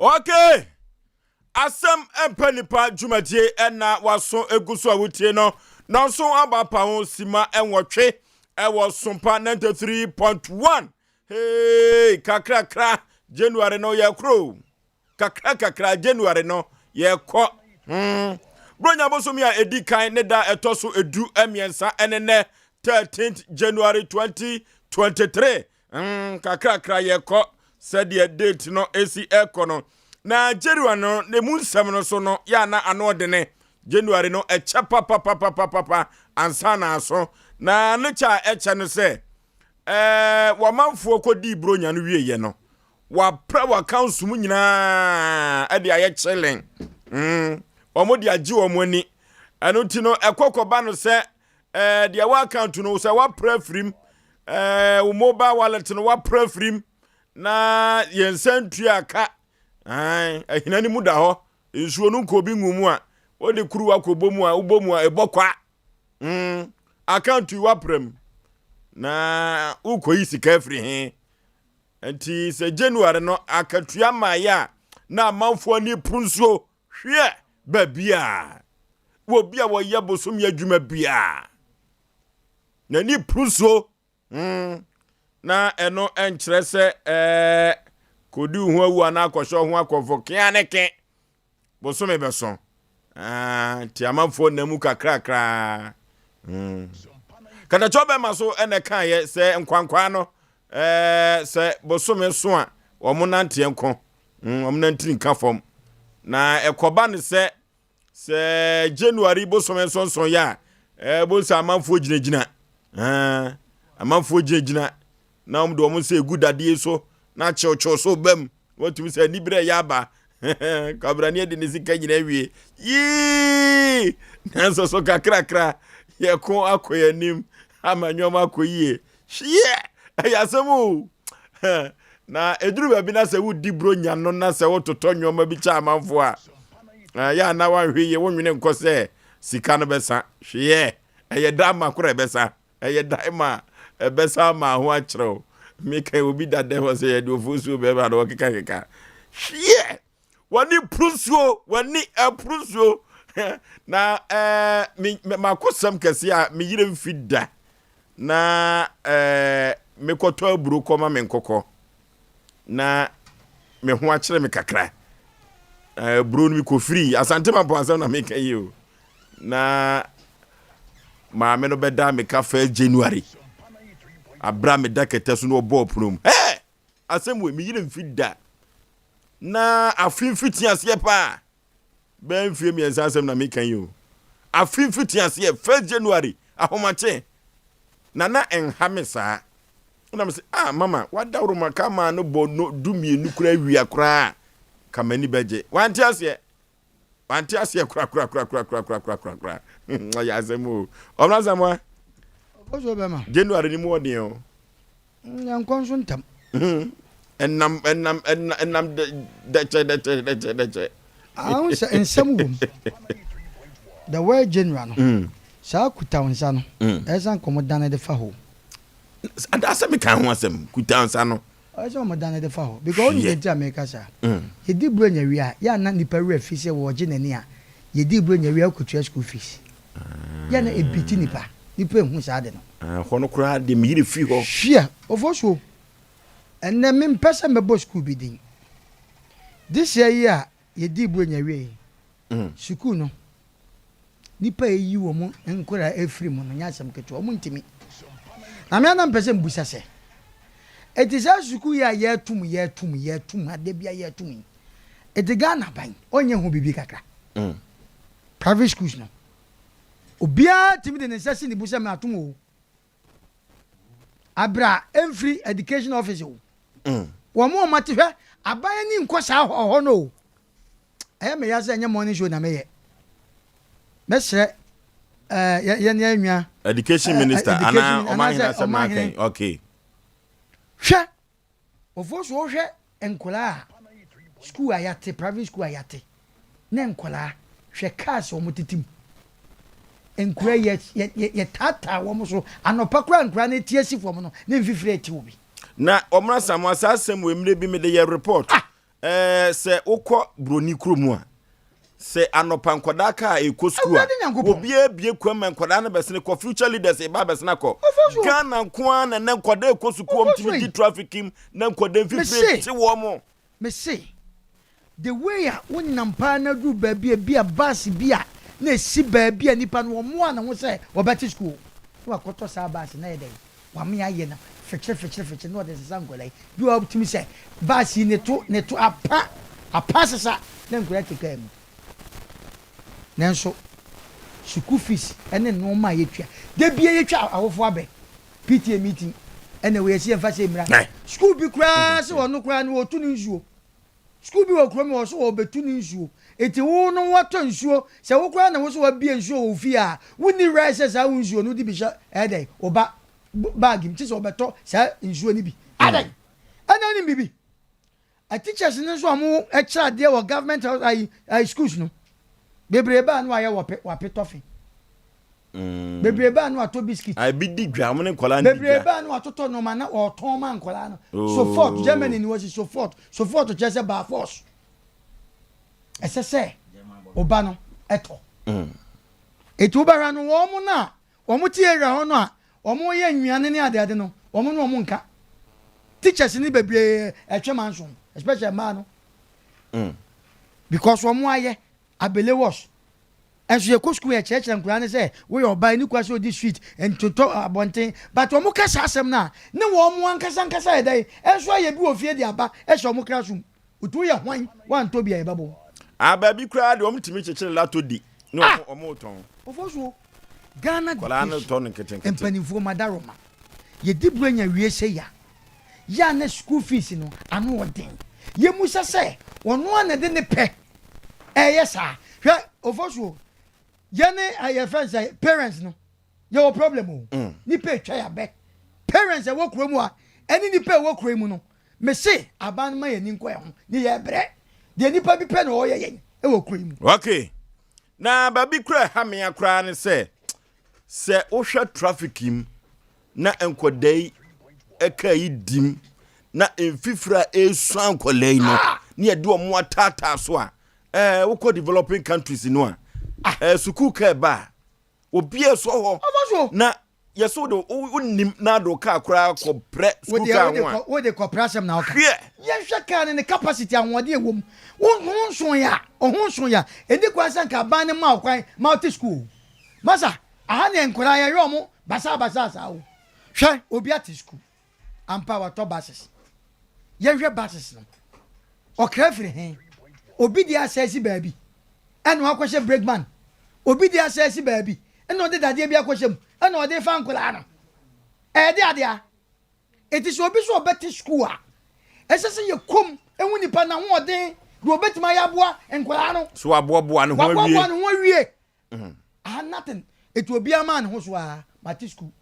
Okay. Asɛm mpɛ nipa dwumadie ɛna waso egu so a wotie no nanso aba pa ho sima 8 ɛwɔ Sompa 93.1. Hey, kakrakra January no yɛ koro kakra kakra January no yɛkɔ. Bronya bosom a ɛdi kan ne da ɛtɔ so 13 ɛne nɛ 13th January 2023. Kakrakra yɛkɔ sɛdeɛ date no esi ɛkɔ no. Na January no ne mu nsɛm no so no yɛ ana ano ɔdene. January no ɛkyɛ papapapapapa ansa na aso na ne kyɛ a ɛkyɛ no sɛ wɔmanfoɔ kɔdii bronya no wieɛ no, wapra w'accounts mu nyinaa ɛde ayɛ chilling. Wɔn de agye wɔn ani. Ɛno nti no ɛkɔ kɔba no sɛ deɛ wɔ account no sɛ wapra firim, wo mobile wallet no wapra firim na yɛn nsa ntua ka ahina no mu da hɔ, nsuo no nkɔ bi ngu mu a wode kuruwa kɔbɔ mu a wobɔ mu a ɛbɔ kwa. Account yi wapra mu na wokɔyi sika afiri he? Nti sɛ January no akatua maayɛ a na amanfoɔ ani poro nsuo hwɛ baabi a wɔ bi a wɔyɛ bosom yɛ adwuma biaa n'ani poro nsuo. Na ɛno nkyerɛ sɛ kɔdi wo ho awu anaa akɔhyɛ wo ho akɔmfo kea ne ke bosome bɛso. Ah, nti amanfoɔ na mu kakrakraa. Katakyɛ bɛma so ɛna kaeɛ sɛ nkwankwaa no sɛ bosome so a wɔn nanteɛ nko, wɔn nantiri nka fam na ɛkɔba ne sɛ January bosome nsonson yɛ a bosa amanfoɔ gyinagyina, amanfoɔ gyinagyina na wɔn de wɔn nsa egu dadeɛ so na kyewkyew so bam wɔtumi sɛ anibere yɛ aba. Kwabrane de ne sika nyina awie yii, nanso so kakrakra yɛko akɔ yɛn anim ama nneɛma akɔ yie. Hyeɛ ɛyɛ asɛm o. Na ɛduru baabi na sɛ wodi bronya no na sɛ wototɔ nneɛma bi kyɛ amanfoɔ a, yɛ ana wanhwɛ yie wonwene nkɔ sɛ sika no bɛsa. Hweɛ ɛyɛ da ma korɔ ɛbɛsa, ɛyɛ da ma ɛbɛsa ama ho akyerɛw. Meka obi da dɛm hɔ sɛ yɛde ofusuo bɛrima na wɔkekakeka. Hweɛ wɔne purusuo, wɔne apurusuo na me makosɛm kɛseɛ a meyere mfi da na mekɔtɔ aburo kɔma me nkɔkɔ na me ho akyerɛ me kakra. Aburo no mekɔfiri Asante Mampɔ asɛm na meka yi o, na maame no bɛda meka 1st January abra meda kɛtɛ so na ɔbɔɔ pono mu. Hɛ asɛm wei meyere mfi da na afe mfiti aseɛ paa bɛɛ mfie 3 asɛm na meka yi o. Afe mfiti aseɛ 1st January ahomakye na nha me saa na me sɛ, "Ah, mama wadaworo ma ka maa no bɔ no 12 koraa awia koraa ka m'ani bɛgye." Wante aseɛ, wante aseɛ korakorakorakorakorakorakoraa. Ɔyɛ asɛm o, ɔmra Samoa. Ɔsɔ bɛma. January ni mu ɔden o. Yɛnkɔ nso ntam. Ɛnam ɛnam ɛnam ɛnam dɛkyɛ dɛkyɛ dɛkyɛ dɛkyɛ. Ahu sɛ nsɛm wɔ mu. The word general no, saa kuta wo nsa no, ɛsɛ nkɔmɔ dane de fa hɔ. Ada asɛm meka ho asɛm kuta nsa no. Ɛsɛ ɔmo dane de fa hɔ because ɔno yɛ ti a meka saa. Yɛdi buro nya wie a, yɛ ana nipa werɛ fi sɛ wɔgye n'ani a yɛdi buro nya wie a wokɔtua school fees. Yɛ na ebiti nipa ehu saa de no. Ah, hɔ no koraa de meyere firi hɔ. Hwia ɔfɔ so ɛnɛ mempɛ sɛ mɛbɔ school bi din. This year yi a yɛdi buro nya wie yi, sukuu no nipa a eyi wɔn nkora efiri mu no nyɛ asɛm ketewa. Wɔn ntumi na mmea na mpɛ sɛ mbusa sɛ eti saa sukuu yi a yɛtum yɛtum yɛtum ade bi a yɛtum yi, eti Ghana ban ɔnyɛ ho bibi kakra? Private schools no obiara tumi de ne nsa si ne bu sɛ mɛ atum o abira emfiri education office o. Wɔn mo a wɔn ate hwɛ aban ni nkɔ saa hɔ no o. Ɛyɛ mɛ ya sɛ ɛnyɛ morning show na mɛyɛ mɛsrɛ ɛɛ yɛ yɛ nua. Education minister ana ɔmanhene asɛm na akɛn, okay. Hwɛ ofo so wohwɛ nkɔlaa a school a yɛate, private school a yɛate ne nkɔlaa, hwɛ cars a wɔn tete mu, nkura yɛ yɛ yɛ taataa wɔn so anɔpa kora, nkura no ti asi fam no ne mfifiri eti wɔ bi. Na ɔmra Samoa saa asɛm wɔ mmerɛ bi mede yɛ report. Ɛɛ sɛ wokɔ buroni kurom a, sɛ anɔpa nkwadaa kaa ɛkɔ sukuu a, Awurade Nyankopɔn. obiara bie kwan ma nkwadaa no bɛsene kɔ. Future leaders ɛba bɛsene akɔ. Ɔfo so. Ghana nko ara na ɛnɛ nkwadaa ɛkɔ sukuu wɔn Ɔfo so tumi yi. di traffic mu na nkwadaa mfifire Mese. te wɔn mo. Mese, the way a wonam paa na duru baabi a bi a bus bi a na esi baabi a nipa no wɔmmoa ne ho sɛ wɔbɛte sukuu na wakɔtɔ saa bus na yɛ dɛn wame ayɛ no fikyere fikyere fikyere na ɔde sesa nkwadaa yi bi wɔ tumi sɛ bus yi ne to apa apa sesa na nkwadaa te kaa mu. Nanso sukuu fees ɛne nneɛma a yɛtwa de bia yɛtwa awofo abɛ PTA meeting ɛna wɔyɛ si yɛmfa sɛ mmira sukuu bi koraa sɛ wɔno koraa no wɔtu ne nsuo. Sukuu bi wɔ kurom wɔ so wɔbɛtu ne nsuo, eti wo no wɔtɔ nsuo sɛ wo koraa na wo so wɔabie nsuo wɔ wo fie a, wonni right sɛ saa wo nsuo no wode bi hyɛ ɛdɛn wo ba bag mu kye sɛ wɔbɛtɔ saa nsuo no bi adɛn. Ɛna nim bibi a teachers no nso a wɔn kyerɛ adeɛ wɔ government house ayi ayi schools no bebree baa no ayɛ wɔpe wɔape tɔfe, bebree baa no atɔ biscuit. Ebi di dwa, wɔn ne nkwadaa no di bebree dwa. Baa no atotɔ nneɛma na ɔtɔn ma nkwadaa no. Oh. Sofort Germany ni wɔsi sofort. Sofort kyerɛ sɛ by force ɛsɛ sɛ ɔba no ɛtɔ. Etu wobɛhwɛ no, wɔn mo na wɔn te area hɔ no a wɔn yɛ nnuane ne adeade no, wɔn no wɔn nka teachers ni bebree ɛtwe manso, especially mmaa no, because wɔn ayɛ abele wash. Ɛnso yɛkɔ sukuu, yɛ kyerɛkyerɛ nkwadaa no sɛ woyɛ ɔbaa ni kwa sɛ odi street ntotɔ abɔnten, but wɔn ka saa asɛm no a ne wɔn mo ankasa ankasa yɛ dɛ ɛnso ayɛ bi wɔ fie de aba ɛhyɛ wɔn classroom. Otu yɛ hwan wantɔ bi a yɛbɛbɔ. A baabi koraa deɛ, wɔn tumi kyekyere lato di ne wɔn tɔn. Ɔfɔ so Ghana Nkwadaa no education tɔ no nketenkete. Mpanimfoɔ madaroma yɛdi buro nya wie sɛ ya ya ne school fees no ano ɔden. Yɛmusa sɛ ɔno a na de ne pɛ ɛyɛ saa. Hwɛ, ɔfɔ so yɛne ɛyɛ fɛn sɛ parents no yɛwɔ problem o. Nipa etwa yabɛ parents ɛwɔ kuro mu a ɛne nipa ɛwɔ kuro mu no, mese aban no ma yɛn ni nkɔ ɛho ne yɛ brɛ deɛ nipa bi pɛ na ɔyɛ yɛn ɛwɔ kuro yi mu. Okay, na baabi kora ɛha mea koraa ne sɛ wohwɛ traffic mu na nkwadaa yi ɛka yi dim na mfifiri a ɛresua nkwadaa yi no ne yɛde wɔn ataataa so a, wokɔ developing countries no a, sukuu kaa ba a, obi ɛsɔ hɔ. Ɔfɔ so. Na yɛsɛ wode wonim na ade wo kaa koraa kɔprɛ sukuu kaa ho a, wode kɔpra asɛm na woka. Hwɛ. Yɛhwɛ kaa no ne capacity, ahoɔden ɛwɔ mu, wo ho nso yɛ a ɔho nso yɛ a ɛdi kwan sɛ nka aban no ma wo kwan ma wote sukuu masa aha ne nkwadaa yɛyɛ ɔmo basaa basaa saa o. Hwɛ, obi ate sukuu ampa, watɔ buses. Yɛhwɛ buses no, ɔkra firi he? Obi de asɛ si baabi ɛna wakɔhyɛ brakeman, obi de asɛ si baabi ɛna ɔde dadeɛ bi akɔhyɛ mu ɛna ɔde fa nkwadaa no ɛyɛde adeɛ a. Eti sɛ obi so ɔbɛte sukuu a, ɛsɛ sɛ yɛ kom ehu nipa n'ahoɔden deɛ obetumi ayɛ aboa nkwadaa no. So waboaboa ne ho waboaboa awie. Ne ho awie. Ah, nothing. Etu obiara maa ne ho so a mate sukuu.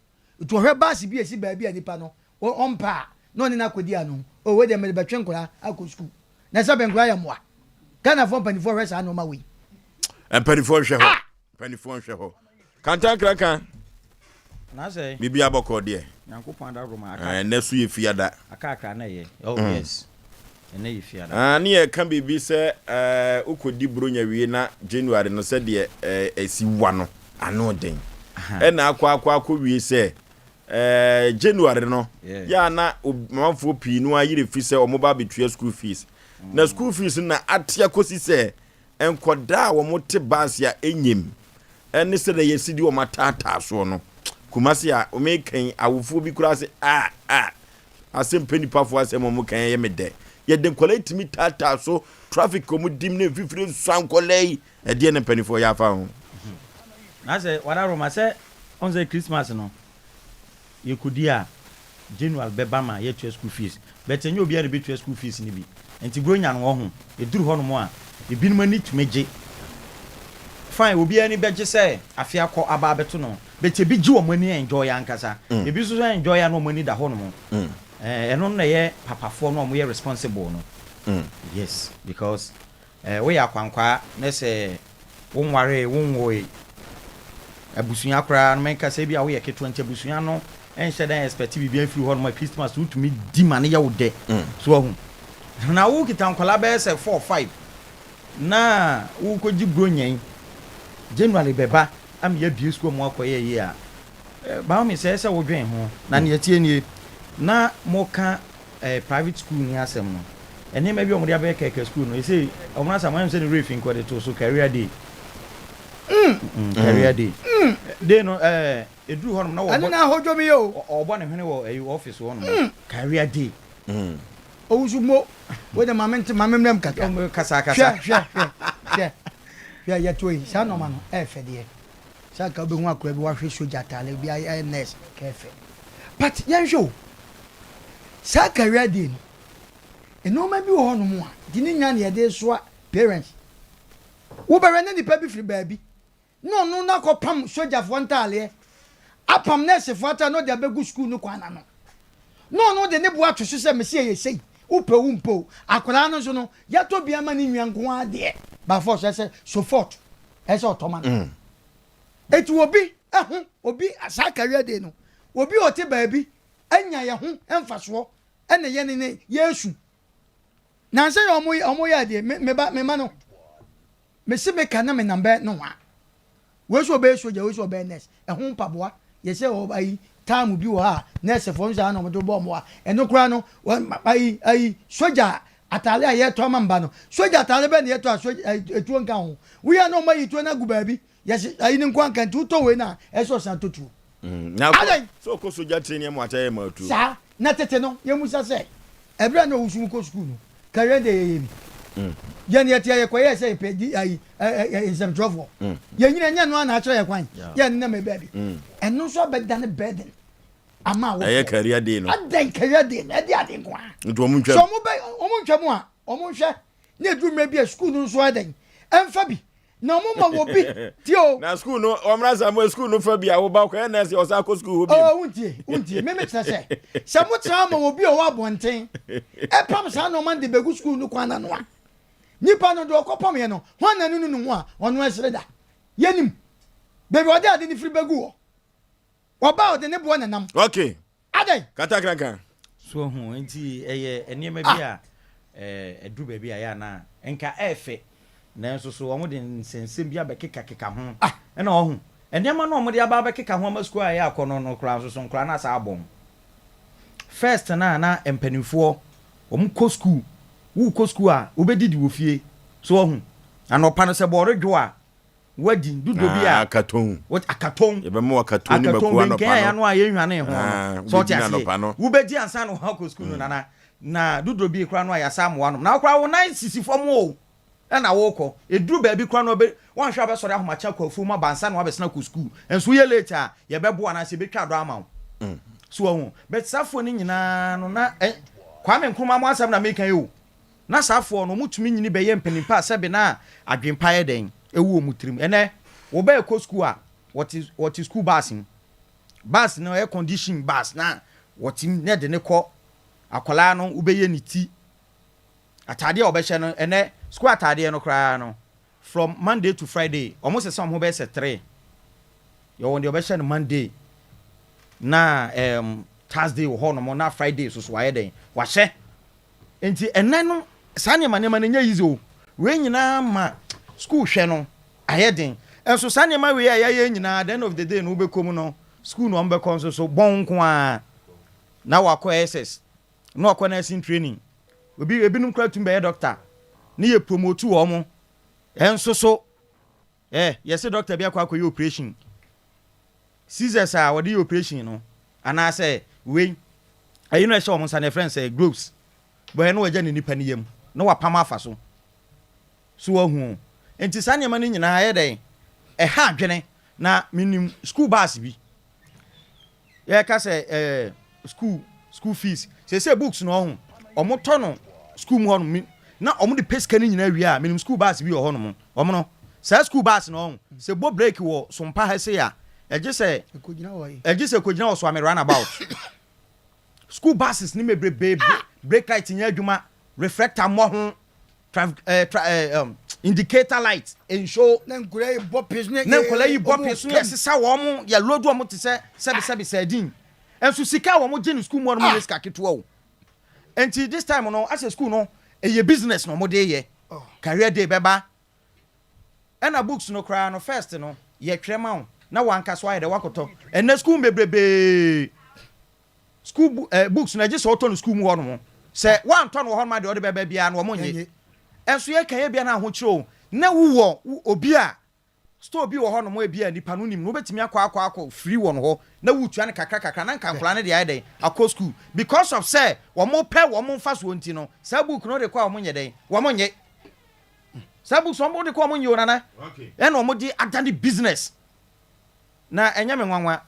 Etu ɔhwɛ baasi bi esi baabi a nipa no ɔmpa a na ɔne n'akɔdi ano o, wei deɛ mede bɛtwe nkwadaa akɔ sukuu na ɛsɛ bɛ nkwadaa yɛ mmoa. Ghanafoɔ mpanimfoɔ, hwɛ saa nneɛma wei. Mpanimfoɔ nhwɛ hɔ, mpanimfoɔ nhwɛ hɔ kantankrankan. Na sɛ biribi abɔkɔ deɛ. Nyankopɔn adaworoma aka. Ɛnɛ so yɛ fiada. Aka akra na ɛyɛ, oh yes, ɛnɛ yɛ fiada. Ah, ne yɛka biribi sɛ wokɔdi buronya wie na January no sɛdeɛ ɛsi wa no ano den ɛna akɔ wie sɛ January no yɛ a na amanfoɔ pii no ayere fi sɛ ɔmo ba abɛtua school fees, na school fees no na ate akɔsi sɛ nkɔdaa a wɔn te baase a ɛnyim ɛne sɛdeɛ yɛsi de wɔn ataataa soɔ no. Kumase a wɔn awofoɔ bi koraa sɛ a a asɛm pɛ nipafoɔ asɛm a wɔn kan yɛ me dɛ, yɛde nkɔla yi tumi taataa so traffic, wɔn dim ne mfifire nsua nkɔla yi. Ɛdeɛ ne mpanimfoɔ yɛ afa ho? Na sɛ wadaworoma sɛ ɔn sɛ Christmas no yɛkɔdi a, January bɛba ma yɛtua school fees, but ɛnyɛ obiara na bɛtua school fees no bi. Nti buronya no wɔ ho ɛduru hɔnom a, ebinom ani tumi gye fine, obiara ani bɛgye sɛ afe akɔ aba abɛto no, but ebi gye wɔn ani enjoy ankasa, ebi nso so enjoy a na wɔn ani da hɔnom. Ɛno no na ɛyɛ papafoɔ no a wɔyɛ responsible no. Yes, because woyɛ akwankwaa na sɛ wonwaree, wonwoe, abusua koraa no menka sɛ bi a woyɛ ketewa nti abusua no ɛnhyɛ dan expect biribi afiri hɔ nom a, Christmas wotumi di ma no yɛ wo dɛ so ahu. Na wokita nkwadaa bɛyɛ sɛ four five na wokɔgye Buronya yi, January bɛba ama yɛabue sukuu ama woakɔyɛ yie a, by all means ɛyɛ sɛ wodwen ho. Na nea ɛteɛ nie, na moka eh, private school ni asɛm no, nneɛma bi a wɔde abɛyɛ kɛkɛ school no, ɛsei wɔn asɛm wɔn sɛ ne werɛ fi nka wɔde too so career day. Career day. Day no eh, ɛduru hɔnom na wɔbɔ. Ɛno na ahodwo mi o. Ɔbɔ ne hwene wɔ ɛyi office hɔnom. Career day. Owusu mo, wo de maame nte maame mmerɛ mu kakra. Ɔmo kasa kasa. Hwɛ hwɛ hwɛ hwɛ hwɛ yɛto yi saa nɔɔma no ɛɛfɛ deɛ. Sɛ anka wobɛhu akora bi wahwɛ sogya ataare bi ayɛ nurse ka ɛfɛ. But yɛnhwɛ o, saa career day no, nnoɔma bi wɔ hɔ nom a, nti ne nyinaa na yɛde soa parents. Wobɛhwɛ na nipa bi firi baabi na ɔno no akɔpam sogyafoɔ ntaaleɛ, apam nursefoɔ ataare na ɔde abɛgu school no kwan ano. Na ɔno de ne bo ato so sɛ mese ɛyɛ sei, wopɛ o wompɛ o. Akwadaa no nso no, yɛatɔ bi ama ne nua nko ara deɛ, by force ɛsɛ so forth. Ɛsɛ sɛ ɔtɔ ma no. Eti obi ho obi saa career day no, obi a ɔte baabi anya yɛ ho mfasoɔ ɛna yɛne ne yɛresu. Nansa yi ɔmo ɔmo yɛ adeɛ me me ba me ma no mesi me ka na me nam bɛ nohoa. Wei sɛ ɔbɛyɛ sogya wei sɛ ɔbɛyɛ nurse ɛho mpaboa yɛ sɛ ɔ ayi time bi wɔ hɔ a nurse foɔ nso a na ɔmo de bɔ ɔmo a ɛno koraa no wɔn ayi ayi sogya Ataade a yɛtɔ ama mba no, sogya ataade bɛn na yɛtɔ a sogya ɛɛ etuo nka ho? Woyɛ a na wɔayi tuo no agu baabi, yɛse ayi no nko anka nti wotɔ wei no a, ɛsɛ sɛ ɔsan tɔ tuo. Na kɔ, Adɛn? sɛ ɔkɔ sogya training ama wakyɛ yɛ ma atuo. Saa. Na tete no, yɛmmisa sɛ, ɛberɛ a na ɔwusu mu kɔ sukuu no, career day yɛyɛ bi? Yɛn yɛte a yɛkɔyɛɛ sɛ yɛpɛ di ayi ɛ ɛ nsɛmtwerɛfoɔ. Yɛnyini ɛnyɛ ɛno ara na akyerɛ yɛn kwan, yɛnnam baabi. Ɛno nso abɛdane burden. ama awofoɔ. Ɛyɛ career day no. Adɛn career day no ɛde ade nko ara. Nti wɔn ntwam. Sɛ wɔn bɛ wɔn ntwam a wɔn nhwɛ na edu mmerɛ bi a sukuu no nso ɛdɛn ɛnfa bi na wɔn ma wɔ bi tie o. Na sukuu no wɔn na sɛ mo sukuu no fa bi a woba kɔ ɛna ɛsɛ ɔsan akɔ sukuu hɔ bi. Oo wuntie wuntie mímí kyerɛ sɛ sɛ mo tena ma obi a ɔwɔ abɔnten ɛpam saa nneɛma no de bɛgu sukuu no kwan n'ano a nipa no deɛ ɔkɔ pam yɛ no hwan na nunu ne ho a ɔno ɛsere da yɛnim baabi ɔde ade no firi bɛgu hɔ. Ɔba a ɔde ne boɔ na nam. Okay. Adɛn? Katakranka. So ahu? Nti ɛyɛ nneɛma bi a ɛduru baabi a ɛyɛ a na nka ɛyɛ fɛ, nanso so wɔde nsɛnsɛm bi abɛkekakeka ho. Ɛna wahu, nneɛma no a wɔde aba abɛkeka ho ama sukuu a ɛyɛ akɔnnɔ no koraa nso so, nkwadaa no asan abɔ ho. First no a na mpanimfoɔ wɔkɔ sukuu, wokɔ sukuu a wobɛdidi wɔ fie. So wahu? Anɔpa no sɛ bɔɔre dwo a, Wadi dodo bi a. Ah, akaton. What akaton? Yɛbɛma wo akaton ne mako anɔpa no. Akaton benken a yɛano a yɛnhwane ho no. Ah, So ɔte wobɛdi no anɔpa no. aseɛ. Wobɛdi ansa na woakɔ sukuu no nana. Na dodo bi koraa no a yɛasa amoa nom. Na wo koraa wo nan sisi fam o. Ɛna wokɔ. Ɛduru baabi koraa no ɔbɛ woanhwɛ a wobɛsɔre ahomakye akɔ afuom aba ansa na woabɛsena akɔ sukuu. Nso woyɛ late a, yɛbɛbo wo anaasɛ yɛbɛtwa adɔ ama wo. So wahu? But saa foɔ no nyinaa no na ɛ Kwame Nkrumah mo asɛm na meka yi o. Na saa foɔ no, wɔtumi nyini bɛyɛ mpanin pa a sɛbe na adwene pa yɛ dɛn? Ɛwɔ wɔn tirim. Ɛnnɛ, wo ba rekɔ sukuu a, wɔte, wɔte sukuu bus mu. Bus no, air condition bus na wɔte mu na ɛde no kɔ. Akwadaa no, wobɛyɛ ne ti. Ataadeɛ a ɔbɛhyɛ no, ɛnnɛ, sukuu ataadeɛ no koraa no, from Monday to Friday, wɔsesa wɔn ho bɛyɛ sɛ three. Yɛwɔ deɛ ɔbɛhyɛ no Monday, na um, Thursday wɔ hɔnom, na Friday so so wayɛ dɛn? Wahyɛ. Nti ɛnɛ no saa nneɛma nneɛma no ɛnyɛ easy o. Wei nyinaa ma school hwɛ no ayɛ den. Nso saa nneɛma wei a yɛayɛ nyinaa at the end of the day no wobɛkɔ mu no school na wɔbɛkɔ nso so bɔn nko ara na wakɔ SS na wakɔ nursing training. Obi ebinom koraa tumi bɛyɛ doctor ne yɛ promote wɔn nso so eh yɛse doctor bi akɔ akɔyɛ operation Scissors a wɔde yɛ operation no anaasɛ wei ɛyi no ɛhyɛ wɔn nsa no yɛfrɛ no sɛ gloves bɔyɛ na wɔagya ne nipa no yam na wapam afa so so wahu nti saa nneɛma no nyinaa yɛ dɛn ɛha adwene na menim school bus bi Yɛka sɛ ɛɛ school school fees seesei books no ɔho ɔmo tɔ no school mu hɔ nom na ɔmo de pɛ sika no nyinaa wie a menim school bus bi wɔ hɔ nom ɔmo no saa school bus no ɔho sɛ bɔ break wɔ sompa ha sei a ɛgye sɛ ɛgye sɛ kɔgyina wɔ soame run about school buses ne bebrebe brake light nyɛ adwuma reflector mmɔ ho Traf eh, tra eh, um, indicator light nso. Na nkwadaa yi bɔ pee so na nkwadaa yi bɔ pee so na yɛsesa wɔn yɛ load wɔn te sɛ sɛbisɛbi sardine. Nso sika a wɔn gye no sukuu mu wɔn nyɛ sika ketewa o. Nti this time no asɛ sukuu no Ɛyɛ business na wɔde yɛ. Career day bɛba. Ɛna books no koraa no first no yɛtwerɛ ma wo na wankasa wayɛ dɛ wakɔtɔ. Ɛnɛ school bebrebee school books no ɛgye sɛ ɔtɔ no school mu hɔ nom. Sɛ wantɔ no wɔ hɔ nom a, deɛ ɔde bɛba biara no wɔn nye. Ɛnso yɛka yɛ bia no ahokyerɛ o na wowɔ obi a store bi wɔ hɔ nom, ebi a nipa no nim no, wobɛtumi akɔ firi wɔ no hɔ na wotua no kakra kakra na nka nkwadaa no de ayɛ dɛn akɔ school. Because of sɛ wɔn pɛ wɔn mfa soɔ nti no, saa book no de kɔ a, wɔn nyɛ dɛn, wɔn nye saa books wɔn de kɔ, wɔn nye o nana. Ɛna wɔn de adane business na ɛnyɛ me nwanwa.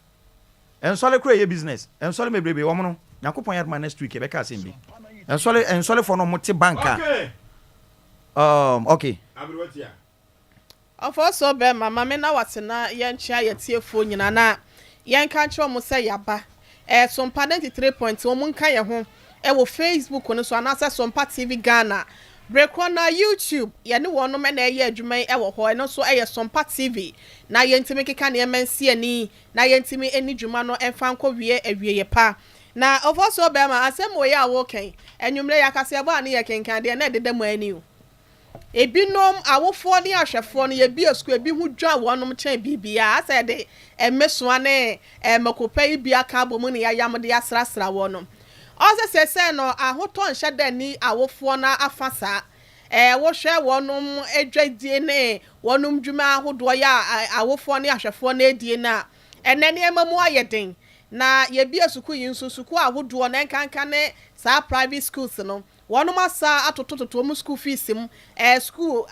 Nsɔle kora ɛyɛ business. Nsɔle bebrebe wɔn no, Nyankopɔn yɛ adoma, next week yɛbɛka asɛm bi. Nsɔle, nsɔlefoɔ no wɔn te bank a okay. Ɔfɔ bɛrima, maame na wate na yɛnkyea yɛtiefoɔ nyinaa na yɛnka nkyerɛ wɔn sɛ yaba Sompa 93 point. Wɔn nka yɛn ho ɛwɔ Facebook no so anaasɛ Sompa TV Ghana berekoro na YouTube. Yɛne wɔn na ɛyɛ adwuma yi ɛwɔ hɔ. Ɛno nso ɛyɛ Sompa TV na yɛntumi keka nneɛma nsi ani na yɛntumi ani dwuma no ɛmfa nkɔ wie awieyɛ pa. Na ɔfɔ so bɛrima, asɛm wɔ yɛ a wɔkɛn enwummerɛ yɛ akaseɛbɔ a ne yɛ kenkan deɛ na ɛdeda mu ani o. Ebinom awofoɔ ne ahwɛfoɔ no, yɛbie sukuu, ebi ho dwa wɔnom kyɛn biribiara asɛ yɛde mmesoa ne mmakopa yi bi aka abɔ mu ne yɛayam de asrasra wɔnom. Ɔsɛ sɛsɛ no ahotɔ nhyɛ dɛ ni awofoɔ no afa saa wohwɛ wɔnom adwadie ne wɔnom dwuma ahodoɔ yɛ a awofoɔ ne ahwɛfoɔ no adie no a, ɛnɛ nneɛma mu ayɛ den. Na yɛbie sukuu yi nso, sukuu ahodoɔ na nkanka ne saa private schools no, wɔnom asa atotototo wɔn school fees mu, school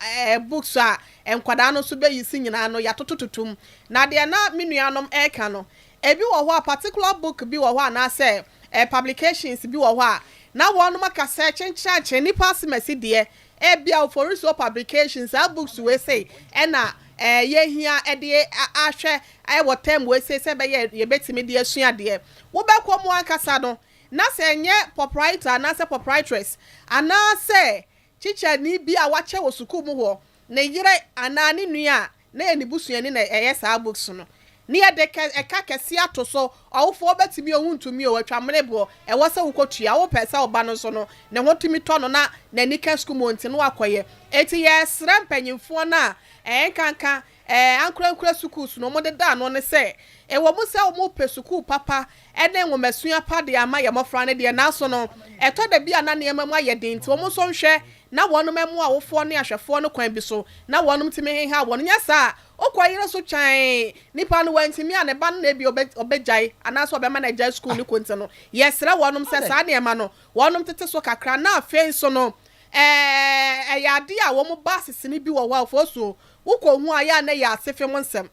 books a nkwadaa no nso bɛyi si nyinaa no, yɛatotototo mu. Na deɛ na me nuanom ɛreka no, ebi wɔ hɔ a particular book bi wɔ hɔ anaasɛ publications bi wɔ hɔ a na wɔnom aka sɛ kyenkyenkyen nipa asemasi deɛ, ebia Oforisuo Publications saa books wei sei ɛna yɛhia ɛde ahwɛ ɛwɔ term wei sei sɛ ɛbɛyɛ yɛbɛtumi de asua adeɛ. Wobɛkɔ mu ankasa no na sɛ ɛnyɛ proprietor anaasɛ proprietress anaasɛ kyikyɛni bi a wakyɛ wɔ sukuu mu hɔ, ne yere anaa ne nua a na yɛ ne busuani na ɛyɛ saa books no ne yɛde ɛka kɛseɛ ato so. Ɔwofoɔ bɛtumi owu ntumi o, atwa mmere boɔ ɛwɔ sɛ wokɔtua. Wopɛ sɛ ɔba no nso no ne ho tumi tɔ no na n'ani ka sukuu mu nti no wakɔyɛ. Eti yɛsrɛ mpanyinfoɔ no a ɛyɛ nkanka ankorankora schools no, wɔn deda ano ne sɛ ɛwɔ mu sɛ wɔn pɛ sukuu papa ɛne nwomasua pa de ama yɛ mmɔfra no deɛ, nanso no ɛtɔ da bi a na nneɛma mu ayɛ den, nti wɔn nso nhwɛ na wɔn mu awofoɔ ne ahwɛfoɔ no kwan bi so na wɔn tumi heha wɔn. Nyɛ saa, okɔ yere so twɛn nipa no wantumi a, ne ba no na ebi ɔbɛgyae anaasɛ ɔbɛma no agyae sukuu ne konti no. Yɛsrɛ wɔnom sɛ saa nneɛma no wɔnom tete so kakra. Na afei nso no ɛyɛ ade a wɔn ba asese bi wɔ hɔ a ɔfɔ so wokɔ hu a yɛ a na yɛ ase fam nsɛm.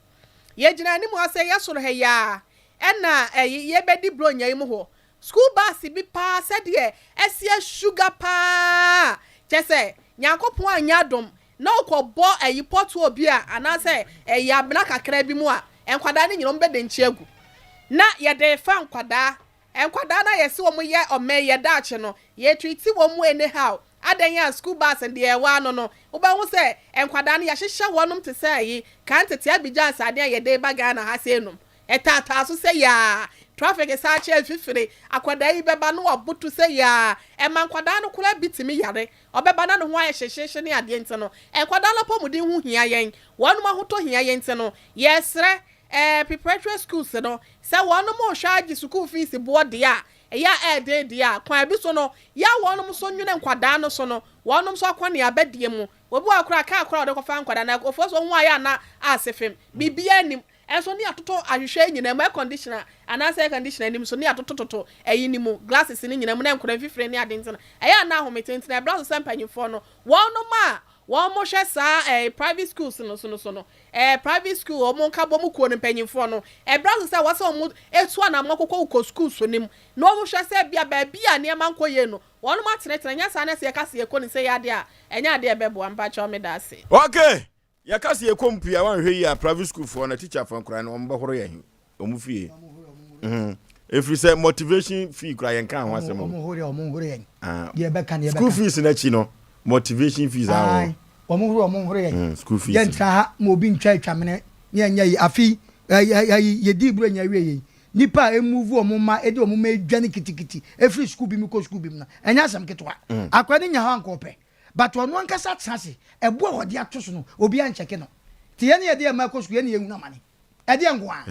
Yɛgyina anim ha sɛ yɛsoro ha yi a, ɛna ɛyi yɛbɛdi buronya yi mu hɔ, school bus bi paa sɛdeɛ ɛsi sugar paa kyɛ sɛ Nyankopɔn anya adom na ɔkɔbɔ ɛyi pɔtoɔ bi a anaasɛ ɛyɛ abena kakra bi mu a, nkwadaa no nyina wɔn bɛde nkyi agu. Na yɛde fa nkwadaa, nkwadaa no a yɛsi wɔn yɛ ɔmɛ yɛ daakye no, yɛtreat wɔn mu anyhow adan a school bus deɛ ɛwɔ ano no, wobɛho sɛ nkwadaa no yɛahyehyɛ wɔnom te sɛ ɛyi kan tete Abidjan nsadeɛ a yɛde ba Ghana ha sɛ enum ɛtaataa so sɛ yaa traffic saa kyerɛ fifiri. Akwadaa yi bɛba no wabutu sɛ yaa ɛma nkwadaa no koraa bi tumi yare, ɔbɛba na ne ho ayɛ hyehyehye ne adeɛ. Nti no nkwadaa no apɔmuden ho hia yɛn, wɔnom ahotɔ hia yɛn, nti no yɛsrɛ preparatory schools no sɛ wɔnom rehwɛ agye school fees boɔ deɛ a ɛyɛ a ɛɛden deɛ a, kwan bi so no yɛ a wɔnom nso nwene nkwadaa no so no, wɔnom nso akɔ ne mu. Obi wɔ akora kaa akora a ɔde kɔfa nkwadaa na ofuo so ho ayɛ ana ase fam biribiara anim ɛnso ne atoto ahwehwɛ nyinaa mu, air conditioner anaasɛ air conditioner anim so ne atotototo ɛyi ne mu, glasses ne nyinaa mu na nkwadaa mfifire ne ade. Ntina ɛyɛ ana ahomete ntina ɛbra so sɛ mpanyinfoɔ no wɔnom a wɔn mo hwɛ saa private schools no so no private school wɔn nka bɔ mu kuo no mpanyinfoɔ no, ɛbra so sɛ wɔsɛ wɔn etu anam akokɔ kɔ schools so nim na wɔn hwɛ sɛ bia baabi a nneɛma nkɔ yie no wɔn atenetene. Nyɛ saa na sɛ yɛka sɛ yɛkɔ ne sɛ yɛ adeɛ a ɛnyɛ adeɛ ɛbɛboa. Mpakyɛw, me da ase. Okay, yɛka sɛ yɛkɔ mpia wanhwɛ yi a, private school foɔ na teacher foɔ koraa no wɔn bɛhoro yɛn wɔn fie ɛfiri sɛ motivation fee koraa yɛnka ho asɛm o. Ɔmo horo ɔmo horo yɛn. Ah, deɛ ɛbɛka ne school fees n'akyi no, motivation fees ahɔ. Ɔmo horo ɔmo horo yɛn. School fees. Yɛn tena ha ma obi ntwa atwamene ne yɛn nyɛ yi. Afi ɛyi ɛyi yɛdi iburo nya wie yɛn. Nnipa a ɛmuvu wɔn mma de wɔn mma redwane kitikiti firi sukuu bi mu kɔ sukuu bi mu no, ɛnyɛ asɛm ketewa. Akwadaa no nya hɔ a anka ɔpɛ, but ɔno ankasa atena ase, ɛboɔ a wɔde ato so no, obiara nkyɛke no. Nti yɛn a yɛde yɛn mma kɔ sukuu, yɛn na yɛhunu amane. Ɛdeɛn nko ara?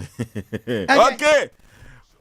Ɛdeɛn? Okay.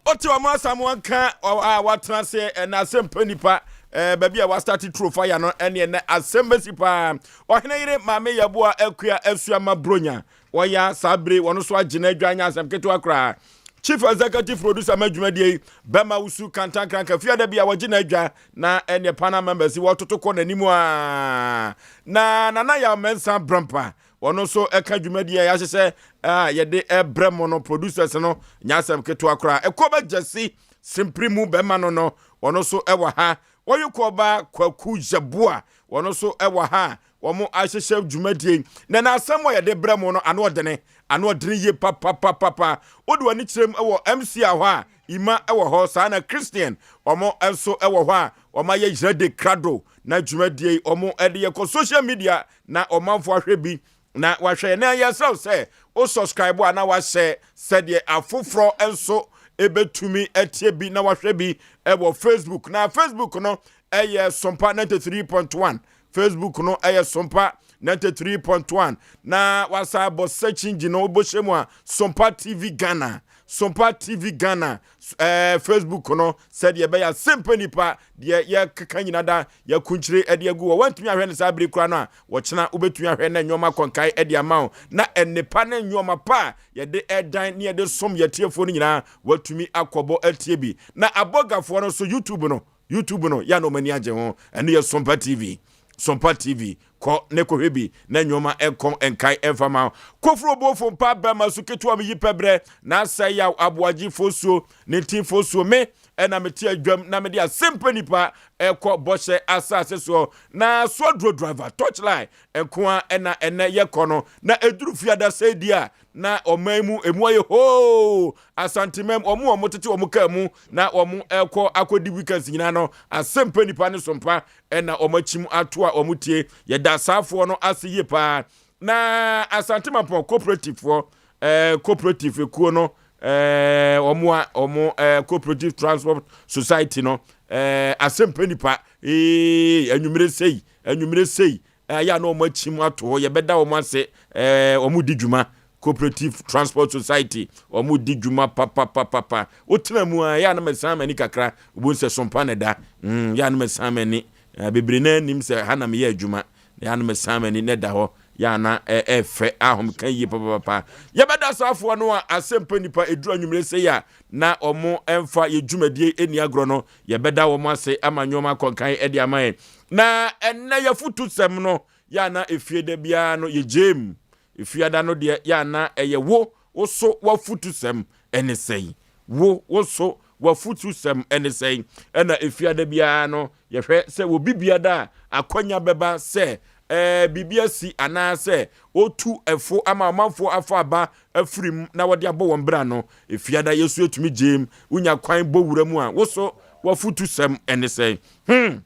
Wote wɔn asɛm nka a wɔatena ase ɛna asɛm pɛ nipa baabi a wɔastate turo fire no ɛne ɛnɛ asɛm bɛsi paa. Ɔhene yere maame yɛboa akua asuama bronya Wɔya saa bere wɔn nso agye n'adwa nyɛ asɛm ketewa koraa. Chief Executive Producer ma dwumadie yi bɛma wusu kantankranka fiada bi a wɔgye n'adwa na ɛneɛ panel members yi wɔtoto kɔ n'anim a na Nana Yaw Mensah Brampa wɔn nso ɛka dwumadie a yɛahyehyɛ a yɛde ɛbrɛ mo no producers no nyɛ asɛm ketewa koraa. Ɛkɔ bɛgyasi simpiri mu bɛma no no wɔn nso ɛwɔ ha. Wɔyekɔ Kwaku Yeboah wɔn nso ɛwɔ ha. Wɔahyehyɛ dwumadie yi, na na asɛm a yɛde brɛ mo no ano ɔdene, ano ɔdene yie papapapapa. Wode w'ani kyerɛ mu wɔ MCR hɔ a, Ima wɔ hɔ, saa na Christian wɔn nso wɔ hɔ a wɔayɛ yerɛde krado na dwumadie yi wɔde yɛ kɔ social media na ɔmanfoɔ ahwɛ bi na wahwɛ yɛn. Na yɛsrɛ wo sɛ wo subscribe a na wahyɛ sɛdeɛ afoforɔ nso ɛbɛtumi atie bi na wahwɛ bi wɔ Facebook. Na Facebook no ɛyɛ Sompa 93.1 Facebook no ɛyɛ Sompa 93.1 na wasa abɔ search engine no wobɔhyɛ mu a Sompa TV Ghana Sompa TV Ghana ɛɛ eh, Facebook no sɛdeɛ ɛbɛyɛ asɛmpa nipa deɛ yɛkeka nyina da yɛkunkyire ɛde agu hɔ wantumi ahwɛ no saa bere kura no a wɔkyena wobɛtumi ahwɛ na nneɛma kɔnkae ɛde ama wo na nnepa ne nneɛma pa a yɛde ɛdan ne yɛde som yɛtiefoɔ no nyinaa watumi akɔbɔ atie bi na abɔgafoɔ no so YouTube no YouTube no yɛ a na wɔn ani agye ho. Ɛno yɛ Sompa TV. Sompa TV. Kɔ ne kɔhwɛ bi na nneɛma nkɔ nkae ɛmfa ma wo. Koforo obofo mpa bɛma su ketewa me yi pɛ brɛ na asɛ yaw aboagye fosuo ne ntin fosuo me ɛna mete adwam na mede asɛmpa nipa ɛkɔ bɔhyɛ asase soɔ na soaduro driver torchlight nkoa ɛna ɛnɛ yɛkɔ no na ɛduru fiada sɛ di a na ɔman mu emu ayɛ hoo Asantemam wɔn a wɔtete wɔn kaa mu na wɔn ɛkɔ akɔdi weekends nyinaa no asɛmpa nipa ne sompa ɛna wɔn akyim ato a wɔn tie yɛda asaafoɔ no ase yie paa na Asantemampɔn cooperative foɔ ɛɛ cooperative ekuo no ɛɛ wɔn a wɔn ɛɛ cooperative transport society no ɛɛ asɛmpa nipa ee anwumire sei anwumire sei Ɛyɛ a na wɔn akyim ato hɔ, yɛbɛda wɔn ase, ɛɛ wɔn di dwuma. Cooperative Transport Society, wɔn di dwuma papapapapa. Wotena mu a, ɛyɛ a na mɛsan m'ani kakra, wobɛhu sɛ sompa na ɛda. Mm, yɛ a na mɛsan m'ani. Bebree na anim sɛ ha na meyɛ adwuma. Yɛ a na mɛsan m'ani na ɛda hɔ. Yɛ a na ɛfɛ ahomka yie papapapa. Yɛbɛda saafoɔ no a asɛmpa nipa ɛduru anwummere sɛ a na wɔn mfa yɛ dwumadie ɛni agorɔ no. Yɛbɛda wɔn ase ama nneɛma akɔnkan de ama yɛn. Na ɛnnɛ yɛfotusɛm no, yɛ a na efie da biara no yɛgyae mu. Efiada no deɛ, yɛ a na ɛyɛ wo, wo so w'afotusɛm ne sɛn? Wo, wo so w'afotusɛm ne sɛn? Ɛna efiada biara no, yɛhwɛ sɛ wɔ bibiada a akwanya bɛba sɛ ɛɛ biribi asi anaasɛ wɔtu ɛfo ama ɔmanfoɔ afa aba afiri mu na wɔde abɔ wɔn bra no, efiada yɛ so yɛtumi gyae mu. Wonya kwan bɔ wura mu a, wo so w'afotusɛm ne sɛn? Hmm.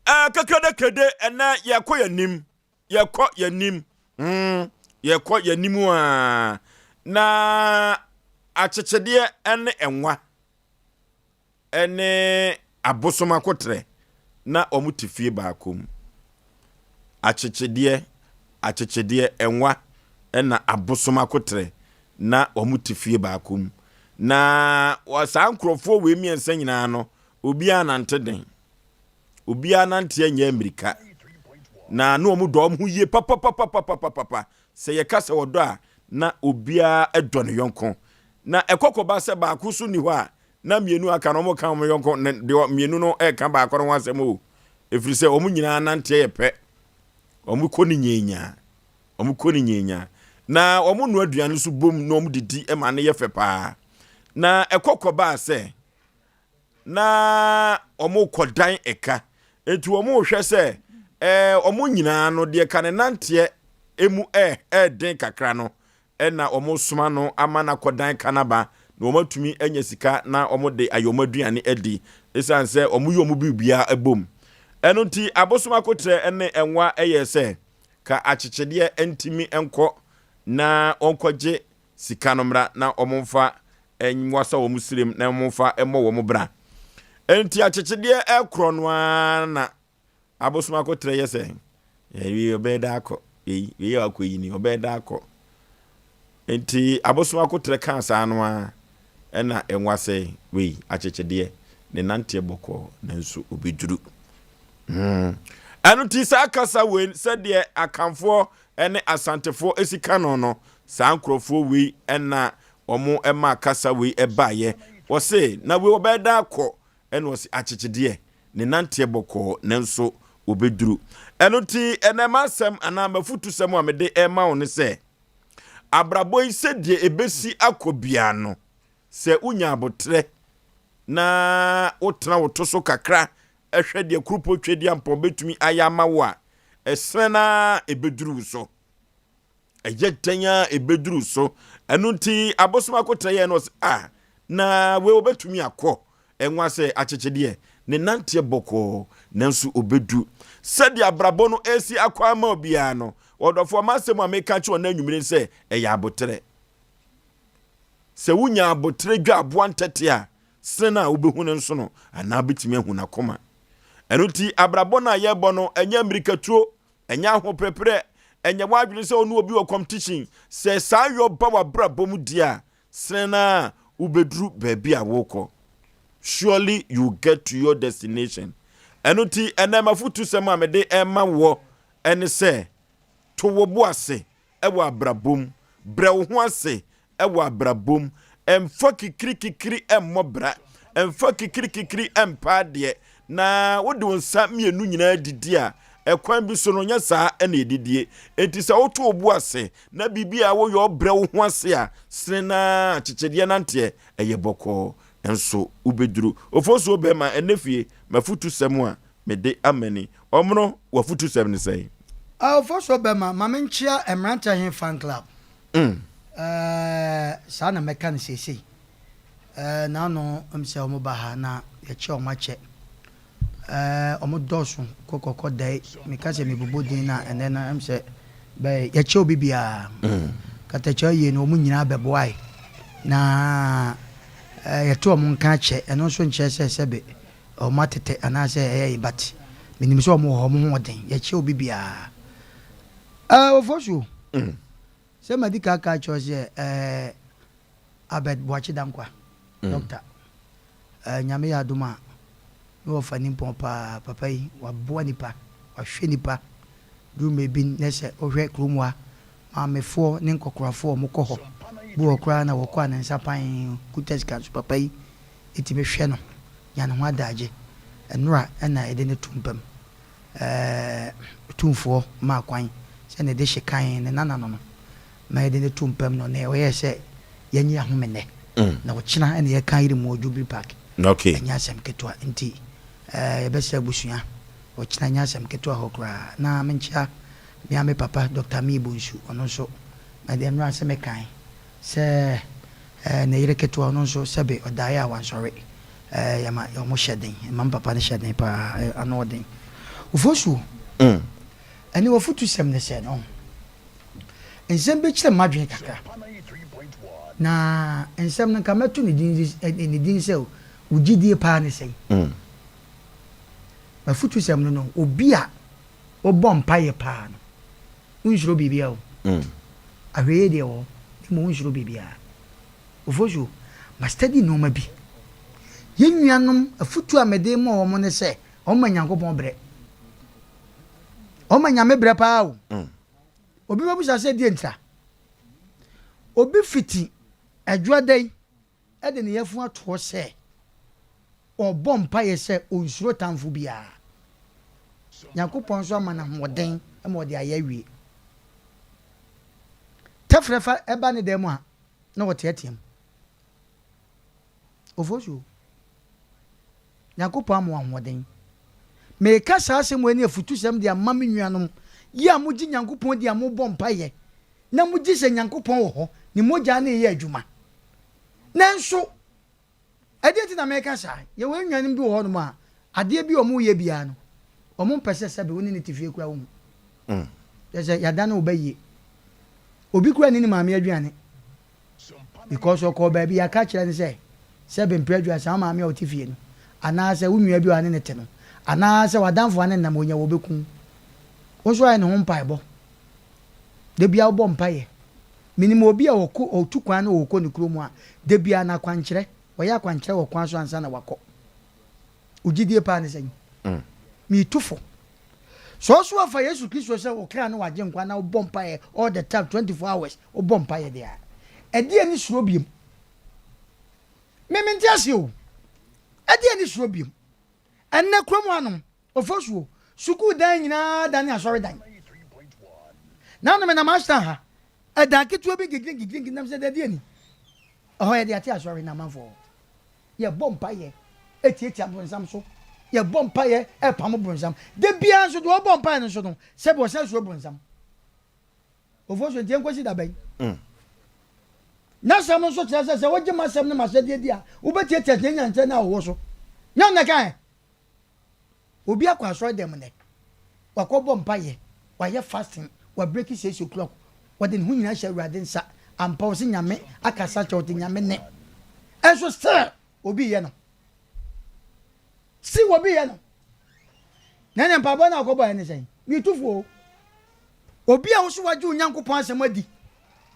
Ɛɛ kakradakede ɛnɛ yɛkɔ yɛn anim yɛkɔ yɛn anim hmm yɛkɔ yɛn anim a na akyekyedeɛ ne nwa ne abosom akotrɛ na wɔn te fie baako mu. Akyekyedeɛ akyekyedeɛ nwa na abosom akotrɛ na wɔn te fie baako mu. Na saa nkurɔfoɔ wei mmiɛnsa nyinaa no Obiara nante den. Obiara nante nyɛ mmirika. Na na wɔn dɔ wɔn ho yie papapapapapapa. Sɛ yɛka sɛ ɔdɔ a, na obiara dɔ ne yɔnko. Na ɛkɔ kɔba sɛ baako so nni hɔ a, na mmienu aka no wɔka wɔn yɔnko ne deɛ mmienu no reka baako no ho asɛm o. Ɛfiri sɛ wɔn nyinaa nanteɛ yɛ pɛ. Wɔn kɔ ne nyeenyaa. Wɔn kɔ ne nyeenyaa. Na wɔn noa aduane nso bom na wɔn didi ma no yɛ fɛ paa. Na ɛkɔ kɔbaa sɛ na wɔrekɔdan ɛka. Enti wɔrehwɛ sɛ ɛɛ wɔn nyinaa no deɛ ka ne nanteɛ emu ɛ ɛɛden kakra no ɛna wɔresoma no ama no akɔdan ka no aba na wɔatumi anya sika na wɔde ayɛ wɔn aduane adi esiane sɛ wɔyɛ wɔn biribiara bom. Ɛno nti abosom akotrɛ ne nwa yɛɛ sɛ ka akyekyedeɛ ntumi nkɔ na wɔnkɔgye sika no mmra na wɔmfa. Nwasa wɔn srem na wɔmfa mmɔ wɔn bra. Enti akyekyedeɛ ɛkorɔ no ara na abosom akotrɛ yɛ sɛ wei ɔbɛyɛ da akɔ, wei wei a wakɔ yi ni ɔbɛyɛ da akɔ. Enti abosom akotrɛ kaa saa no ara ɛna nwasɛ wei akyekyedeɛ ne nanteɛ bɔkɔɔ nanso ɔbɛduru. Ɛno nti saa kasa wei sɛdeɛ Akanfoɔ ne Asantefoɔ si ka no no, saa nkurɔfoɔ wei na wɔmaa kasa wei baeɛ. Wɔse, na wei wɔbɛyɛ dɛn akɔ? Ɛna wɔse, akyekyedeɛ, ne nanteɛ bɔkɔɔ, nanso wɔbɛduru. Ɛno nti ɛnɛ m'asɛm anaa m'afutusɛm a mede rema wo ne sɛ, abrabɔ yi sɛdeɛ ɛbɛsi akɔ biara no, sɛ wonya aboterɛ na wotena wo to so kakra hwɛ deɛ Kuropɔn Tweaduampɔn bɛtumi ayɛ ama wo a, ɛserɛ no ara ɛbɛduru wo so. Ɛyɛ dɛn ara ɛbɛduru so. Ɛno nti abosom akotrɛ yɛɛ no ɔsɛ, ah, na wei ɔbɛtumi akɔ. Ɛnwa sɛ akyekyedeɛ, ne nanteɛ bɔkɔɔ, nanso ɔbɛdu. Sɛdeɛ abrabɔ no ɛresi akɔ ama obiara no, ɔdɔfoɔ, m'asɛm a meka kyerɛ wo nnɛ anwummere ne sɛ, ɛyɛ aboterɛ. Sɛ wonya aboterɛ dwa aboa ntɛte a, sene no a wobɛhu no nso no, anaa wobɛtumi ahu n'akoma. Ɛno nti, abrabɔ no a yɛrebɔ no, ɛnyɛ mmirikatuo, ɛnyɛ ahopereperɛ, ɛnyɛ w'adwene sɛ wo ne obi wɔ competition. Sɛ saa yɔ ba w'abrabɔ mu deɛ a, sene no a wobɛduru baabi a worekɔ. Surely you will get to your destination. Ɛno nti, ɛnɛ m'afotusɛm a mede rema woɔ ne sɛ, to wo bo ase wɔ abrabɔ mu. Brɛ wo ho ase wɔ abrabɔ mu. Mfa kikirikikiri mmɔ bra. Mfa kikirikikiri mpa adeɛ. Na wode wo nsa mmienu nyinaa didi a, ɛkwan bi so no, nyɛ saa na ɛdidie. Enti sɛ woto wo bo ase na biribi a woyɛ ɔbrɛ wo ho ase a, sene no ara kyekyedeɛ nanteɛ, ɛyɛ bɔkɔɔ nso wobɛduru. Ofosuo bɛrima, ɛnnɛ fie, m'afutusɛm a mede ama ni. Ɔmono, w'afutusɛm ne sɛn? Ofosuo bɛrima, ma menkyea Mmeranteɛ He Fan Club. Ɛɛ, saa na mɛka no seesei. Ɛɛ, n'ano m sɛ wɔn ba ha na yɛkyɛ wɔn akyɛ. Ɛɛ, wɔn dɔɔso kɔkɔkɔ dɛe. Meka sɛ mebobɔ din no a, ɛnɛ no m sɛ bɛyɛ yɛkyɛ obi biara. Katakyɛ yie no wɔn nyinaa bɛboae. Na ɛɛ, yɛte wɔn nka akyɛ. Ɛno nso nkyerɛ sɛ sɛbe wɔn atete anaasɛ ɛyɛ yi but menim sɛ wɔn wɔ hɔ, wɔn ho ɔden. Yɛkyɛ obi biara. Ɛɛ, Ofosuo. Sɛ madi kan aka akyerɛ wo sɛ eh, Albert Boakye Dankwa, Doctor, eh, Nyame yɛ adom a, me wɔfa nimpɔn paa, papa yi, waboa nipa, wahwɛ nipa, duru mmerɛ bi nɛ sɛ wohwɛ kurom ha, maamefoɔ ne nkɔkorafoɔ a wɔkɔ hɔ, bi wɔ hɔ koraa na wɔkɔ a ne nsa pan kuta sika nso papa yi tumi hwɛ no, nya ne ho adaagye, nnora na yɛde no to mpa mu. Otumfoɔ maa kwan sɛ ne dehye kan ne nana no no ma yɛde no to mpam no, nea ɔyɛɛ sɛ yɛnye ahome nnɛ, na ɔkyena na yɛka yere mu wɔ Jubilee Park. Ɛnyɛ asɛm ketewa. Nti yɛbɛsrɛ abusua, ɔkyena nyɛ asɛm ketewa hɔ koraa. Na menkyea me ara me papa Dɔkta Ameyi Bonsu, ɔno nso mede nnora sɛ mekae sɛ ne yere ketewa ɔno nso sɛbe ɔdaeɛ a wansɔre. Ɛɛ yɛma wɔn hyɛ den, yɛma me papa no hyɛ den paa, ɛɛ ano ɔden. Ofosuo, ɛne w'afutusɛm ne sɛn? Ɔho nsɛm bi kyerɛ m'adwene kakra, na nsɛm no nka mɛto ne din ne din sɛ wo gyidie paa ne sɛn? M'afutusɛm no no, obi a ɔbɔ mpaeɛ paa no, wonsuro biribiara o. Ahwɛyie deɛ wɔ hɔ, na mmom wonsuro biribiara. Ofosuo, ma study nnoɔma bi. Yɛn nuanom, afutuo a mede rema wɔn ne sɛ, wɔn ma Nyankopɔn brɛ. Wɔn ma Nyame brɛ paa o. Obi bɛbusa sɛ deɛ ntira. Obi fiti Adwoada yi de ne yafunu ato hɔ sɛ ɔrebɔ mpaeɛ sɛ ɔnsuro tamfo biara. Nyankopɔn nso ama no ahoɔden ma ɔde ayɛ awie. Tɛfrɛ fa ba ne dan mu a, na wɔteateam. Ofosuo, Nyankopɔn ama wo ahoɔden. Meka saa asɛm wei ne afutusɛm de ama me nuanom yi a mogye Nyankopɔn di a mobɔ mpaeɛ na mogye sɛ Nyankopɔn wɔ hɔ, ne mogya no reyɛ adwuma. Nanso, Ɛdeɛn nti na mereka saa? Yɛwɔ yɛn nuanom bi wɔ hɔnom a, adeɛ bi a wɔreyɛ biara no, wɔmpɛ sɛ sɛbe wo ne no te fie koraa wohu. Kyerɛ sɛ, yɛadane wo ba yie. Obi koraa nni ne maame aduane. Because ɔkɔɔ baabi yɛaka kyerɛ no sɛ, sɛ mprɛ 30 wo maame a ɔte fie no, anaasɛ wo nua bi a ɔne no te no, anaasɛ w'adamfo a ne nam onya wɔbɛku wo. Wo nso ayɛ ne ho mpaebɔ. Da biara wobɔ mpaeɛ. Menim obi a ɔkɔ ɔtu kwan na ɔkɔ ne kurom a, da biara no akwankyerɛ, ɔyɛ akwankyerɛ wɔ kwan so ansa na wakɔ. Wo gyidie paa ne sɛn? Metu fo. Sɛ ɔso afa Yesu Kristo sɛ wo kra ne w'agyenkwa na wobɔ mpaeɛ all the time, 24 hours, wobɔ mpaeɛ deɛ a, ɛdeɛn ne suro biom? Me mente aseɛ o. Ɛdeɛn ne suro biom? Ɛnnɛ kurom hanom, Ofosuo, sukuu dan nyinaa dane asɔredan. Nano menam Ashtown ha, ɛdan ketewa bi nketenkete nam sɛ ɛdeɛn ni? Ɛhɔ yɛde ate asɔre na amanfoɔ wɔ hɔ. Yɛbɔ mpaeɛ tiatia bronsam so. Yɛbɔ mpaeɛ pamo bronsam. Da biara nso deɛ ɔbɔ mpaeɛ no nso no, sɛbi ɔsan suro bronsam. Ofosuo, nti ɛnkɔsi da bɛn? N'asɛm nso kyerɛ sɛ, sɛ wogye m'asɛm ne m'ahyɛdeɛ di a, wobɛtiatia deɛ nyankyerɛ no a ɔwɔ so. Nyɛ ɔno na ɛkaeɛ? Obi akɔ asɔre dɛm nnɛ, wakɔbɔ mpaeɛ, wayɛ fasting, wabreki six o'clock, ɔde ne ho nyinaa ahyɛ Awurade nsa, ampa ɔse Nyame akasa akyerɛ wo, ɔte Nyame nne. Nso still obi yɛ no. Still obi yɛ no. Na ɛne mpaebɔ no a ɔkɔbɔeɛ ne sɛn? Metu fo o. Obi a wo so wagye Onyankopɔn asɛm adi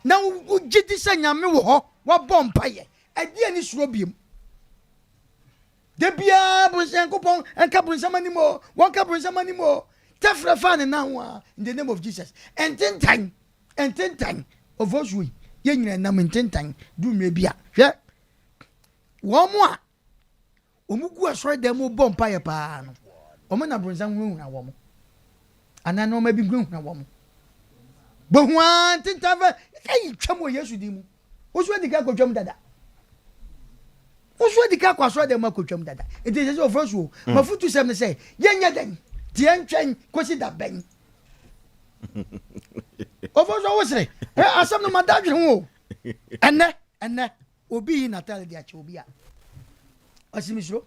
na wogye di sɛ Nyame wɔ hɔ, wabɔ mpaeɛ, ɛdeɛn ne suro biom? Da biara bonsam Nyankopɔn nka bonsam anim o, wɔnka bonsam anim o. Tɛfrɛ fa ne nan ho a, in the name of Jesus. Ntentan, ntentan, ofosuo yi, yɛn nyinaa nam ntentan du mmerɛ bi a. Hwɛ, wɔn a wɔn gu asɔre dan mu bɔ mpaeɛ paa no, wɔn na bonsam hunahuna wɔn. Anaa nneɛma bi hunahuna wɔn. Bohu ara ntentan fɛ, ɛyi twam wɔ Yesu din mu. Wo nso adi kan akɔtwam dada. Wo nso adi kan akɔ asɔre dɛm akɔtwam dada. Nti ɛsɛ sɛ ɔfrɛ so o. Mm. Mafotu sɛm ne sɛ yɛnyɛ dɛn? Nti yɛntwɛn kɔsi da bɛn? Ɔfrɛ so wo sere. Ɛ asɛm no mada adwene ho o. Ɛnɛ ɛnɛ obi yi n'ataade de akyɛ obi a ɔsi mesuro.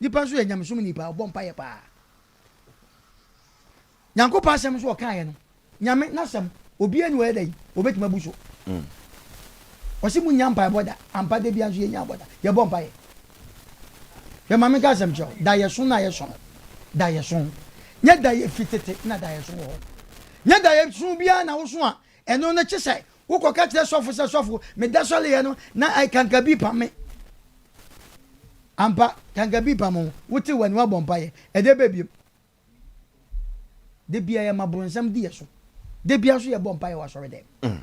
Nipa nso yɛ nyamesom nipa ɔbɔ mpaeɛ paa. Nyankopɔn asɛm nso ɔkaeɛ no, Nyame n'asɛm, obiara ni ɔyɛ dɛn, obetumi abu so. Ɔse munnya mpaebɔ da, ampa da biara nso yɛnnya abɔ da, yɛbɔ mpaeɛ. Hwɛ ma menka asɛm kyerɛ wo, daeɛso no a yɛso no, daeɛso, nyɛ daeɛ fi tete na daeɛso wɔ hɔ. Nyɛ daeɛso biara na woso a, ɛno no kye sɛ wokɔka kyerɛ sɔfo sɛ sɔfo, meda sɔreɛ no na kankabi pam me. Ampa, kankabi pam wo, wote w'ani woabɔ mpaeɛ, ɛdeɛ bɛɛ biom. Da biara yɛma bronsam di yɛ so. Da biara nso yɛbɔ mpaeɛ wɔ asɔre dɛm. Mm.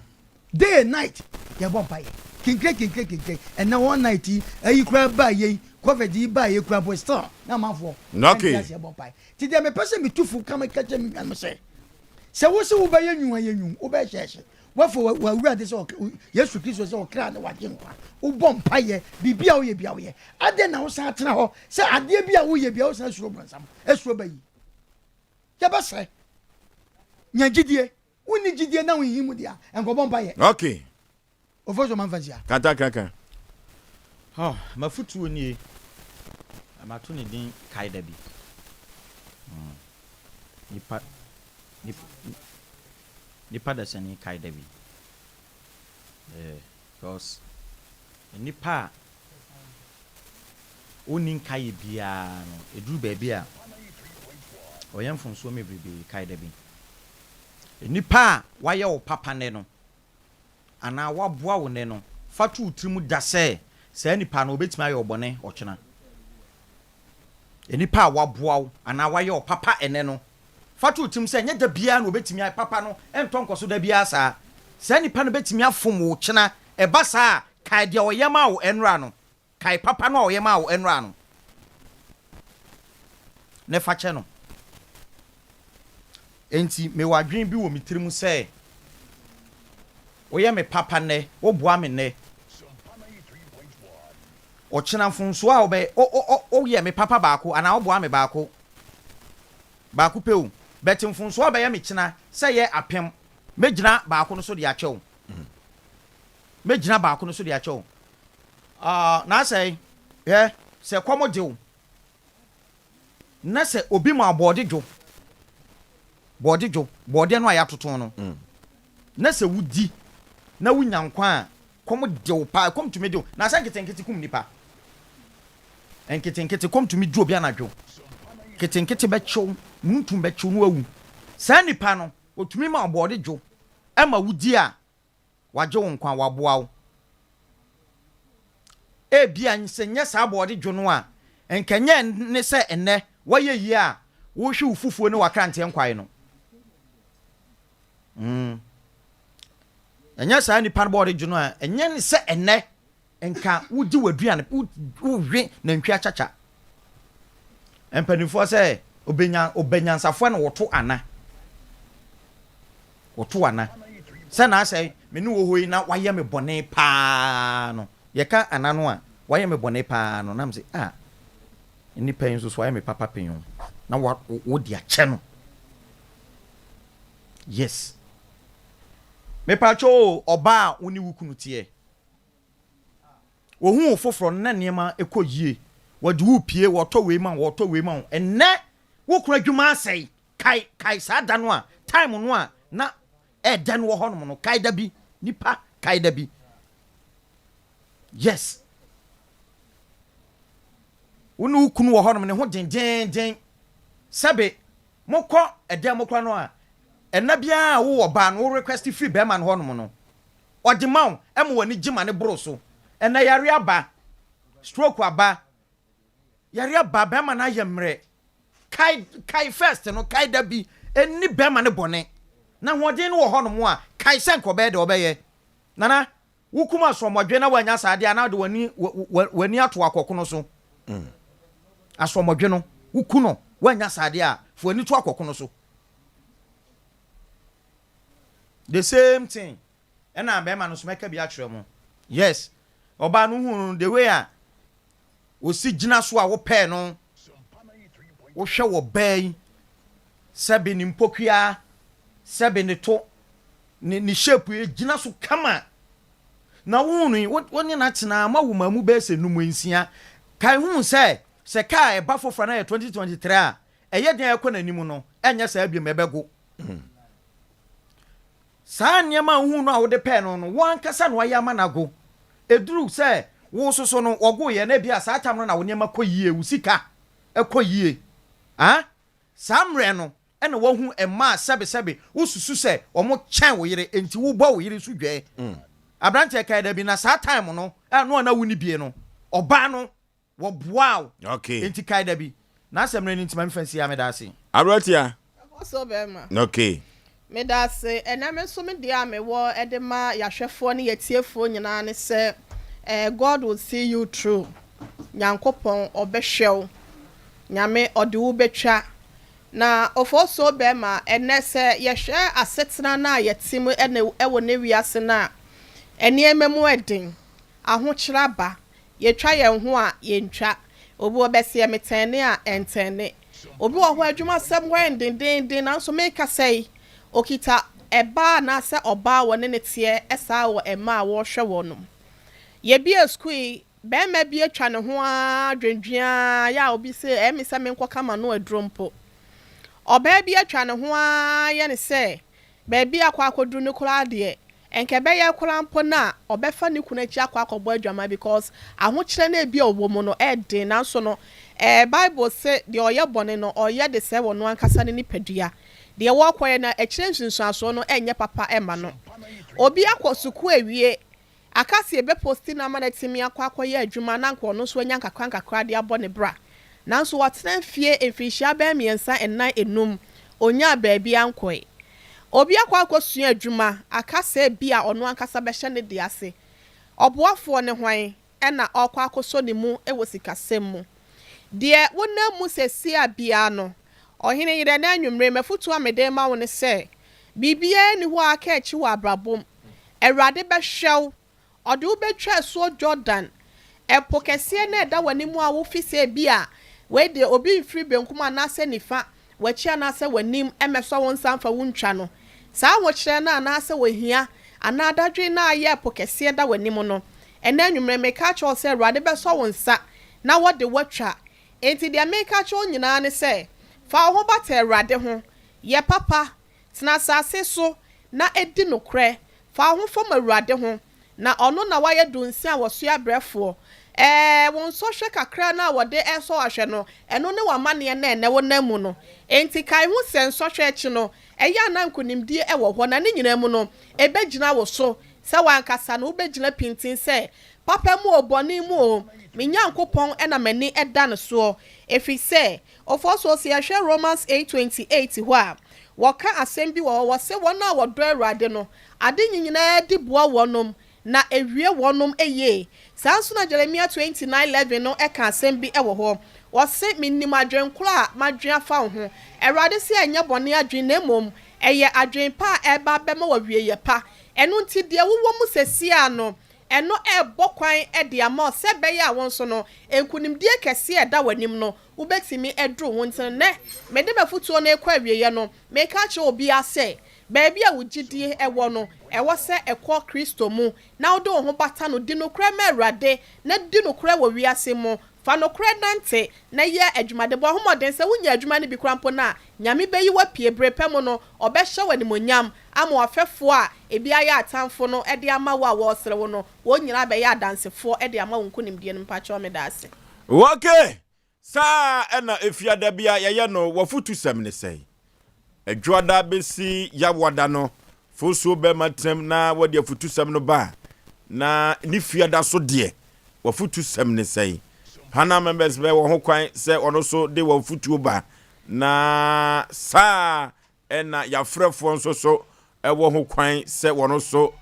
Day and night yɛbɔ mpaeɛ. Kinkire kinkire kinkire. Ɛnɛ all night yi ayi koraa baa yei covid yi baa yei koraa mpo still na amanfoɔ Okay. ɛnte aseɛ bɔ mpaeɛ. Ti deɛ mepɛ sɛ metu fo ka meka kyerɛ me nuanom sɛ sɛ wo se wobɛyɛ nwuma yɛ nwum wobɛyɛ hyɛhyɛ wafa w'awurade sɛ Yesu Kristo sɛ ɔkra ne wagye nkwa wobɔ mpaeɛ biribi a woyɛ bi a woyɛ adɛn na wosan atena hɔ sɛ adeɛ bi a woyɛ bi a wosan suro bronsam Esuro bɛ yi. Yɛbɛsrɛ. Nya gyidie. Wonni gyidie na wonhi mu deɛ a, nkɔbɔ mpaeɛ. Okay. Ofosu ɔma mfa nsia. Kanta kankan. Oh, m'afotuo nie, na mato ne din Kae Da Bi. Mm, nipa, nip, nipa dasani kae da bi. Yeah, because nipa a ɔnni nkaeɛ biara no, ɛduru baabi a, ɔyɛ mfomsoɔ mebrebee. Kae da bi, nnipa a wɔayɛ wo papa nnɛ no, anaa wɔaboa wo nnɛ no, fa to wo tirim da sɛ saa nipa no, ɔbɛtumi ayɛ wo bɔne ɔkyena. Nnipa a wɔaboa wo anaa wɔayɛ wo papa ɛnnɛ no, fa to wo tirim sɛ ɛnyɛ da biara na wɔbɛtumi ayɛ papa no, ɛntɔ nkɔ so da biara saa. Saa nipa no bɛtumi afom wo kyena. Ɛba saa a, kae deɛ ɔyɛ maa wo ɛnnora no. Kae papa no a ɔyɛ maa wo ɛnnora no, na fa kyɛ no. Enti mewɔ adwene bi wɔ me tirim sɛ, woyɛ me papa nnɛ, woboa me nnɛ. Ɔkyena mfomsoɔ a wobɛyɛ, o, o, o, woyɛ me papa baako anaa woboa me baako, baako pɛ o, but mfomsoɔ a wobɛyɛ me kyena sɛ ɛyɛ apem, mɛgyina baako no so de akyɛ wo. Mɛgyina baako no so de akyɛ wo. Ah, na asɛe, hwɛ, sɛ kɔm de wo, na sɛ obi ma wo bɔɔde dwo, bɔɔde dwo, bɔɔdeɛ no a yɛatoto no, na sɛ wodi na wonya nkwa a, Ɛkɔm de wo paa, ɛkɔm tumi de wo. Na sɛ nketenkete kum nipa. Nketenkete, kɔm tumi di obi anadwo. Nketenkete bɛkye wo, mununtum bɛkye wo na wawu. Saa nipa no, otumi ma ɔbɔɔde dwo ma wodi a, wagye wo nkwa, waboa wo. Ebia sɛ nyɛ saa bɔɔde dwo no a, nka ɛnyɛ ne sɛ nnɛ woayɛ yie a worehwe wo fufuo ne w'akranteɛ nkwae no. Mm. Ɛnyɛ saa nipa no bɔɔde dwo no a, ɛnyɛ ne sɛ ɛnnɛ Nka wodi w'aduane, wowe nantwi akyakya. Mpanimfoɔ sɛ obenya ɔbanyansafoɔ na wɔto ana. Wɔto ana. Sɛ na asɛ me ne wɔ hɔ yi na wayɛ me bɔne paa no, yɛka ana no a, wayɛ me bɔne paa no, na me sɛ ah, nnipa yi nso so wayɛ me papa pɛn o, na wa wode akyɛ no. Yes. Mepatwo o, ɔbaa a wo ne wo kunu teɛ. Wɔhu wo foforɔ no na nneɛma kɔ yie. Wɔde wo repue, wɔtɔ wei ma wo, wɔtɔ wei ma wo. Ɛnnɛ wo kunu adwuma asɛe. Kae, kae saa da no a, time no a na ɛɛdɛ no wɔ hɔnom no. Kae da bi, nipa, kae da bi. Yes. Wo ne wo kunu wɔ hɔnom, ne ho dendeenden. Sɛbe, mokɔ ɛdan mu koraa no a, ɛna biara a wowɔ baa no, wo request firi bɛrima no hɔnom no, Ɔde ma wo ma w'ani gye ma no boro so. Ɛnɛ yare aba, stroke aba, yare aba, bɛrima no ayɛ mmerɛ. Kae, kae first no, kae da bi, ɛnni bɛrima no bɔne. Na ahoɔden no wɔ hɔnom a, kae sɛ nka ɔbɛyɛ deɛ ɔbɛyɛ. Nana, wokum asoɔmɔdwe na woannya saa adeɛ a, na wode w'ani, w'ani ato akɔkono so. Asoɔmɔdwe no, woku no, woannya saa adeɛ a, fa w'ani to akɔkono so. The same thing ɛna bɛrima no nso mɛka bi akyerɛ mo. Yes, ɔbaa no hu no the way a osi gyina so a wopɛɛ no, wohwɛ wɔ baa yi sɛbe ne mpokua, sɛbe ne to, ne ne shape yi gyina so kama. Na wohu no yi, wo ne no atena moawo maa mu bɛyɛ sɛ num nsia. Kae hu sɛ sɛ kaa ɛba foforɔ na yɛ 2023 a, ɛyɛ den a ɛkɔ n'anim no, ɛnyɛ saa biom, ɛbɛgo. Saa nneɛma a wohuu no a wode pɛɛ no no, wo ankasa na woayɛ ama no ago. Ɛduru sɛ wososo no, wɔgoeɛ, na ebia saa tam no na wo nneɛma kɔ yie, wo sika kɔ yie. Ah, saa mmerɛ no na woahu mmaa a sɛbesɛbe wosusu sɛ wɔkyɛn wo yere, enti wobɔ wo yere so dwɛɛ. Aberanteɛ kae da bi, na saa time no a na wonni bie no, ɔbaa no Wɔboaa wo. Okay. Enti kae da bi. N'asɛm no ani nti ma me fa nsi ha meda ase. Aberanteɛ. Ɛkɔ so bɛrima. Okay. Meda ase. Ɛnɛ me nso me deɛ a mewɔ de ma yɛahwɛfoɔ ne yɛatiefoɔ nyinaa ne sɛ eh, God will see you through. Nyankopɔn ɔbɛhwɛ wo. Nyame ɔde wo bɛtwa. Na Ofosuo bɛrima, ɛnɛ sɛ yɛhwɛ asetena no a yɛte mu ɛne ɛwɔ ne wiase no a, nneɛma mu ɛden, ahokyerɛ aba, Yɛtwa yɛn ho a, yɛntwa. Obi wɔ bɛseɛ metɛne a, ɛntɛne. Obi wɔ hɔ a, adwumasɛm hɔ yɛ dendeenden nanso merekasa yi, ɔkita ɛba anaasɛ ɔbaa a wɔne no teɛ saa wɔ mma a wɔrehwɛ wɔn mu. Yɛbue sukuu yi, barima bi atwa ne ho ara dwendwen ara yɛ a obi se ɛyɛ me sɛ menkɔka m'ano aduro mpo. Ɔbaa bi atwa ne ho ara yɛ no sɛ Baabi a akɔ akɔduru no koraa deɛ, nka ɛbɛyɛ koraa mpo no a, ɔbɛfa ne kunu akyi akɔ akɔbɔ adwaman because ahokyerɛ no a ebia ɔwɔ mu no, ɛyɛ den. Nanso no, eh, Bible se deɛ ɔyɛ bɔne no, ɔyɛ de sɛe ɔno ankasa ne nipadua. Deɛ wɔrekɔyɛ no, akyire nsunsuansoɔ no nyɛ papa mma no. Obi akɔ sukuu awie, Aka sɛ yɛbɛposti no ama no atumi akɔ akɔyɛ adwuma na anka ɔno nso anya nkakrankakra de abɔ ne bra. Nanso watena fie mfirihyia bɛyɛ mmiɛnsa, nnan, nnum, ɔnyaa baabiara nkɔe. Obi akɔ akɔsua adwuma, aka sɛ ebia ɔno ankasa bɛhyɛ ne deɛ ase. Ɔboafoɔ ne hwan na ɔrekɔ akɔsɔ ne mu wɔ sikasɛm mu? Deɛ wonam mu seesei a biara no, ɔhene yerɛ nnɛ anwummere, m'afotuo a mede rema wo ne sɛ, biribiara nni hɔ a aka akyi wɔ abrabɔ mu. Awurade bɛhwɛ wo, ɔde wo bɛtwa asuo Jordan, ɛpo kɛseɛ no a ɛda w'anim a wofi sɛ ebia wei deɛ obi mfiri benkum anaasɛ nifa, w'akyi anaasɛ w'anim mmɛsɔ wo nsa mfa wo ntwa no. Saa ahokyerɛ no anaasɛ ohia anaa dadwen no a ayɛ ɛpo kɛseɛ da w'anim no, ɛnnɛ anwummerɛ meka akyerɛ wo sɛ Awurade bɛsɔ wo nsa na wɔde wo atwa. Enti deɛ meka akyerɛ wo nyinaa ne sɛ, fa wo ho bata Awurade ho, yɛ papa, Tena asase so na di nokorɛ. Fa wo ho fam Awurade ho, Na ɔno na wayɛ dunsin a wɔsoa abrɛfoɔ. Ɛɛ, wo nsɔhwɛ kakra no a wɔde resɔ wo ahwɛ no, ɛno ne w'amanneɛ no a ɛnnɛ wonam mu no. Enti kae hu sɛ nsɔhwɛ akyi no, ɛyɛ a na nkonimdie wɔ hɔ, na ne nyinaa mu no, ɛbɛgyina wo so sɛ w'ankasa no wobɛgyina pintinn sɛ, Papa mu oo, bɔne mu oo, me Nyankopɔn na m'ani da no soɔ. Ɛfiri sɛ, ɔfɔsoɔ, sɛ yɛhwɛ Romans 8:28 hɔ a, wɔka asɛm bi wɔ hɔ, wɔse wɔn a wɔdɔ Awurade no, ade nyinaa di boa wɔnom, na ewie wɔnom yie. Saa nso na Jeremia 29:11 no ka asɛm bi wɔ hɔ, ɔse, Menim adwen korɔ a madwen afa wo ho, Awurade se ɛnyɛ bɔne adwen na mmom ɛyɛ adwen pa a ɛreba abɛma wo awieɛ pa. Ɛno nti deɛ wowɔ mu sesie no, ɛno rebɔ kwan de ama wo sɛ ɛbɛyɛ a wo nso no, nkunimdie kɛseɛ a ɛda w'anim no, wobɛtumi aduru ho. Nti nnɛ, mede m'afotuo no rekɔ awieɛ no, meka akyerɛ obiara sɛ, Baabi a wo gyidie wɔ no, ɛwɔ sɛ ɛkɔ Kristo mu, na wode wo ho bata no. Di nokorɛ ma Awurade, na di nokorɛ wɔ wiase mu. Fa nokorɛ nante, na yɛ adwumade. Bɔ ho mmɔden, sɛ wonnya adwuma no bi koraa mpo no a, Nyame bɛyi wo apue. Bere pa mu no, Ɔbɛhyɛ wo animuonyam ama w'afɛfoɔ a ebi ayɛ atamfo no de ama wo a wɔresere wo no, wɔn nyinaa bɛyɛ adansefoɔ de ama wo nkonimdie no. Mpakyɛw, meda ase. Okay! Saa ara na Efiada bi a yɛyɛ no w'afotusɛm ne sɛn? Adwoada bɛsi Yawoada no, fosuo bɛma tenam na wɔde afutusɛm no ba a, na ne fiada so deɛ, w'afotusɛm ne sɛn? Panel members bɛ wɔ ho kwan sɛ wɔn nso de wɔn fotuo ba, na saa ara na yɛafrɛfoɔ nso so wɔ ho kwan sɛ wɔn nso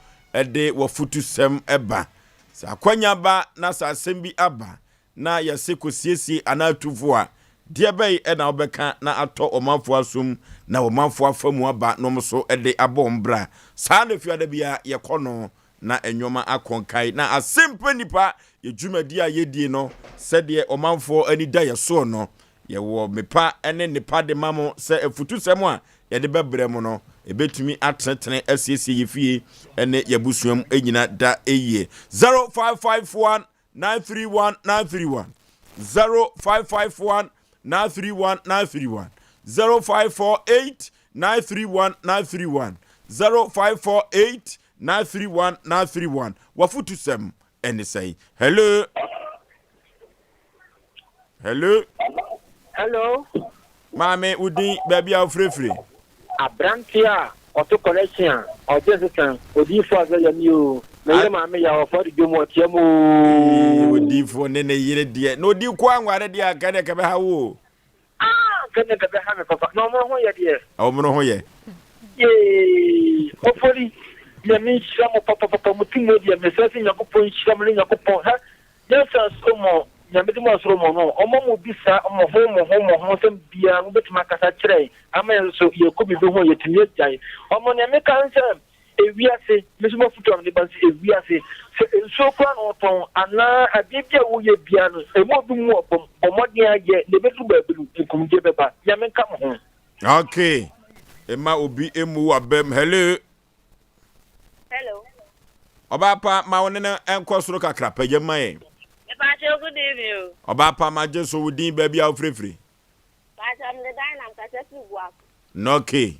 de w'afotusɛm ba. Sɛ akwanya ba na sɛ asɛm bi aba na yɛse kɔsiesie anaa tu fo a, deɛ bɛn na wobɛka na atɔ ɔmanfoɔ asom na ɔmanfoɔ afa mu aba na wɔn nso de abɔ wɔn bra? Saa na Fiada biara yɛkɔ no na nnoɔma akɔ nkae. Na asempɛ nnipa, yɛ dwumadie a yɛdie no, sɛdeɛ ɔmanfoɔ ani da yɛ soɔ no, yɛwɔ mepa ne nnepa de ma mo sɛ afutusɛm a yɛde bɛbrɛ mo no, ɛbɛtumi atenetene asiesie yɛ fie ne yɛ abusua mu nyina da yie. 0551 931 931 0551 931 931 0548 931 931 0548 931 931 W'afotusɛm ne sɛn? Hello? Hello? Hello. Maame, wo din, baabi a wofirefiri? Aberanteɛ a ɔto kɔlɛkyen a ɔgye nsesa, odiyifoɔ Isaiah nie oo, me yere maame yaw ɔfɔre dwom ɔteam oo. Odiyifoɔ ne ne yere deɛ, na odi ko anware deɛ anka deɛ kɛbɛha wo o. Ah, anka deɛ kɛbɛha me papa, na ɔmono ho yɛ deɛ. Ɔmono ho yɛ. Yee, Ofori, Nyame nhyira mo papapapa, mo ti mu deɛ, mesrɛ sɛ Nyankopɔn nhyira mo ne Nyankopɔn, hɛ, Nyansa soro mo Nyame de mo asoro mo no ɔmɔ mo bisa mo ho mo ho mo ho sɛm biaa mo bɛtumi akasa kyerɛ ama yɛn nso yɛkɔ biribi ho yɛtumi agyae ɔmɔ nea meka ne sɛ ewiase me nso mafutu a mede ba ne sɛ ewiase sɛ nsuo koraa na wɔtɔn anaa adeɛ bi a woyɛ biaa no ɛmu obi mu ɔbɔm bɔ mmɔden ayɛ na ɛbɛduru baabi no nkumdie bɛba Nyame nka mo ho. Okay, mma obi mmu w'abam. Hello. Hello. Ɔbaa pa ma wo ne no nkɔ soro kakra pagya ma yɛn. Mepakyɛw good evening o. Ɔbaa pa ma gye so wo din baabi a wofirifiri. Pakyɛw mede Dinah mekasa firi Boako. Nɔke.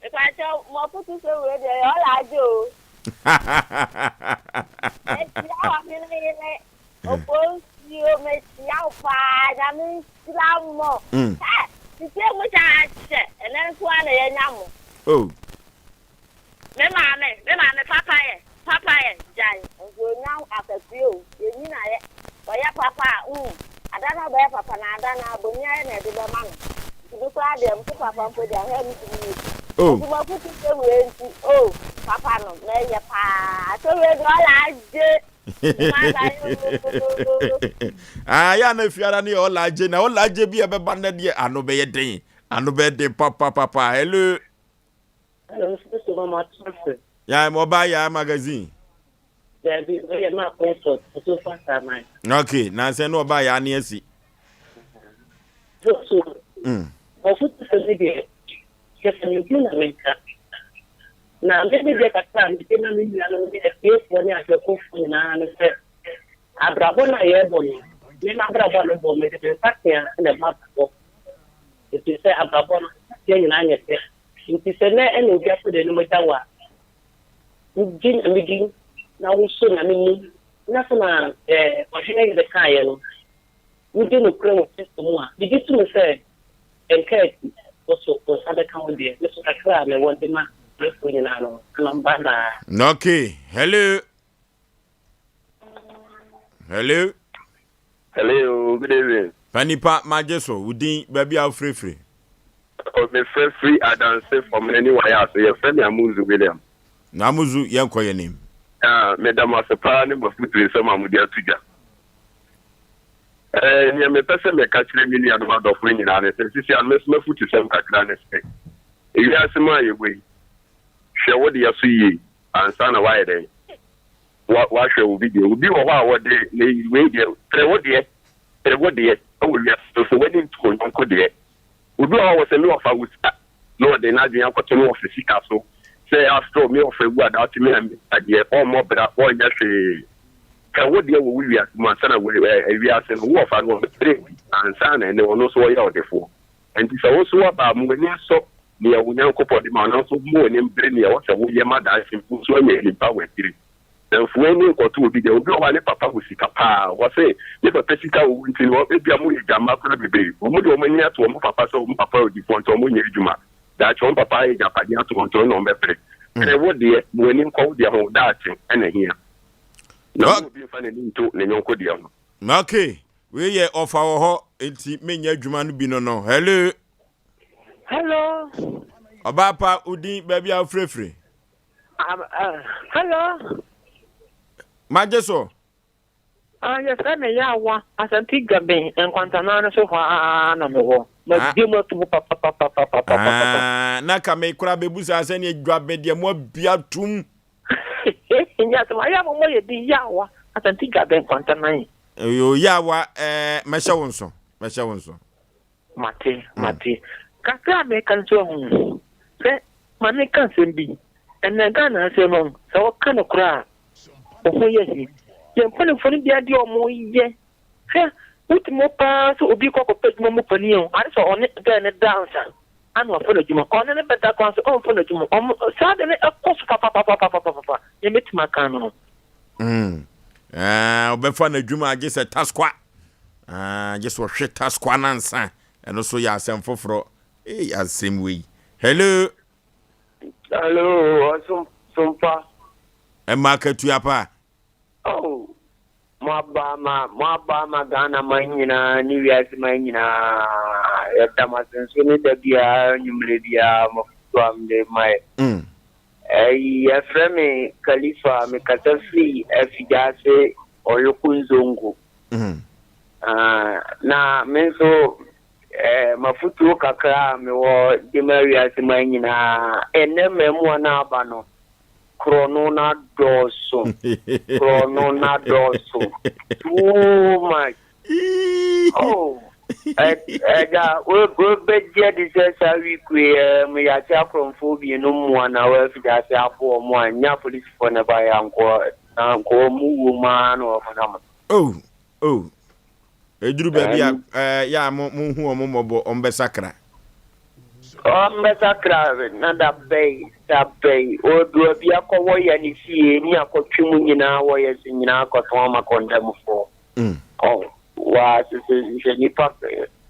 Mepakyɛw mo afutu sɛ wei deɛ ɛyɛ ɔla agye o. Mekyia ɔhene yere Oponsuo mekyia wo paa Nyame nhyira mo. Hɛ titie mu hyɛ akyɛ ɛnɛ nko ara na yɛanya mo. Oh. Me maame, me maame papa yɛ, papa yɛ, gyae. Nso onya akatua o, yɛnyin ayɛ. Ɔyɛ papa a, mm, ada no a ɔbɛyɛ papa no, ada no ara, bɔne ayɛ na yɛde bɛma no. Nti me koraa deɛ, mese papa mpo deɛ, ahwɛ a mentumi nyɛ bi. Oh. Nti m'afotu sɛ wei nti, oh, papa no, mɛyɛ paa. Sɛ wei deɛ ɔla agye. Me ma ba yoo. Ah, yɛ a na efiara no yɛ ɔla agye, na ɔla agye bi a ɛbɛba nnɛ deɛ, ano bɛyɛ den, ano bɛyɛ den papapapa. Hello. Hello, Mr. Mama Thompson. Yeah, mobile yeah magazine. Dabi, wei yɛ ma comfort, nso fa saa man. Okay, na sɛ no ɔba yɛ ane asi. So, so, ɔfo ti sɛ mi deɛ, kyɛ sɛ mi hu na mi nka. Na me me deɛ kakra a mede ma me nuanom ne afiefoɔ ne ahwɛkofoɔ nyinaa ne sɛ, abrabɔ no a yɛrebɔ no, me m'abrabɔ a mebɔ, mede me nsatea na ɛbɔ abrabɔ. Ɛfiri sɛ abrabɔ no, nsatea nyinaa nyɛ pɛ. Nti sɛ nnɛ ɛna obi akɔ n'anim agya wo a, gye Nyame di. na wosɔ Nyame mu, na sɛnea Ɔhene Yere kaeɛ no, wodi nokorɛ wɔ Kristo mu a, megye tom sɛ ɛnka akyi, wo so wo nsa bɛka wo deɛ. Me so kakra a mewɔ de ma atiefoɔ nyinaa no, ano bye bye. Okay, hello. Hello. Hello, good evening. Panipa magye so, wo din, baabi a wofirefiri. Oh, mefrɛ firi Adanse fam ne wayɛ ase. Yɛfrɛ me Amuzu William. Na Amuzu, yɛnkɔ yɛn anim. Ah, meda mo ase paa ne mo afotu nsɛm a mode ato dwa. Eh, nea mepɛ sɛ meka kyerɛ me nuanom adɔfo nyinaa ne sɛ, sisi a me nso m'afotusɛm kakra ne sɛ, ewiase mu a yɛwɔ yi, hwɛ wo deɛ so yie ansa na woayɛ dɛn? Wa, wahwɛ obi deɛ. Obi wɔ hɔ a wɔde ne wei deɛ, pere wo deɛ, pere wo deɛ wɔ wiase no so, w'ani nto wo yɔnko deɛ. Obi wɔ hɔ a wɔsɛ me ɔfa wo sika na ɔde n'adwene akɔto ne ɔfa sika so sɛ after all me ɔfa wu a daakye me na me sika deɛ, ɔmmɔ bra, ɔnyɛ hwee. Pɛ wo deɛ wɔ wo wiase mu ansa na wɔ ɛ, wiase no, wo ɔfa no ɔbɛbrɛ bi ansa na ɛnɛ ɔno nso ɔyɛ ɔdefoɔ. Ɛnti sɛ wo nso woaba a, ma w'ani nsɔ nea wo Nyankopɔn de ma wo, nanso mma w'ani mbere nea ɛwɔ sɛ woyɛ ma daakye wo nso anya anim pa wɔ akyiri. Na mfa w'ani nkɔto obi deɛ. Obi wɔ hɔ a ne papa wɔ sika paa, wɔse ne papa sika wɔ hɔ nti no, ebia moyɛ gyamma koraa bebree. Wɔn de wɔn ani ato wɔn papa sɛ wɔn papa yɛ odifoɔ nti wɔnyɛ adwuma. Daakye wɔn papa ayɛ agyapadeɛ ato wɔn nti ɔno na wɔbɛpere. Pere wo deɛ, ma w'ani nkɔ wo deɛ ho, wo daakye na ɛhia. Na mma obi mfa n'ani nto ne yɔnko deɛ ho. Okay, wei yɛ ɔfa wɔ hɔ nti menyɛ adwuma no bi no no. Hello. Hello. Ɔbaa pa, wo din, baabi a wofirefiri. Um, uh, hello. Magye so. Ah, yɛfrɛ me Yawa Asante Dwaben nkwantanan no so hɔ ara na mewɔ. Mabie mu ato mu papapapapapapa. Ah, na ka me kora bɛbu saa sɛneɛ Dwaben deɛ mo abia tom. Nyɛ asɛm ayɛ a mɔmɔ yɛ din Yawa Asante Dwaben nkwantanan. Yo Yawa, eh, mɛhyɛ wo nso, mɛhyɛ wo nso. Mate, mate. Kakra a meka no so ahu sɛ ma menka asɛm bi. Ɛnnɛ Ghana ha sei no, sɛ woka nokorɛ a, wo ho yɛ he. Yɛn mpanimfoɔ no bi adeɛ a wɔyɛ, hwɛ, wotumi hɔ paa sɛ obi kɔ akɔpɛ adwuma mu panin o, ade sɛ ɔne gɛɛ no da ansa ana wafa no adwuma. Ɔne no bɛda koraa nso ɔmfa no adwuma. Wɔn, saa ade no ɛkɔ so papapapapapapa. Deɛ mɛtumi aka no no. Mm. Eh, ɔbɛfa no adwuma agye sɛ taskwa. Ah, gye sɛ ɔhwe taskwa no ansa. Ɛno so yɛ asɛm foforɔ. Ei, asɛm wei. Hello. Hello, ɔsom sompa. Ɛma akatua pa. Oh, mo aba ama mo aba ama Ghana man nyinaa ne wiase man nyinaa. Yɛda mo ase nso ne da biara nwummere biara mo foto a mode ma yɛ. Mm. Ɛyi yɛfrɛ me Khalifa, mekasa firi Afigyaase Ɔyoko Nzongo. Mm. Ah, na me nso eh, m'afotuo kakra a mewɔ de ma wiase man nyinaa, ɛnnɛ mmaamua no aba no, korɔno no adɔɔso, korɔno no adɔɔso too much. Oh, ɛda wobɛgye adi sɛ saa week yi eh, mu yɛakye akorɔmfoɔ mmienu mmoa na wɔafidi ase abo wɔn a nyɛ apolisifoɔ na ɛbaeɛ ankoa na nkoa mu wuo mu ara na wɔn nam. Oh, oh. Ɛduru baabi a eh, yɛ a mo mo hu wɔn mmɔbɔ, wɔn bɛsakra. Wɔn bɛsakra na da bɛn, da bɛn. Ɔdu abi akɔwɔ yɛ ne fie ne akɔtwe mu nyinaa wɔ yɛ se nyinaa akɔtɔn ama kɔndɛmfoɔ. Mm. Oh, wa sese hwɛ nipa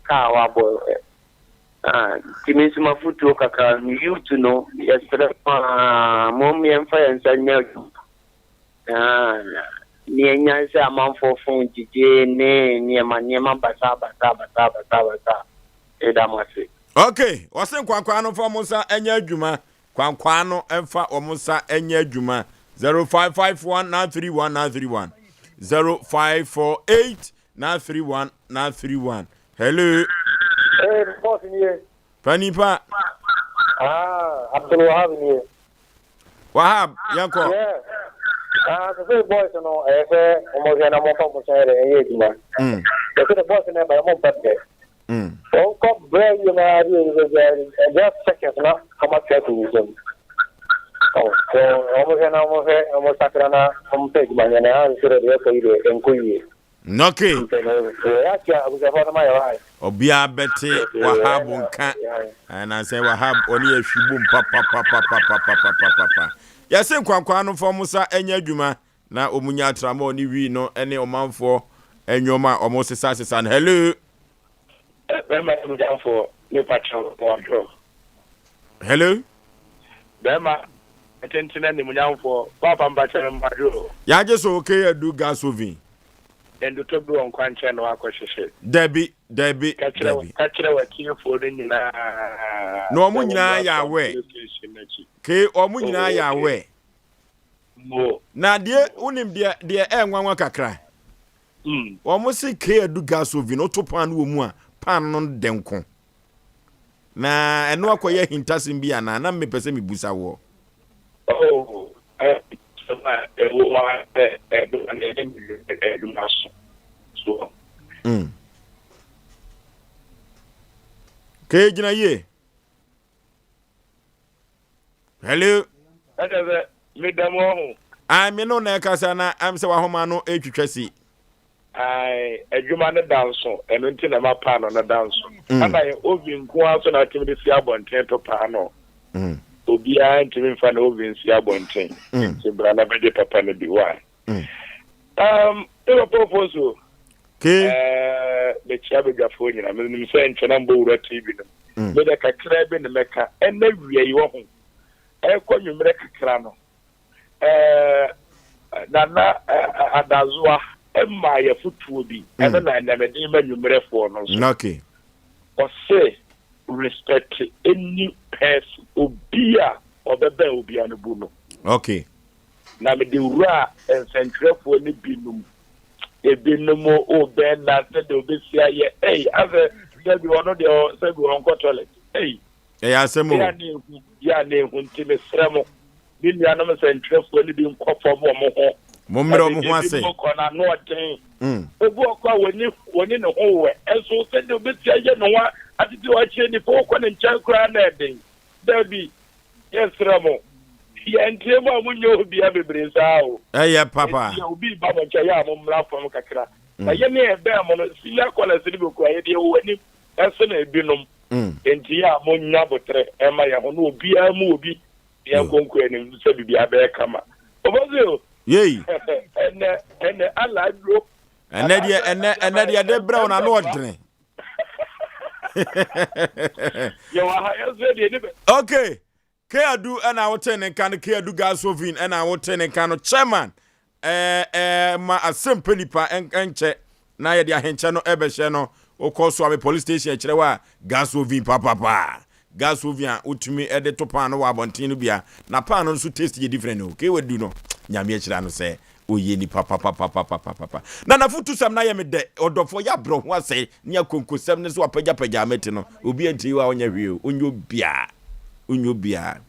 kaa wabɔ ɛ. Ah, nti me nso mafotuo kakra no youth no yɛsrɛ paa mom yɛmfa yɛn nsa nyɛ adwuma. Ah, ne yɛnyae sɛ amanfoɔ fon gyegye ne nneɛma nneɛma basaa basaa basaa basaa basaa. Yɛda mo ase. Ok, wɔse nkwankwaa no mfa wɔn nsa nyɛ adwuma. Kwankwaa no mfa wɔn nsa nyɛ adwuma. 0551 931 931 0548 931 931 Hello. Hey, boss nie. Panipa. Ah, Abdul Wahab nie. Wahab, yɛnkɔ. Yeah. Ah, sɛ sɛ boys no ɛyɛ sɛ wɔn hwɛ na wɔn fa wɔn sɛn yɛ ɛyɛ adwuma. Mm. Yɛsɛ the boys no ɛba wɔn mpɛ brɛ. Mm. Wɔn kɔ brɛ yie maa bi yɛ bɛ just seconds na wɔn atwa ato wɔn nsam. Oh, so wɔn hwɛ na wɔn hwɛ wɔn sakra na wɔn pɛ adwuma nyɛ na ɛha nso deɛ ɛkɔ yi deɛ ɛnkɔ yie. Okay. Obiara bɛte Wahab nka. Anaasɛ Wahab ɔne ahwi bom papapapapapapapa. Yɛse nkwankwaa no mfa wɔn nsa nyɛ adwuma. Na wɔn nya tramɔɔ ne wii no ne ɔmanfoɔ nnoɔma a wɔn sesa sesa no. Hello. Bɛrima animuonyamfoɔ mepa kyɛw bɔɔdwo. Hello. Bɛrima tenten animuonyamfoɔ paapa mpa kyɛw mmoadwo o. Yagye so okay adu gas oven. Ndotɔ bi wɔ nkwankyɛn na wakɔ hyehye. Dabi dabi dabi. Ka kyerɛ w'atiefoɔ no nyinaa. Na wɔn nyinaa yɛ aware. Kee wɔn nyinaa yɛ aware. Mo. Na deɛ wonim deɛ deɛ ɛyɛ nwanwa kakra. Wɔn se kee adu gas oven woto paano wɔ mu a paano no dɛ nko. Na ɛno akɔyɛ ahintasɛm bi anaa na mepɛ sɛ mebusa woɔ. Oh, asɛm a ɛwɔ mu ara sɛ ɛbɛma no ɛne me adwuma so soɔ. Kee gyina yie. Hello. Ɛkyɛ sɛ meda mu ɔho. Ae me no na ɛkasa na am sɛ wahoma no ɛtwitwa si. Ae adwuma no da nso ɛno nti na ɛma paano no da nso. Ɛna yɛ oven nko ara so na atumi de si abɔnten to paano. Obiara ntumi mfa ne oven si abɔnten. Nti bra na bɛgye papa no bi why. Um, me papa Ofosu. Ke. Eh, mekyia badwafoɔ nyina. Menim sɛ nkyɛ na mbɔ wura TV no mu. Mm. Mede kakra bi na mɛka. Ɛnɛ wia yi wɔ ho. Ɛkɔ nwummerɛ kakra no. Eh, Nana eh, Adazoa ɛmaa yɛ fotuo bi. Mm. Ɛno na ɛnɛ mede ma nwummerɛfoɔ no nso. Okay. Ɔse respect any person obi a ɔbɛbɛn obi a no bu no. Okay. Na mede wuraa nsɛntwerɛfoɔ no binom, ebinom o bɛn na sɛdeɛ obɛsi ayɛ ei asɛ sɛbi ɔno deɛ sɛbi ɔnkɔ toilet ei. Ɛyɛ asɛm o. Yɛ a na ehu, yɛ a na ehu nti mesrɛ mo, me nuanom nsɛntwerɛfoɔ no bi nkɔ fam wɔn ho. Mommrɛ wɔn ho ase. Ebinom kɔ na ano ɔden. Obi wɔ kɔ a wɔni wɔni ne ho wɛ, ɛnso sɛdeɛ obɛsi ayɛ ne ho atete ɔkyerɛ nipa wokɔ ne nkyɛn koraa na ɛden. Dabi, yɛsrɛ mo, yɛnteɛ mu a monyɛ obia bebree saa o. Ɛyɛ papa. Enti obi ba mo nkyɛn yɛ a mommra fam kakra. Na yɛn a yɛbɛn mo no, senior callers no bi koraa, yɛde yɛwɔ anim sene ebinom. Enti yɛ a monnya aboterɛ mma yɛn ho na obiara mmu obi na yɛnkɔ nkɔ anim sɛ biribiara bɛyɛ kama. Ofosu o! Yei. Ɛnɛ, ɛnɛ Allah aduro. Ɛnɛ deɛ, ɛnɛ, ɛnɛ deɛ de brɛ wo na ano ɔdene. Okay, Keadu ɛna wote ne nka no, Keadu Gasovin ɛna wote ne nka no, chairman ɛɛ ɛɛ ma asɛmpɛ nipa ɛnkyɛ na yɛde ahenkyɛ no ɛbɛhyɛ no wokɔ so ame police station ɛkyerɛ wɔ a Gasovin papapa Gasovin a wotumi ɛde to paano wɔ abɔnten no bia na paano nso taste yɛ different o Keadu no nyame ahyira no sɛ Ɔyɛ nipa papapapapapa. Na n'afotusɛm no ayɛ me dɛ. Ɔdɔfoɔ, yɛ abrɛ ho asɛe ne akonkosɛm no so apagyapagya mmati no. Obi antie wo a ɔnyɛ hwee o. Ɔnyɛ obiara. Ɔnyɛ obiara.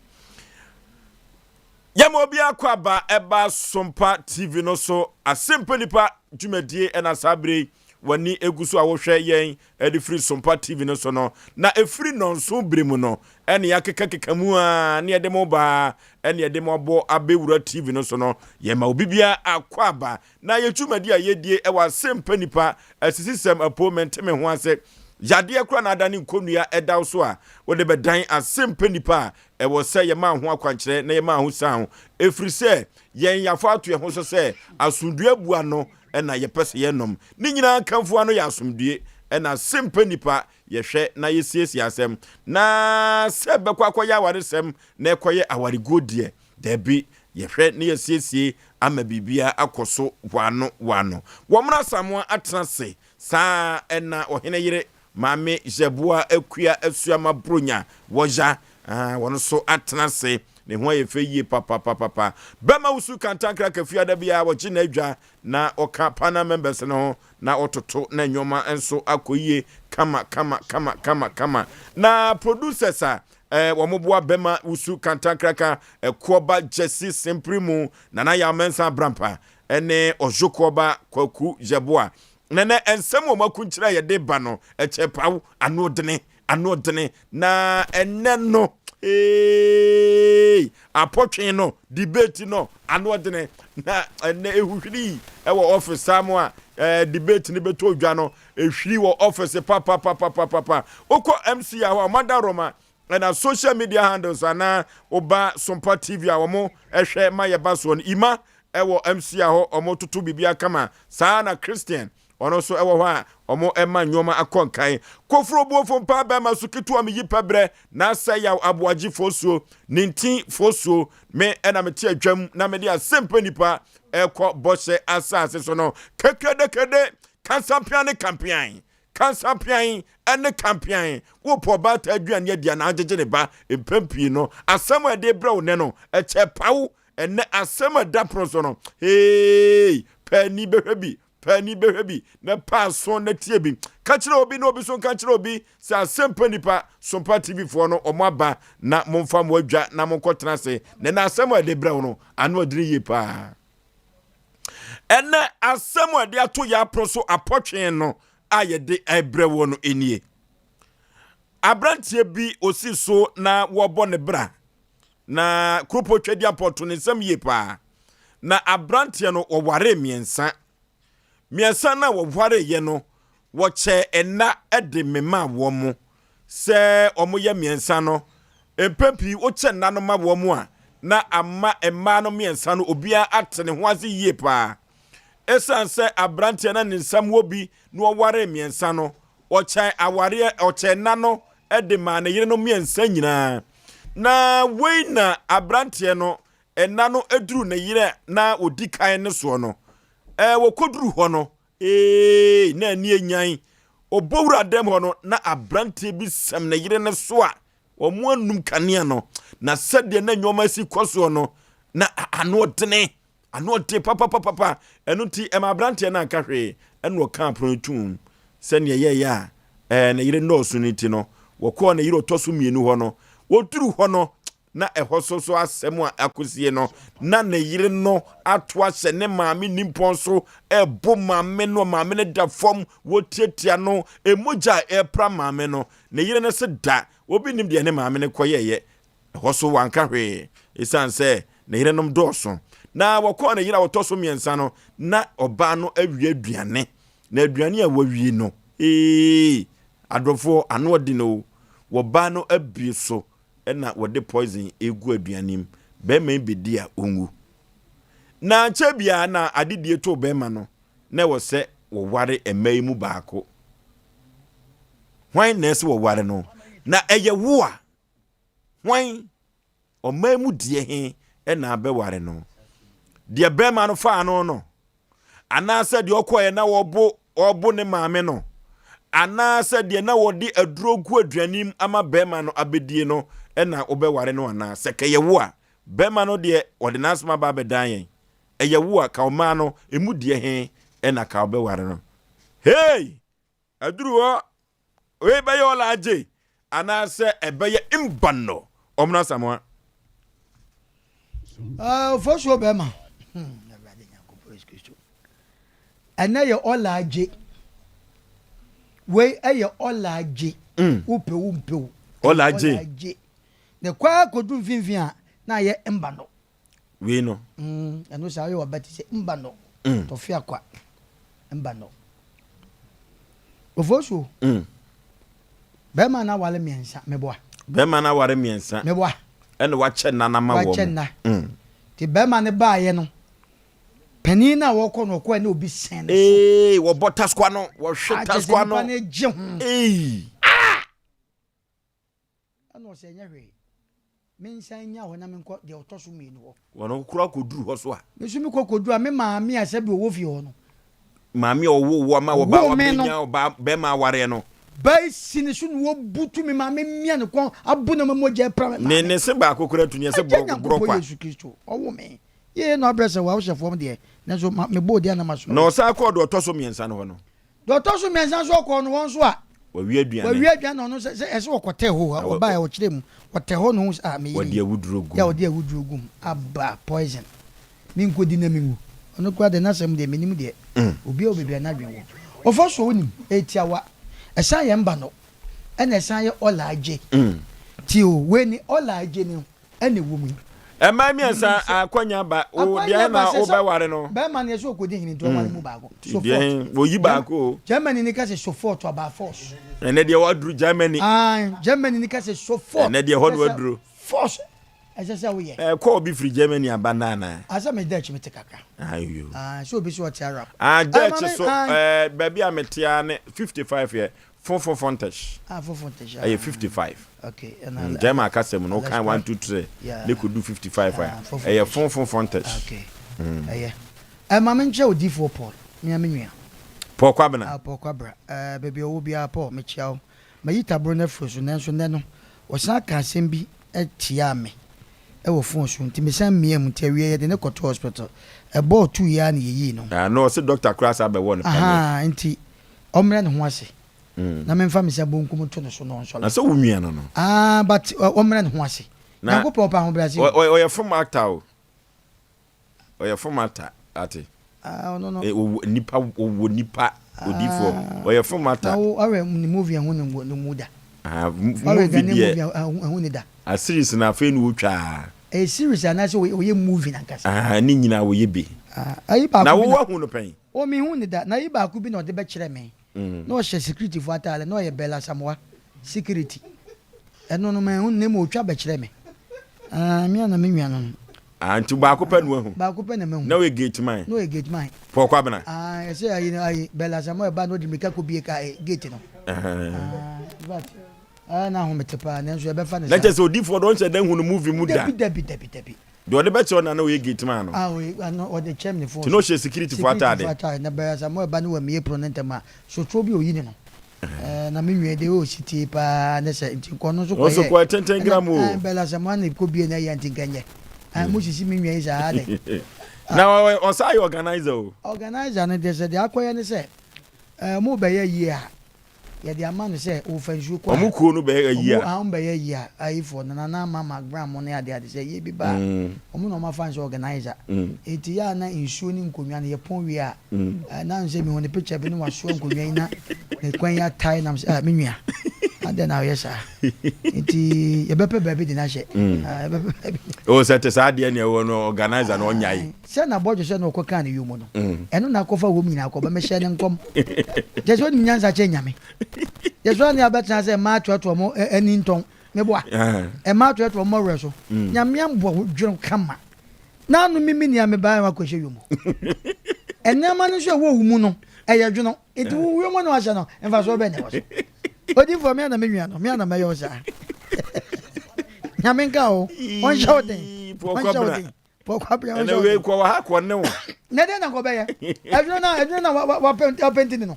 Yɛma obiara kɔ aba ɛba Sompa TV no so. Asempa Nipa dwumadie ɛna saa bere yi w'ani egu so a wohwɛ yɛn ɛde firi Sompa TV no so no. Na ɛfiri nnɔnson bere mu no ɛne yɛakekakeka mu a ne yɛde mo baa ɛne yɛde mo abɔ abɛwura TV no so no, yɛma obi biara akwaaba na yɛ dwumadi a yɛdie ɛwɔ asɛmpa nipa asisisɛm apo mente me ho ase yadeɛ kora na adane nkɔnnua ɛda wo so a wode bɛdan asɛmpa nipa a ɛwɔ sɛ yɛma ho akwankyerɛ na yɛma ho san ho ɛfiri sɛ yɛn yɛafa ato yɛn ho so sɛ asomdue abua no ɛna yɛpɛ sɛ yɛnom ne nyinaa nkamfoa no yɛ asomdue ɛna asɛmpa nipa yɛhwɛ na yɛsiesie asɛm na sɛ bɛkɔ akɔyɛ awaresɛm na ɛkɔyɛ awareguo deɛ, daabi, yɛhwɛ na yɛsiesie ama biribiara akɔ so wano wano. Wɔn Asamoah atena ase saa ara na ɔhene yere Maame Yeboah Akua Asuama Bronya Wɔya, ah, wɔn nso atena ase. Ne ho ayɛ fɛ yie papapapapa. Bɛma wusu kantankra kafua da biara wɔgye n'adwa na ɔka panel members no ho na ɔtoto na nneɛma nso akɔ yie kama kama kama kama kama. Na producers a Eh, wɔn boa bɛma wusu kantankraka, ɛkoɔba Jesse Semprimu, Nana Yaw Mensah Abrampa, ɛne Ɔzokoɔba Kwaku Yeboah. Nɛnɛ nsɛm wɔn akunkyerɛ a yɛde ba no, ɛkyɛ paw, ano dene, ano dene. Na ɛnɛ no, ee, apɔtwe no, debate no, ano dene. Na ɛnɛ ehuhwiri ɛwɔ office saa mo a, eh, debate no bɛtɔ dwa no, Ehwiri wɔ office papapapapapa. Wokɔ MC a hɔ a, wɔn adaworoma ɛna social media handles anaa woba Sompa TV a wɔn ɛhwɛ ma yɛba soɔ no. Ima Ɛwɔ MCA hɔ ɔmo toto biribiara kama saa na Christian ɔno nso ɛwɔ hɔ a ɔmo ɛma nnoɔma akɔ nkan. Koforo buofo mpaa bɛɛma so ketewa me yi pɛ brɛ na asɛ yaw aboagye fosuo ne nti fosuo me ɛna me te adwam na mede asɛmpa nipa ɛkɔ bɔhyɛ asase so no kekedekede kansampean ne kampean kansampean ɛne kampean wopɔ ɔbaatan aduane adi anaa agyegye ne ba mpɛn pii no asɛm a ɛde brɛ wo nɛ no ɛkyɛ paw Ɛnnɛ asɛm a ɛda pono so no, hey, pɛ ani bɛhwɛ bi, pɛ ani bɛhwɛ bi, na pɛ aso na tie bi. Ka kyerɛ obi na obi so nka kyerɛ obi sɛ asɛmpa nipa Sompa TV foɔ no wɔn aba na momfa mo adwa na monkɔtena ase. Na ɛnɛ asɛm a ɛde brɛ wo no, ano adiri yie paa. Ɛnɛ asɛm a ɛde ato yɛ apono so apɔtwee no a yɛde ɛbrɛ wɔ no nie. Aberanteɛ bi osi so na wɔbɔ ne bra Na Kuropɔn Tweaduampɔn to ne nsam yie paa. Na aberanteɛ no, wɔwaree mmiɛnsa. Mmiɛnsa no a wɔwareeɛ no, wɔkyɛɛ nna de memaa wɔn. Sɛ wɔyɛ mmiɛnsa no, mpɛn pii wokyɛ nna no ma wɔn a, na ama mmaa no mmiɛnsa no obiara ate ne ho ase yie paa. Ɛsiane sɛ aberanteɛ no ne nsam wɔ bi na wɔwaree mmiɛnsa no, Ɔkyɛɛ awareɛ, ɔkyɛɛ nna no de maa ne yerenom mmiɛnsa nyinaa. Na wei na aberanteɛ no nna no duru ne yere a na ɔdi kan no soɔ no, ɛɛ wɔkɔduru hɔ no, ee, na ani anyan. Ɔbɔ wura dɛm hɔ no, na aberanteɛ bi sɛm ne yere no so a wɔn anum kanea no. Na sɛdeɛ na nneɛma si kɔ soɔ no, na ano ɔdene. Ano ɔden papapapapa. Ɛno nti, ɛma aberanteɛ no anka hwee, ɛna ɔkaa pono no toom. Sɛdeɛ ɛyɛeɛ a ɛɛ ne yere nnɔɔso no nti no, wɔkɔɔ ne yere ɔtɔ so mmienu hɔ no, wɔduru hɔ no, na ɛhɔ so so asɛm a akɔsie no, na ne yere no ato ahyɛ ne maame nimpɔn so, ɛrebo maame no, maame no da fam, wɔtiatia no, mogya a ɛrepra maame no. Ne yere no se da, obi nnim deɛ ne maame no kɔyɛeɛ. Ɛhɔ so wanka hwee esiane sɛ ne yerenom dɔɔso. Na wɔkɔɔ ne yere a ɔtɔ so mmiɛnsa no, na ɔbaa no awie aduane. Na aduane a wawie no, ee, adɔfoɔ, ano ɔden o. Wɔbaa no abue so na wɔde poison egu aduane mu. Bɛrima yi bɛdi a ɔnwu. Na ankyɛ biara na adedie too bɛrima no, na ɛwɔ sɛ wɔware mmaa yi mu baako. Hwan na ɛsɛ wɔware no? Na ɛyɛ wo a, Hwan? Ɔman mu deɛ he na abɛware no? Deɛ bɛrima no faa no no? Anaasɛ deɛ ɔkɔɛ na wɔbo ɔbo ne maame no? Anaasɛ deɛ na wɔde aduro gu aduane mu ama bɛrima no abɛdie no na wobɛware no anaa? Sɛ kɛyɛ wo a, bɛrima no deɛ ɔde n'asɛm aba abɛdan yɛn. Ɛyɛ wo a, ka ɔmaa no emu deɛ he na ka wobɛware no? Hey! Aduru hɔ, wei bɛyɛ ɔla agye anaasɛ ɛbɛyɛ mbanno ɔmono Asamoah. Ofosuo bɛrima. Hmm, Awurade Nyankopɔn Yesu Kristo. Ɛnɛ yɛ ɔla agye. Wei ɛyɛ ɔla agye. Mm. Wopɛ wo mpɛ wo. Ɔla agye. Ne kɔ akɔdu mfimfini a na ayɛ mbanno. Wei no. Mm, ɛno saa ɔyɛ ɔba ti sɛ mba no. Mm. Tɔfe akwa. Mba no. Ofosuo. Mm. Bɛrima no aware mmiɛnsa, meboa. Bɛrima no aware mmiɛnsa. Meboa. Ɛna wakyɛ nna no ama wɔn. Wakyɛ nna. Mm. Ti bɛrima no baayɛ no, panin no a wɔkɔ no ɔkɔɛ na obi sɛn no so. Ee, wɔbɔ taskwa no, wɔhwe taskwa no. Akyɛ sɛ nipa no gye ho. Ee. Ah! Ɛna ɔsɛ ɛnyɛ hwee, mensan nnya hɔ na menkɔ deɛ ɔtɔ so mmienu hɔ. Wɔn koraa kɔduru hɔ so a. Me nso mekɔ kɔduru a, me maame a sɛbi ɔwɔ fie hɔ no. Maame a ɔwoo wo ama ɔbaa wabɛnya ɔbaa bɛrima awareɛ no. Ba yi si ne so na wɔbutu me maame mia ne kɔn abo na ma mogya apira me maame. Ne ne se baako koraa tu neɛ sɛ Agya borɔ Nyankopɔn kwa. Yesu Kristo ɔwo me yie na ɔbrɛ sɛ wa wohyɛ fam deɛ nanso ma mebɔ odin a na masɔre. Na ɔsan kɔɔ deɛ ɔtɔ so mmiɛnsa no hɔ no. Deɛ ɔtɔ so mmiɛnsa nso ɔkɔɔ no hɔ nso a. Wawie aduane. Wawie aduane na ɔno sɛ sɛ ɛsɛ ɔkɔtɛ hɔ Na ɔbaa ɔkyerɛ mu ɔtɛ hɔ na ɔhu sɛ ah me yere Wɔde awuduro gu yɛ mu. ɔde awuduro gu mu aba poison me nkɔdi na me nwu ɔno koraa deɛ n'asɛm deɛ menim deɛ obiara wɔ baabi a n'adwene wɔ ɔfa so wonim ɛyɛ tiawa ɛsan yɛ mba no ɛna ɛsan yɛ ɔla agye ti o wei ni ɔla agye no ɛna ɛwɔ mu yi. Mmaa mmiɛnsa akwanya ba wo deɛ na wobɛware no. Bɛrima no yɛ sɛ ɔkɔdi hene nti ɔware mu baako. So fort. Wɔyi baako o. Germany ni ka sɛ so fort about force. Ɛnɛ deɛ waduru Germany. Ayi Germany ni ka sɛ so fort. Ɛnɛ deɛ hɔ na waduru. Force. ɛsɛ sɛ woyɛ. Ɛɛ call bi firi Germany aba nnɛ anaa? Ah sɛ me Dutch mete kakra. Ayo. Ah sɛ obi so ɔte Arab. Ah Ah Dutch maame so ah. ɛɛ baabi a mete ara ne 55 yɛ Fofofɔntɛsh. Ah Fofɔntɛsh Ɛyɛ ah. 55. Okay ɛna German kasa mu no Alles wokan klar. 1 2 3 Yeah. ne kɔdu 55 a Ah ɛyɛ Fofɔntɛsh. Fofofɔntɛsh. Okay. Ɛyɛ. Ɛɛ ma menkyerɛ odiyifoɔ Paul, me ara me nua. Paul Kwabena. Ah Paul Kwabra. Ɛɛ baabi a ɔwɔ biara Paul mekyia wo. Mayi taboro no afiri so nanso nnɛ no ɔsan kaa asɛm bi tiaa me wɔ fon so nti mesan miaa mu nti awiei yɛde no kɔtoo hospital. Ɛbɔɔ tuui ara na yɛyii no. Ah na ɔse doctor koraa san bɛwɔɔ no paneɛ. Ahaa nti ɔmmrɛ ne ho ase na memfa me nsa bonkum nto ne so na ɔnsɔre. Na sɛ wo nua no no. Ah but ɔmmrɛ ne ho ase. Na Nyankopɔn ɔpɛ ahobrɛase o. ɔyɛ film actor o. Ɔyɛ fom ata ate. Ah, ɔno no. Eh, ɔwɔ nipa, ɔwɔ nipa, odifoɔ. Ah. Ɔyɛ fom ata. Na wo ɔwɛ ne movie ɛho ne ne mu da. Ah, Ɔwɛ movie Ghanaian deɛ. movie ɛho ne da. Ah, series na afei na ɔtwa. Ɛyɛ series anaasɛ ɔyɛ movie nankasa. Ah, ne nyinaa ɔyɛ bi. Ah, ayi baako Na bi wo na. wahu no pɛn? Oh, me hu ne da. Na ayi baako bi na ɔde bɛkyerɛ me. Na ɔhyɛ security foɔ ataade, na ɔyɛ Bella Asamoah security. Ɛno no manhu no na mmom ɔtwa bɛkyerɛ me. Ah, me a na me nua no no. Ah, nti baako pɛ na wahu? Baako pɛ na mahu. Na ɔyɛ gate man? Na ɔyɛ gate man. Paul Kwabena? Ah, ɛsɛ ayi no ayi Bella Asamoah ɛba na ɔde mmirika kɔ bie ka eh, gate no. Ah, in fact, ah, na ahomete paa nanso yɛbɛfa no Na saa. kyerɛ sɛ odiifoɔ deɛ ɔnhyɛ da nhu no movie mu da. Dabi, dabi, dabi, dabi. Deɛ ɔde bɛkyerɛ wo na na ɔyɛ gate man no. Ah, ɔyɛ, ano, ɔde kyerɛ me ne phone Nti na so. ɔhyɛ security foɔ Security ataade. foɔ ataade. Na Bella Asamoah ɛba na wamie pono no ntɛm a, sotorɔ bi a ɔyi ne no. Ɛɛ na me nua de o si tie paa ne sɛ nti nkɔ no nso kɔ Ɔso yɛ. kɔ tenten gram o. Ɛna bɛla sɛ mo ana kɔ bie na yɛ nti nkɛnyɛ. Ɛɛ mo sisi me nua yi saa adɛ. Na ɔsa yɛ organizer o. Organizer no deɛ sɛ deɛ akɔyɛ ne sɛ ɛɛ mo bɛyɛ yie a yɛde ama no sɛ ofa nsuo kɔ a. Ɔmo kuo no bɛyɛ yie a. Ɔmo a ɔmo bɛyɛ yie a ayifoɔ no nana ama ma gram mo ne ade ade sɛ yie bi ba a ɔmo na ɔmo afa no sɛ organizer. Nti yɛ a na nsuo ne nkonnwa no yɛpɔn wie a Eh, na sɛ mehu ne picture bi na wasoa nkonnwa yi na ne kwan yi atae nam sɛ ah, me nua adɛn na ɔyɛ saa nti yɛbɛpɛ baabi de no ahyɛ mm. ah, yɛbɛpɛ baabi o sɛ te saa deɛ nea ɛwɔ no organizer na ɔnya yi sɛ na bɔdwo sɛ na ɔkɔ kaa ne yom no mm. ɛno na akɔfa wɔ mu nyinaa kɔba mehyɛ ne nkɔm kyɛ sɛ ɔnim nyansa kyɛ nyame yɛ so ne abɛtena sɛ mmaa toatoa mo ani ntɔn meboa mmaa toatoa mo werɛ so mm. nyame amboa wo dwene kama N'ano mimi nea mebae wakɔhyɛ yom. Nneɛma no nso a ɛwɔ wo mu no, ɛyɛ dwono. Nti wo yom no ahyɛ no, mfasoɔ bɛn na ɛwɔ so? Odiyifoɔ, me a na me nua no, me a na mɛyɛ wo saa. Nyame nka wo, ɔnhyɛ wo den, ɔnhyɛ wo den. Pɔkwabena ɔnhyɛ wo den. Ɛnna wei kɔ wɔ ha kɔ ne wo. Na ɛdɛn na nkɔbɛyɛ? Ɛdwono na ɛdwono na wapɛnti ne no.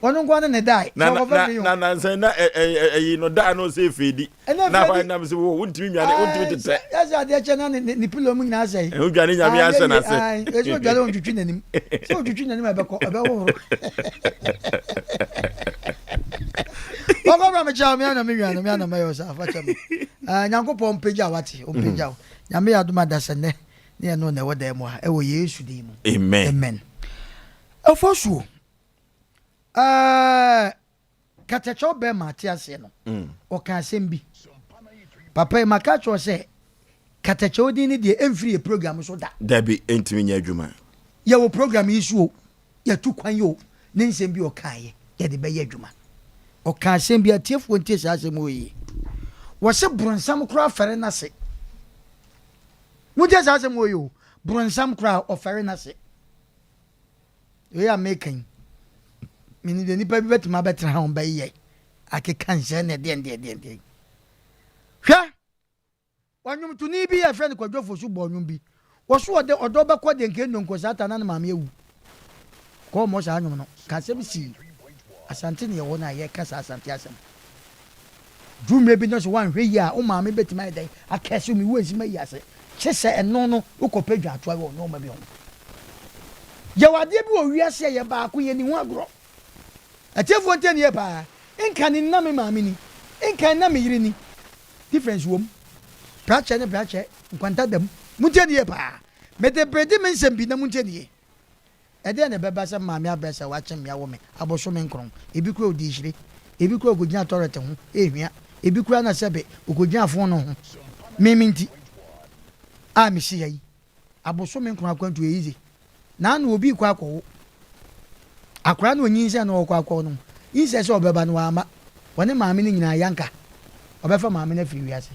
Ɔno nko ne ne dae. Na na na na nsɛn na ɛyi no daa no sɛ efeedi. Ɛna Na afei hɔ de nam sɛ wo wontumi nwane wontumi tetɛ. Yɛsɛ adeɛ kyɛ na ne pillow mu nyinaa sɛe. Ɛho dwane nyame ahyɛ n'ase. Ɛsɛ odwane ontwitwi n'anim. Sɛ otwitwi n'anim a ɛbɛkɔ ɛbɛhohoro. Wɔkɔ bra mekyɛ wo me ana me nua no me ana mɛyɛ wo saa fa kyɛ me. Nyankopɔn mpagya wate ɔmpagya wo. Nyame yɛ adom adasɛ nnɛ ne ɛno na ɛwɔ dan mu ha ɛwɔ Yesu din mu. Amen. Amen. Ɛfɔ suo. Ɛɛ Katakyɛw bɛɛma ate aseɛ no, ɔka asɛm bi. Papa yi, maka akyerɛ wo sɛ, katakyɛw din no deɛ, ɛmfiri yɛ program so da. Dabi, ɛntumi nyɛ adwuma. Yɛwɔ program yi so o, yɛtu kwan yi o, ne nsɛm bi a ɔkaeɛ, yɛde bɛyɛ adwuma. Ɔka asɛm bi, atiefoɔ ntie saa asɛm wɔ yie. Wɔse bronsam koraa fɛre n'ase. Montie saa asɛm wɔ yi o, bronsam koraa ɔfɛre n'ase. Wei a meka yi, menim deɛ nnipa bi bɛtumi abɛtena ha wɔn bɛyɛ akeka nsɛm na ɛdeɛn deɛ deɛn deɛn. Hwɛ, ɔnwomtoni bi yɛfrɛ no Kwadwo Fosu bɔ ɔnwom bi. Wɔso ɔde ɔdɔ bɛkɔ deɛ nka nnonko saa ta na ne maame awu. Kɔɔ mmɔ saa nnwom no. Ka asɛm sii. Asante ne yɛwɔ no a yɛka saa Asante asɛm. Duru mmerɛ bi no sɛ woanhwɛ yie a wo maame bɛtumi ayɛ dɛn akɛse wo mewu ansi mayi ase. Kye sɛ ɛno no wokɔpɛ dwaatoa wɔ nnoɔma bi ho. Yɛwɔ adeɛ bi wɔ wiase a ɛyɛ baako yɛnni ho agorɔ. Atiefoɔ ntie no yie paa. Nkane na me maame ni, nkane na me yere ni. Difference wɔ mu. Brakyɛ ne brakyɛ, nkwanta da mu. Montie no yie paa. Mede bredi me nsɛm bi na montie no yie. Ɛdeɛn na ɛbɛba sɛ maame abrɛ sɛ wakyem me awo me abosome nkron? Ebi koraa ɔdi hyire, ebi koraa ɔkɔgyina tɔrɛt ho rehwia, ebi koraa na sɛbe ɔkɔgyina fononoo ho. Me me nti a mesi ha yi, abosome nkron akwantuo yɛ easy. Naano obi rekɔ akɔwo akwadaa na ɔnyinsɛn na ɔrekɔ akɔwo no, instead sɛ ɔbɛba no wamma. Ɔne maame no nyinaa yanka, ɔbɛfa maame no afiri wiase.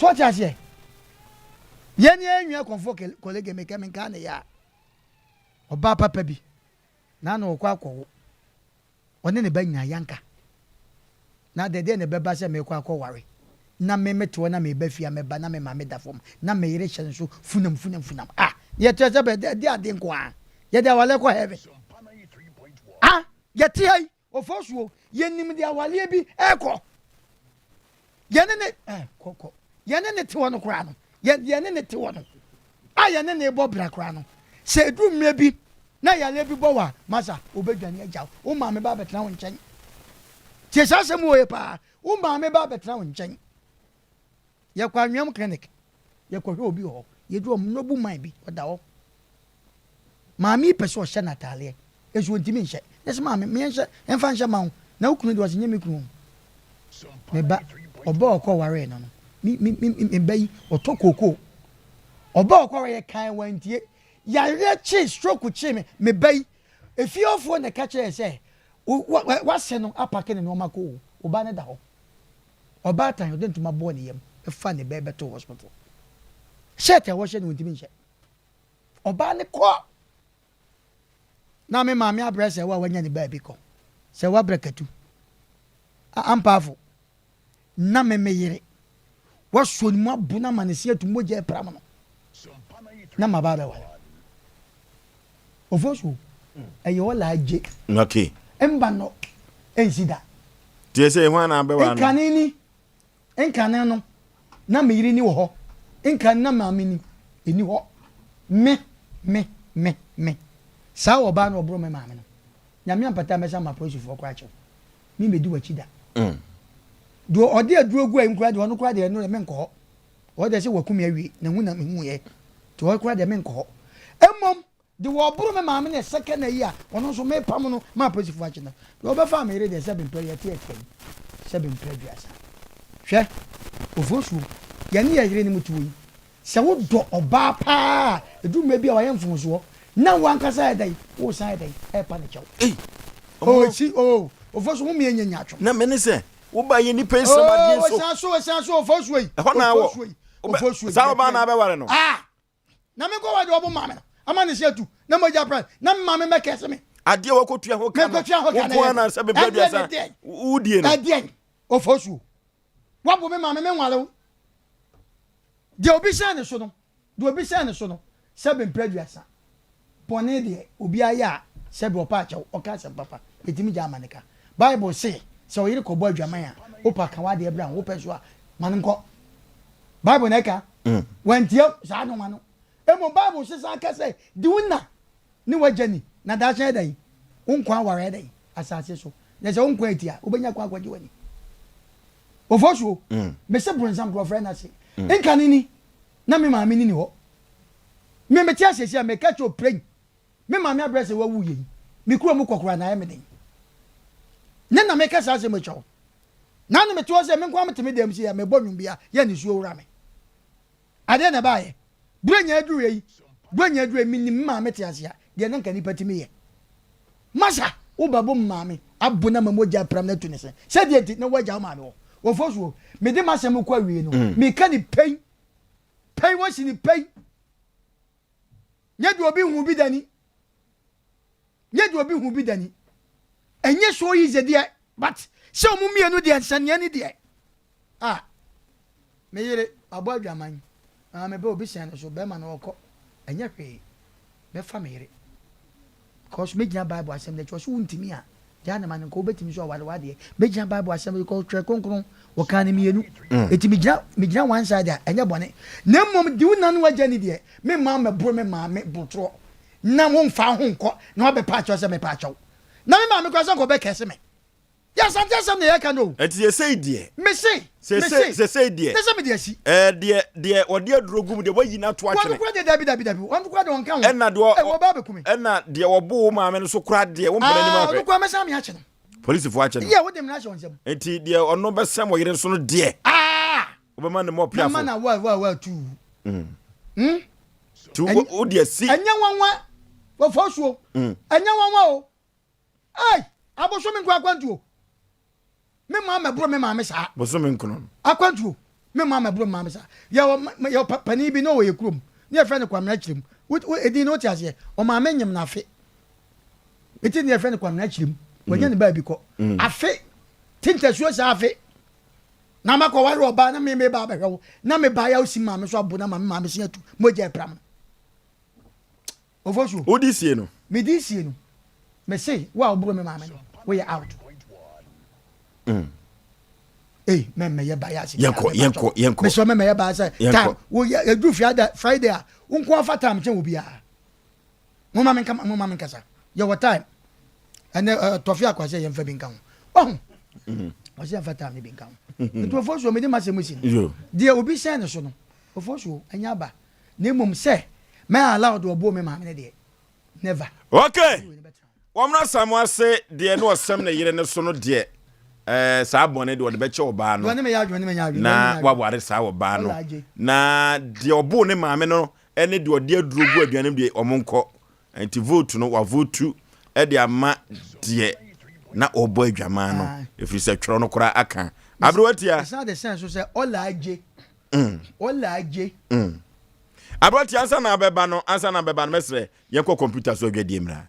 So ɔte aseɛ? Yɛn ni yɛn nua kɔnfo kɔlege mekɛ menkaa ne yɛ a ɔbaa papa bi na na ɔkɔ akɔwo ɔne ne ba nyinaa yanka na dɛdeɛ na ɛbɛba sɛ mekɔ akɔware na me mete hɔ na meba fie a mɛba na me maame da fam na me yere hyɛ no so funam funam funam ah yɛte sɛ bɛ de ade nko a yɛde awale kɔ heaven ah yɛte ha yi Ofosuo, yɛnim deɛ awaleɛ bi rekɔ. Yɛne ne eh, kɔ kɔ. Yɛne ne te hɔ no koraa no, yɛ yɛne ne te hɔ no, a yɛne ne bɔ bra koraa no, sɛ ɛduru mmerɛ bi na yareɛ bi bɔ wo a, masa, wobɛdwane agya wo. Wo maame ba abɛtena wo nkyɛn. Tie saa asɛm wɔ yɛ paa. Wo maame ba abɛtena wo nkyɛn. Yɛkɔ Anweam clinic, yɛkɔhwɛ obi wɔ hɔ. Yɛduru hɔ, noble man bi, ɔda hɔ. Maame yi pɛ sɛ ɔhyɛ no ataadeɛ, nso ɔntumi nhyɛ. Na sɛ maame, meɛ nhyɛ, ɛmfa nhyɛ ma wo. Na wo kunu deɛ ɔse nyɛ me kunu o. Me ba, ɔba a ɔkɔ waree no no, me, me, me, me ba yi, ɔtɔ kookoo. Ɔba a ɔkɔ waree kan wantie. Yareɛ kyee, stroke kyee me, me ba yi. Efie hɔfoɔ na ɛka kyerɛɛ sɛ, w'ase no apake ne nneɛma kɔ o, wo ba no da hɔ. Ɔbaatan, ɔde ntoma bɔɔ ne yam faa ne ba yi bɛtoo hospital. Shirt a wɔhyɛ no wɔntumi nhyɛ. Ɔbaa no kɔ. Na me maame abrɛ sɛ wo a wanya ne baabi kɔ. Sɛ woabrɛ katu. Ampaafo. Na me me yere. Wasuo ne mu abo no ama ne se atu mogya apram no. Na maba abɛware. Ofosu, ɛyɛ ɔla agye. Okay. Mba no ɛnsi da. Tie sɛ hwan na abɛware no. Nkane ni, nkane no, na me yere ni wɔ hɔ. Nkane na maame ni, ɛni hɔ. Me, me, me, me. Saa ɔbaa no ɔboro me maame no. Nyame ampata mɛsan ma apolisifoɔ koraa kyɛw. Me mɛdi w'akyi da. Deɛ ɔde aduro gu ayi koraa deɛ ɔno koraa deɛ ɛno deɛ menkɔ hɔ. Ɔhɔ deɛ sɛ waku me awie na hu na mehuiɛ nti hɔ koraa deɛ menkɔ hɔ. Mmom de wɔboro me maame ne second ayi a ɔno nso mepam no ma apolisifoɔ akye no. Deɛ ɔbɛfaa me yere deɛ sɛbe mpɛ yɛte atua yi sɛbe mpɛ aduasa. Hwɛ Ofosuo yɛne yɛ yere no mu te hɔ yi sɛ wodɔ ɔbaa paa a ɛduru mmerɛ bi a wayɛ mfomsoɔ na wo ankasa ayɛ dɛn woresan ayɛ dɛn ɛrepa ne kyɛw. Ei! Oh, si, oh, Ofosuo ho mmiɛ nyɛ nyaatwom. Na mene sɛ Wo ba yɛ nipa nsam adeɛ so. Ɔsan so ɔsan so ɔfɔ yi. Ɛhɔ na awɔ. Ɔfɔ yi. Saa ɔbaa na abɛware no. Ah! Na me nkɔ wa de ɔbo maame no. Ama ne se atu. Na mo agya pra. Na me maame mɛkɛ se me. Adeɛ wakɔtua ho ka no. Mekɔtua ho ka no. Wo nko na sɛ bepɛ aduasa. Wodie no. Ɛdeɛn. Ɔfɔ suo. Wabo me maame me nwale wo. Deɛ obi hyɛn ne so no. Deɛ obi hyɛn ne so no, sɛbe mprɛ aduasa. Bɔne deɛ, obiara yɛ a, sɛbe ɔpa akyɛw, ɔka asɛm papa, yɛtumi gyaa ma no ka. Bible se, sɛ wo yere kɔbɔ adwaman a, wopɛ a ka w'adeɛ bra ho, wopɛ nso a, ma no nkɔ. Bible na ɛka. Wantie saa nnoɔma no. Mmom Bible nso san ka sɛ, di wo na ne w'agya ni, na daakye ayɛ dɛn? Wo nkwa aware ayɛ dɛn? Asase so. Na sɛ wo nkwa ati a, wobɛnya kwan akɔgye w'ani. Ofosuo, mese bronsam korɔ frɛ no ase. Nka no ni, na me maame ni ni hɔ. Me mete ase seesei a meka kyerɛ oprɛn, me maame abrɛ sɛ wawu yei, me kurom kɔ koraa na ayɛ me den. Ne na meka saa asɛm yi kyerɛ wo. Na ne mete hɔ sɛ me nko ara mete me dan mu sei a mebɔ nnwom bi a yɛ nisuo wura me. Adeɛ na ɛbaeɛ. Berɛ nyinaa duruiɛ yi, berɛ nyinaa duruiɛ yi, menim me maame te ase a, deɛ na nka nnipa tumi yɛ. Masa, wo ba bom maame abo no ama mogya apram no atu ne se. Sɛdeɛ nti na woagya wo maame hɔ. Wɔfɔ so o. Mede m'asɛm rekɔ awie no, meka no pɛi. Pɛi, wɔsi no pɛi. Nyɛ deɛ obi hu bi da ni. Nyɛ deɛ obi hu bi da ni. Ɛnyɛ so easy deɛ, but sɛ wɔn mmienu deɛ nsɛnneɛ ni deɛ. Ah, me yere, wabɔ adwaman. Ah, me ba obi sɛn no so, bɛrima no ɔkɔ. Ɛnyɛ hwee. Mɛfa me yere. Because mɛgyina Bible asɛm no akyi. Ɔse wontumi a, gyaa no ma no nkɔ. Wobɛtumi nso aware w'adeɛ. Mɛgyina Bible asɛm no because Twerɛ Kronkron, wɔkaa no mmienu. Enti megyina, megyina one side a, ɛnyɛ bɔne. Na mmom di wo na ne w'agya ni deɛ, memma mmɛboro me maame borotorɔ na womfa wo ho nkɔ na woabɛpa akyɛw sɛ mepa akyɛw. Na me maame koraa sɛ anka ɔbɛkɛse me. Yɛ Asante asɛm na yɛka no o. Ɛnti sesei deɛ. Mese, Sesei, mese, sesei deɛ. Ne sɛ mede asi. Ɛɛ deɛ, deɛ wɔde aduro gu mu deɛ wɔayi no ato atwene. Wɔn koraa deɛ dabi, dabi, dabi, wɔn koraa deɛ wɔnka ho. Ɛna deɛ Ɛ, wɔba abɛku me. Ɛna deɛ wɔbo wo maame no so koraa deɛ wompɛ n'anim Ah, ahwɛ. ɔno koraa mɛsan me akye no. Polisifoɔ akye no. Yɛ, wode mmara ahyɛ wɔn nsam. Nti deɛ ɔno bɛsɛm wo yere nso no deɛ. Ah! Wobɛma ne mɔ Na ma piafo. na wa, wa, wa tuu. Hmm? Nti wo, wo deɛ si. Ɛnyɛ nwanwa, wɔfa suo. Ɛnyɛ nwanwa o. Ei! Abosome nko akwantuo. Me maa mɛboro me maame saa. Bosome nkono no. Akwantuo. Me mma mɛboro mmaa me saa. Yɛwɔ yɛwɔ panin bi na ɔwɔ yɛ kurom. Ne yɛfrɛ no Kwamina Kyerem. Wo wo edin no wote aseɛ? Ɔmaame nyem no afe. Eti ne yɛfrɛ no Kwamina Kyerem. Wanya ne baabi kɔ. Afe. Te ntasuo saa afe. Na makɔ ware ɔbaa na me me ba abɛhwɛ wo. Na me ba ya osi maame so abo na maame maame se atu. Mogya ɛpram no. Ofosuo. Wodi sie no. Me di sie no. Me se wo a woboro me maame no wo yɛ out. Mm. Ei mɛ mɛ yɛ bias. Yɛnkɔ yɛnkɔ yɛnkɔ. Me sɔ mɛ mɛ yɛ bias sɛ time wo yɛ edu Friday Friday a wo nko afa time kyɛn obiara. Mo ma me nka mo ma me nkasa. Yɛ wɔ time. Ɛnɛ ɛ tɔfi akwasɛ yɛn fɛ bi nka ho. Ɔho. Mm. Ɔsɛ yɛn fa time ne bi nka ho. Mm-hmm. Nti ofosuo me de ma sɛ mo si no. Deɛ obi sɛn ne so no ofosuo ɛnyɛ aba. Na mmom sɛ mɛ allow deɛ ɔbɔɔ me maame no deɛ, never. Ok! Wɔmmra Samoa se deɛ ne ɔsɛm ne yere no so no deɛ eh, saa bɔne deɛ ɔde bɛkyɛ ɔbaa no na waware saa ɔbaa no na deɛ ɔboo ne maame no ne deɛ ɔde aduro gu aduane mu deɛ ɔmo nkɔ nti vote no wavotu de ama deɛ na ɔbɔ adwaman no ɛfiri sɛ twerɛ no koraa aka aberewa tia. Ɛsan de sɛn so sɛ ɔla agye Ɔla agye. Aberante ansa na abɛba no ansa na abɛba no mɛsrɛ yɛnkɔ kɔmputa so adwadie mmra.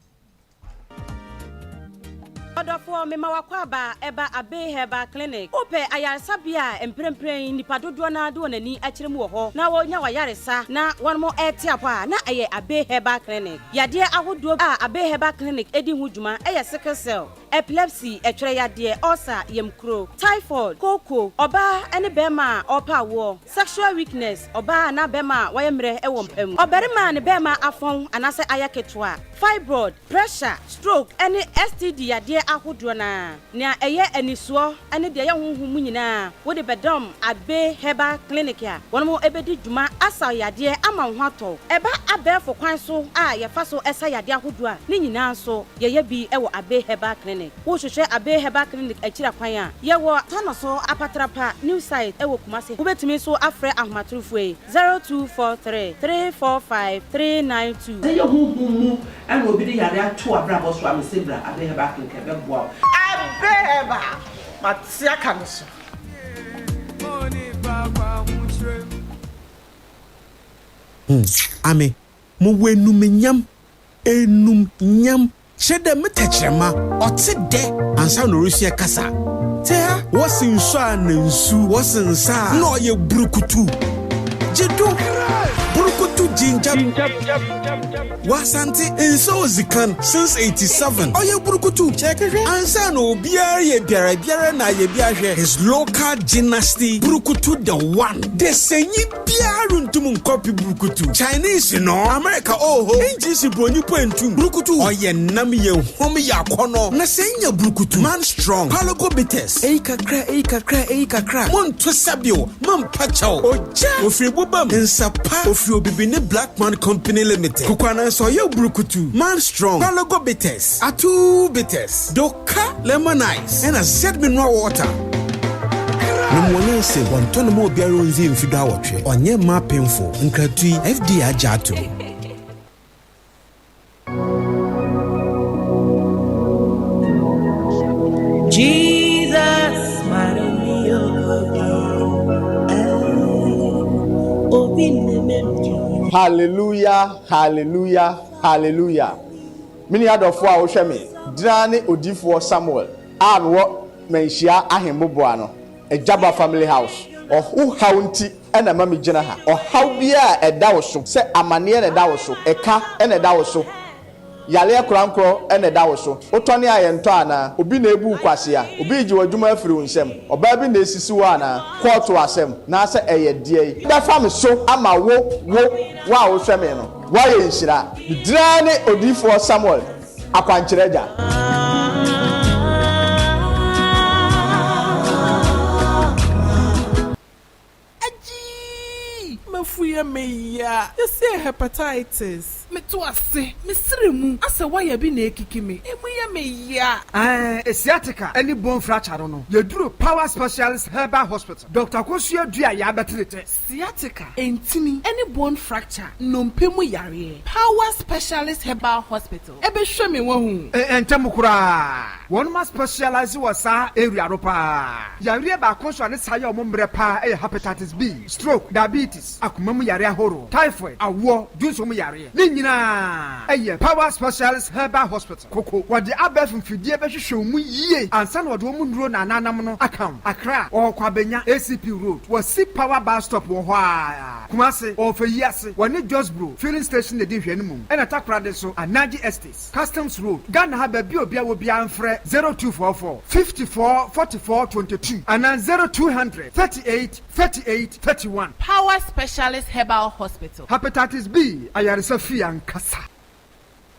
Ɔdɔfoɔ, mema w'akwaaba ɛba Abbey Herbal Clinic. Wopɛ ayaresabea a mprempren nnipa dodoɔ no ara de wɔn ani akyerɛ mu wɔ hɔ na wɔnya w'ayaresa na wɔn rete apɔ a, na ɛyɛ Abbey Herbal Clinic. Yadeɛ ahodoɔ a Abbey Herbal Clinic di ho dwuma yɛ sickle cell, Epilepsy, ɛtwerɛ yadeɛ, ulcer, yamkuro, typhoid, kooko, ɔbaa ne barima a ɔrepɛ awoɔ, sexual weakness, ɔbaa anaa barima a wayɛ mmerɛ wɔ mpa mu, ɔbarima a ne barima afɔn anaasɛ ayɛ ketewa, fibroid, pressure, stroke ne STD yadeɛ ahodoɔ no ara. Nea ɛyɛ anisoɔ ne deɛ ɛyɛ honhom mu nyinaa wode bɛdɔm Abbey Herbal Clinic a wɔn bɛdi dwuma asa wo yadeɛ ama wo ho atɔ wo. Ɛba abɛɛfo kwan so a yɛfa so sa yadeɛ ahodoɔ a, ne nyinaa nso Yɛyɛ bi wɔ Abbey Herbal Clinic. Wohwehwɛ Abbey Herbal Clinic akyiri akwan a, yɛwɔ Tanoso Apatrapa New Site wɔ Kumasi. Wobɛtumi nso afrɛ ahomatorofoɔ yi, 0243 345 392. Sɛ ɛyɛ honhom mu na obi de yare ato w'abrabɔ so a, mese bra Abbey Herbal Clinic ɛbɛboa wo. Abbey Herbal, mate aka me so. Ame, mowɔ enumnyam Enumnyam, kyerɛ dɛ me tɛkyerɛma, ɔtse dɛ ansaana orusua kasa. Tse ha, wɔse nsu a na nsu, wɔse nsa a nna ɔyɛ brukutu. Gye do, brukutu ginger. Wɔ Asante, nsa odzi kan since 87, ɔyɛ brukutu. Ansaana obiara reyɛ biara biara na ayɛ bi ahwɛ, his local gynasty, brukutu the one. Desanyi Biara runntum nnkɔpe brukutu. Chinese no, America oho, English bronyi po enntum. Brukutu, ɔyɛ nam, yɛ huam, yɛ akɔnɔ. Na sɛ inya brukutu, man strong, Palogo bitters, eyi kakra, eyi kakra, eyi kakra, monto sabio, mampa kyɛw. Ogya, ofiri boba mu, nsa pa, ofiri Obibini Black Man Company Limited. Kokoanansa ɔyɛ brukutu, man strong, Palogo bitters, Atuu bitters, do. Ka lemon ice ɛna Z mineral water. Nom wɔ nyansa mu. Wɔntɔ no ma obiara onndzi mfe duawɔtwe. Ɔnnyɛ mma apemfo. Nkratoɔ yi, FDA agye ato mu. Jesus, Hallelujah, hallelujah, hallelujah. Me nua dɔfoɔ a wohwɛ me, Dina ne Odiyifoɔ Samuel a mewɔ Manhyia Ahemmoboa no, Agyaba Family House. Wo haw nti na ɛma megyina ha. Ɔhaw biara a ɛda wo so, sɛ amaneɛ na ɛda wo so, ɛka na ɛda wo so, yareɛ korankorɔ na ɛda wo so, wotɔne a yɛntɔ anaa? Obi na ɛrebu wo kwasea? Obi regye w'adwuma afiri wo nsam? Ɔbaa bi na ɛresisi wo anaa? Kɔɔto asɛm, naasɛ ɛyɛ deɛn? Bɛfa me so ama wo, wo, wo a wohwɛ me no. Woayɛ nhyira. Me din ara ne Odiyifoɔ Samuel Akwankyerɛ Agya. Agyii! M'afu yɛ me ya. Yɛse hepatitis. Meto ase, me srɛ mu asɛ wire bi na ekiki me, emu yɛ me ya. Ɛɛ sciatica ne bone fracture no no, yɛduru Power Specialist Herbal Hospital, Doctor Akosua Duah Yɛabɛtere tɛ. Sciatica, ntini, ne bone fracture, nnompe mu yareɛ. Power Specialist Herbal Hospital bɛhwɛ me wahu. Ntɛm koraa. Wɔnom a specialise wɔ saa area no paa. Yareɛ baako nso a ne saa yɛ wɔn mmerɛ paa yɛ Hepatitis B, stroke, diabetes, akoma mu yareɛ ahoroɔ, typhoid, awoɔ, dwonsɔ mu yareɛ. Ne nyinaa yɛ Power Specialist Herbal Hospital, Koko. Wɔde abɛɛfo mfidie bɛhwehwɛ wo mu yie ansa na wɔde wɔn nnuro na ananam no aka wo. Accra, wɔwɔ Kwabenya, ACP Road, wɔ Si Power Bus Stop wɔ hɔ ara. Kumasi, wɔwɔ Feyiase, wɔne Josbro Filling Station na ɛdi nhwɛanimu, ɛna Takoradi nso, Anaji Estates. Customs Road, Ghana ha baabi a obiara wɔ biara mfrɛ 0244 54 44 22 anaa 0200 38 38 31. Power Specialist Herbal Hospital. Hepatitis B ayaresa fie ankasa.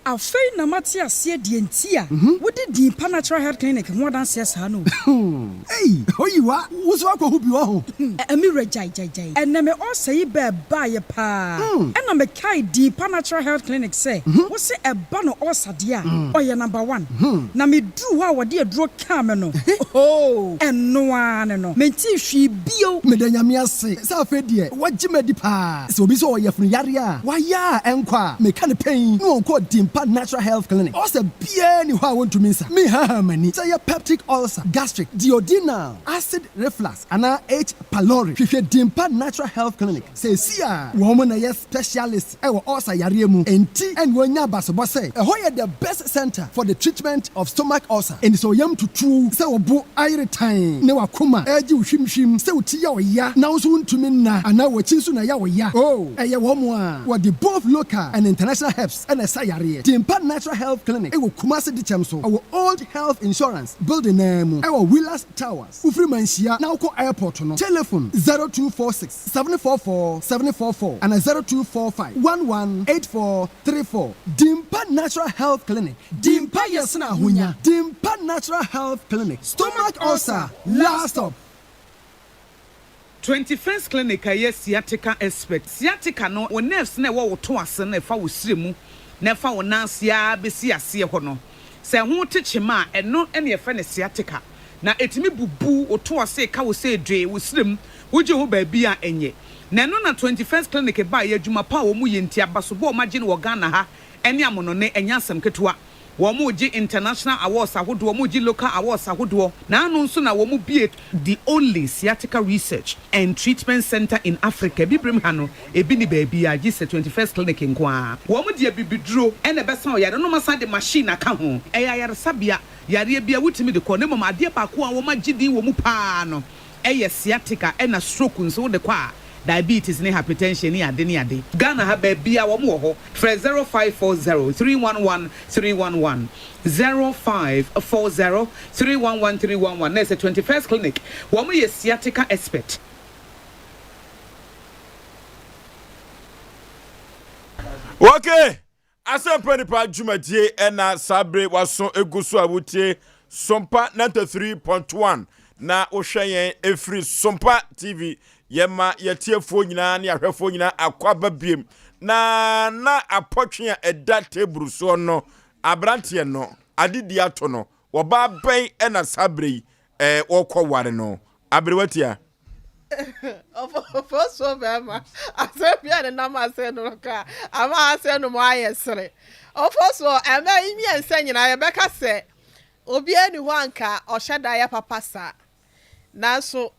Afei na mate aseɛ deɛ nti a wode din pa Natural Health Clinic ho adanseɛ saa no o. Ei Oyiwa, wo nso woakɔhu bi wɔ ho? Me wura gyae gyae gyae. Ɛnɛ me ulcer yi bɛɛ baeɛ paa ɛna me kae din pa Natural Health Clinic sɛ wo se ɛba no ulcer deɛ a ɔyɛ number one. Na me duru hɔ a wɔde aduro kaa me no ohoo ɛno ara ne no mentee hwee bio. Meda Nyame ase sɛ afei deɛ wagye me adi paa. Sɛ obi sɛ ɔwɔ yafunu yareɛ a wayɛ a ɛnkɔ a, meka no pɛn na ɔnkɔ Dimpa Natural Health Clinic. Ulcer biara nni hɔ a wɔntumi nsa. Menhahaa m'ani sɛ ɛyɛ peptic ulcer, gastric, duodenal, acid reflux anaa H. Pylori. Hwehwɛ Dimpa Natural Health Clinic seesei a wɔn na ɛyɛ specialist wɔ ulcer yareɛ mu enti ɛna wɔanya abasobɔ sɛ ɛhɔ yɛ the best centre for the treatment of stomach ulcer. Enti sɛ wo yam tutu wo, sɛ wo bo ayere tann ne w'akoma regye wo hwimhwim, sɛ wo ti yɛ wo ya na wo nso wontumi nna anaa w'akyi nso na ɛyɛ wo ya, oh, ɛyɛ wɔn a wɔde both local and international herbs na ɛsa yareɛ. Dimpa Natural Health Clinic wɔ Kumasi Dikyɛm so, ɛwɔ Old Health Insurance building no ara mu, ɛwɔ Willas Towers. Wofiri Manhyia na wokɔ airport no, telephone 0246 744 744 anaa 0245 11 8434. Dimpa Natural Health Clinic, Dimpa yɛ sene ahonya. Dimpa Natural Health Clinic, stomach ulcer, last stop. 21st Clinic a ɛyɛ sciatica expert. Sciatica no, wo nerves no a ɛwɔ wo to ase no a ɛfa wo srɛ mu na ɛfa wo nan ase ara bɛsi aseɛ hɔ no, sɛ ɛho te kyema a, ɛno na yɛfrɛ no sciatica. Na ɛtumi bubu wo to ase, ɛka wo sɛ dwee, wo srɛ mu, wogye ho baabi a ɛnyɛ. Na ɛno na 21st Clinic baeɛ, adwuma pa a wɔyɛ nti, abasobɔ a wɔagye no wɔ Ghana ha ne amonɔne, ɛnyɛ asɛm ketewa. Wɔregye international awards ahodoɔ, wɔregye local awards ahodoɔ, na ano nso na wɔbue the only sciatica research and treatment centre in Africa, Abibirem ha no, ebi nni baabiara gye sɛ 21st Clinic nko ara. Wɔde abibiduro na ɛbɛsa ɔyare no, na wɔasan de machine aka ho. Ɛyɛ ayaresabea, yareɛ biara wotumi de kɔ, na mmom adeɛ baako a wɔagye din wɔ mu pa ara no yɛ sciatica ɛna stroke nso wode kɔ a, diabetes ne hypertension ne ade ne ade. Ghana ha baabiara wɔn wɔ hɔ. Frɛ 0540 311 311, 0540 311 311 na ɛsɛ 21st Clinic wɔn yɛ sciatica expert. Okay, Asɛmpa Nipa dwumadie ɛna saa bere waso egu so a wotie Sompa 93.1 na wohwɛ yɛn efiri Sompa TV yɛma yɛtiefoɔ nyinaa ne ahwɛfoɔ nyinaa akɔ aba biem na na apɔtwe a ɛda teburu soɔ no aberanteɛ no adedi ato no wɔbaa bɛn ɛna saa bere yi ɛɛ wɔkɔ ware no aberewa tia. Ɔfɔsuo bɛrima asɛm bi a ne nam ase no ka ama ase no mu ayɛ sere. Ɔfɔsuo ɛmɛ yi mmiɛnsa nyinaa yɛbɛka sɛ obiara ni hɔ anka ɔhyɛ da yɛ papa saa. Nanso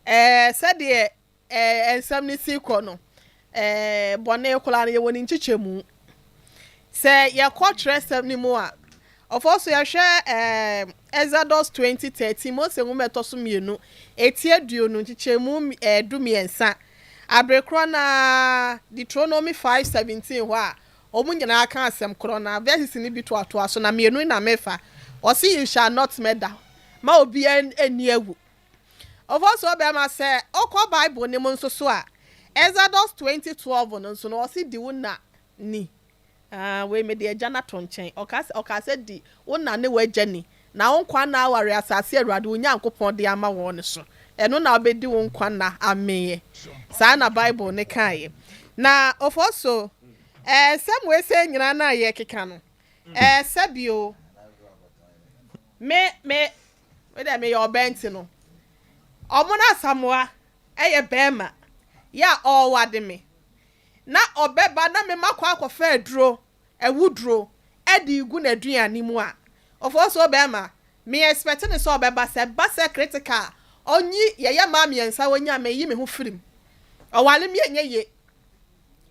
ɛɛ sɛdeɛ Ɛɛ nsɛm no si kɔ no, ɛɛ bɔne koraa no, yɛwɔ ne nkyekyɛmu. Sɛ yɛkɔ twerɛsɛm no mu a, ɔfɔ so yɛhwɛ ɛɛ Exodus 20:13, Mose nwoma ɛtɔ so mmienu, eti aduonu, nkyekyɛmu ɛɛ dumiɛnsa. Abere korɔ no ara, Deuteronomy 5:17 hɔ a, wɔn nyinaa ka asɛm korɔ no ara. Verses no bi toatoa so, na mmienu na mefa. Ɔse you shall not murder, ma obiara nni awu. Ɔfɔsoɔ bɛrima, sɛ wokɔ Bible no mu nso so a, Exodus 20:12 no nso no, ɔse di wo na ni. Ah, wei mede agya no ato nkyɛn. Ɔka sɛ, ɔkaa sɛ di wo na ne w'agya ni, na wo nkwa nna aware asase a Awurade wo Nyankopɔn de ama wɔn no so. Ɛno na wobɛdi wo nkwa nna ameeɛ. Saa na Bible no kaeɛ. Na ɔfɔso, ɛɛ, nsɛm wei sɛ nyinaa no a yɛkeka no, ɛɛ, sɛbio, me, me, Me deɛ meyɛ ɔbaa nti no ɔmo no Asamoah yɛ bɛɛma yɛ a ɔɔwade me na ɔbɛba na me makɔ akɔfa aduro awuduro de regu n'aduane mu a ɔfɔɔsoɔ bɛɛma Me expect no sɛ ɔbɛba, sɛ ɛba sɛ critical a, ɔnyi, yɛyɛ mmaa mmiɛnsa ɔnyi a, meyi me ho firi mu. Ɔware me ɛnyɛ ye,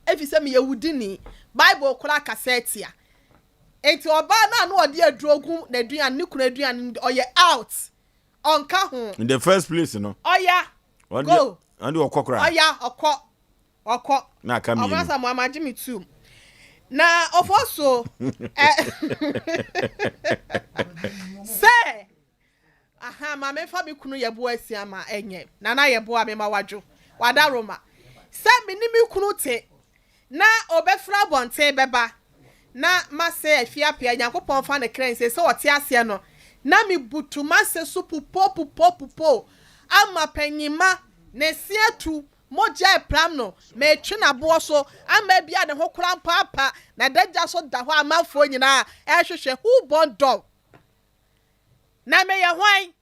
efisɛ meyɛ wudini. Bible koraa kasa tia. Enti ɔbaa no a na ɔde aduro gu n'aduane, ne kunu aduane no, ɔyɛ out. Ɔnka ho. In the first place no. Ɔya, go. Ɔno deɛ ɔkɔ koraa. Ɔya, ɔkɔ. Ɔkɔ. Na aka mmienu. Ɔmo asa mo ama gye me tum. Na ɔfɔ so ɛ sɛ aha ma me fa me kunu yɛ boa asia ma ɛnyɛ nana yɛ boa me ma wadwo wada roma sɛ me ne me kunu te na ɔbɛfiri abɔnten bɛba na mase afi apea Nyankopɔn fa ne kra nsie sɛ ɔte aseɛ no na me butu mase so pupo pupo pupo ama panyima ne se atu Mogya repram no, meretwe no aboɔ so ama ebia ne ho koraa mpo apa, n'adagya so da hɔ a amanfoɔ nyinaa rehwehwɛ. Who born dog? Na meyɛ hwan?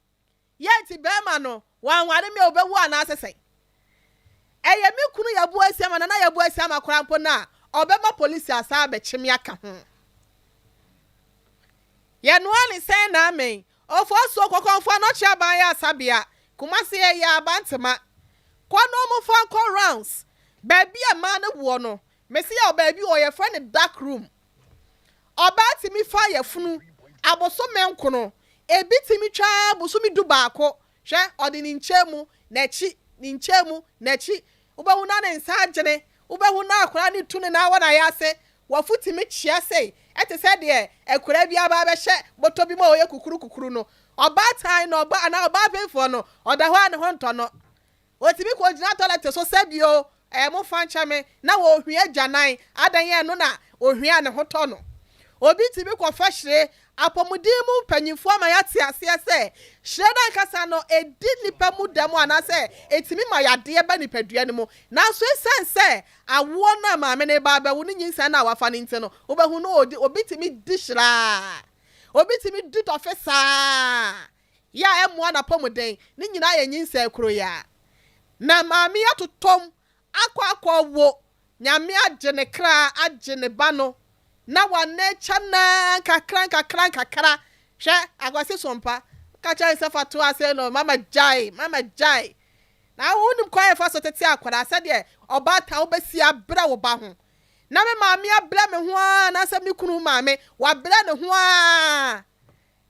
Yɛ nti barima no, wanware me a ɔbɛwu anaasɛ sɛn? Ɛyɛ me kunu Yabu Asiamah, Nana Yabu Asiamah koraa mpo no a, ɔbɛma polisi asan abɛkye me aka ho. Yɛnoa ne sɛn na amen. Ofosuo kɔkɔnfoɔ anɔkye aban yɛ asabea Kumasi ɛyɛ abantema Kɔ na ɔmo fa nkɔ rounds Baabi a mmaa no woɔ no Mese yɛwɔ baabi wɔ hɔ yɛfrɛ no dark room Ɔbaa tumi fa yafunu abosome nkono Ebi tumi twa ara bosome du baako Hwɛ ɔde ne nkyɛn mu n'akyi ne nkyɛn mu n'akyi Wobɛhu na ne nsa agyene Wobɛhu na akwadaa no retu ne nan wɔ n'ayase W'afu tumi kyea sei te sɛ deɛ akuraa bi aba abɛhyɛ bɔtɔ bi mu a ɔyɛ kukuru kukuru no. Ɔbaatan no, ɔba anaa ɔbaa pemfoɔ no, ɔda hɔ a ne ho ntɔ no. Ɔtumi kɔgyina tɔlɛte so sɛ bio, ɛɛ momfa nkyɛ me, na ɔrehwie agyanan, adɛn ɛno na ɔhwie a ne ho tɔ no. Obi tumi kɔfa hyire, apɔmuden mu mpanyimfoɔ ama yɛate aseɛ sɛ hyire no ankasa no ɛdi nnipa mu dɛm anaasɛ ɛtumi ma yadeɛ ba nipadua no mu. Nanso ɛsiane sɛ Awoɔ no a maame no reba abɛwo ne nyinsɛn no a wafa no nti no, wobɛhu no ɔdi, obi tumi di hyiraa, obi tumi di tɔfe saa, yɛ a ɛmmoa n'apɔmuden, ne nyinaa yɛ nyinsɛn koro yi ara. Na maame yi atotɔm akɔ akɔwo, Nyame agye ne kra, agye ne ba no, na wanɛkya no ara nkakra nkakra nkakra. Hwɛ, Akwasi Sompa, woka kyerɛ no sɛ fa to ase no, mama gyae, mama gyae. Na wonim kwan a yɛfa so tete akwadaa, sɛdeɛ ɔbaatan wobɛsi abrɛ wo ba ho. Na me maame abrɛ me ho ara anaasɛ me kunu maame, wabrɛ ne ho ara.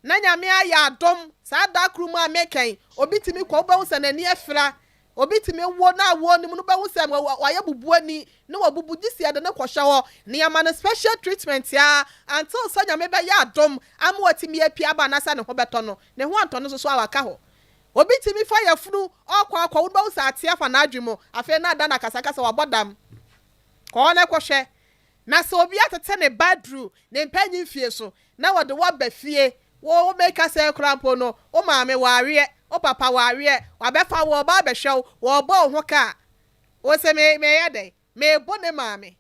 Na Nyame ayɛ adom, saa da koro mu a meka yi, obi tumi kɔ, wobɛhu sɛ n'ani afira. Obi tumi wo na awoɔ no mu no, wobɛhu sɛ wayɛ bubuani na wabubu, gye sɛ yɛde no kɔhyɛ hɔ na yɛama no special treatment ara until sɛ Nyame bɛyɛ adom ama watumi apue aba anaasɛ ne ho bɛtɔ no. Ne ho antɔ no nso so a, waka hɔ. Obi tumi fa yafunu ɔkɔ akɔ wo bɛhu sɛ ate afa n'adwene mu afei na ada no akasakasa wabɔ dam. Kɔ hɔ na kɔhwɛ. Na sɛ obi atete ne ba aduru ne mpanyin fie so na wɔde wo aba fie wo wo meka sɛɛ koraa mpo no wo maame waweɛ wo papa waweɛ wabɛfa wo ɔba abɛhwɛ wo wɔbɔ wo ho ka a wo se me meyɛ dɛn mebo ne maame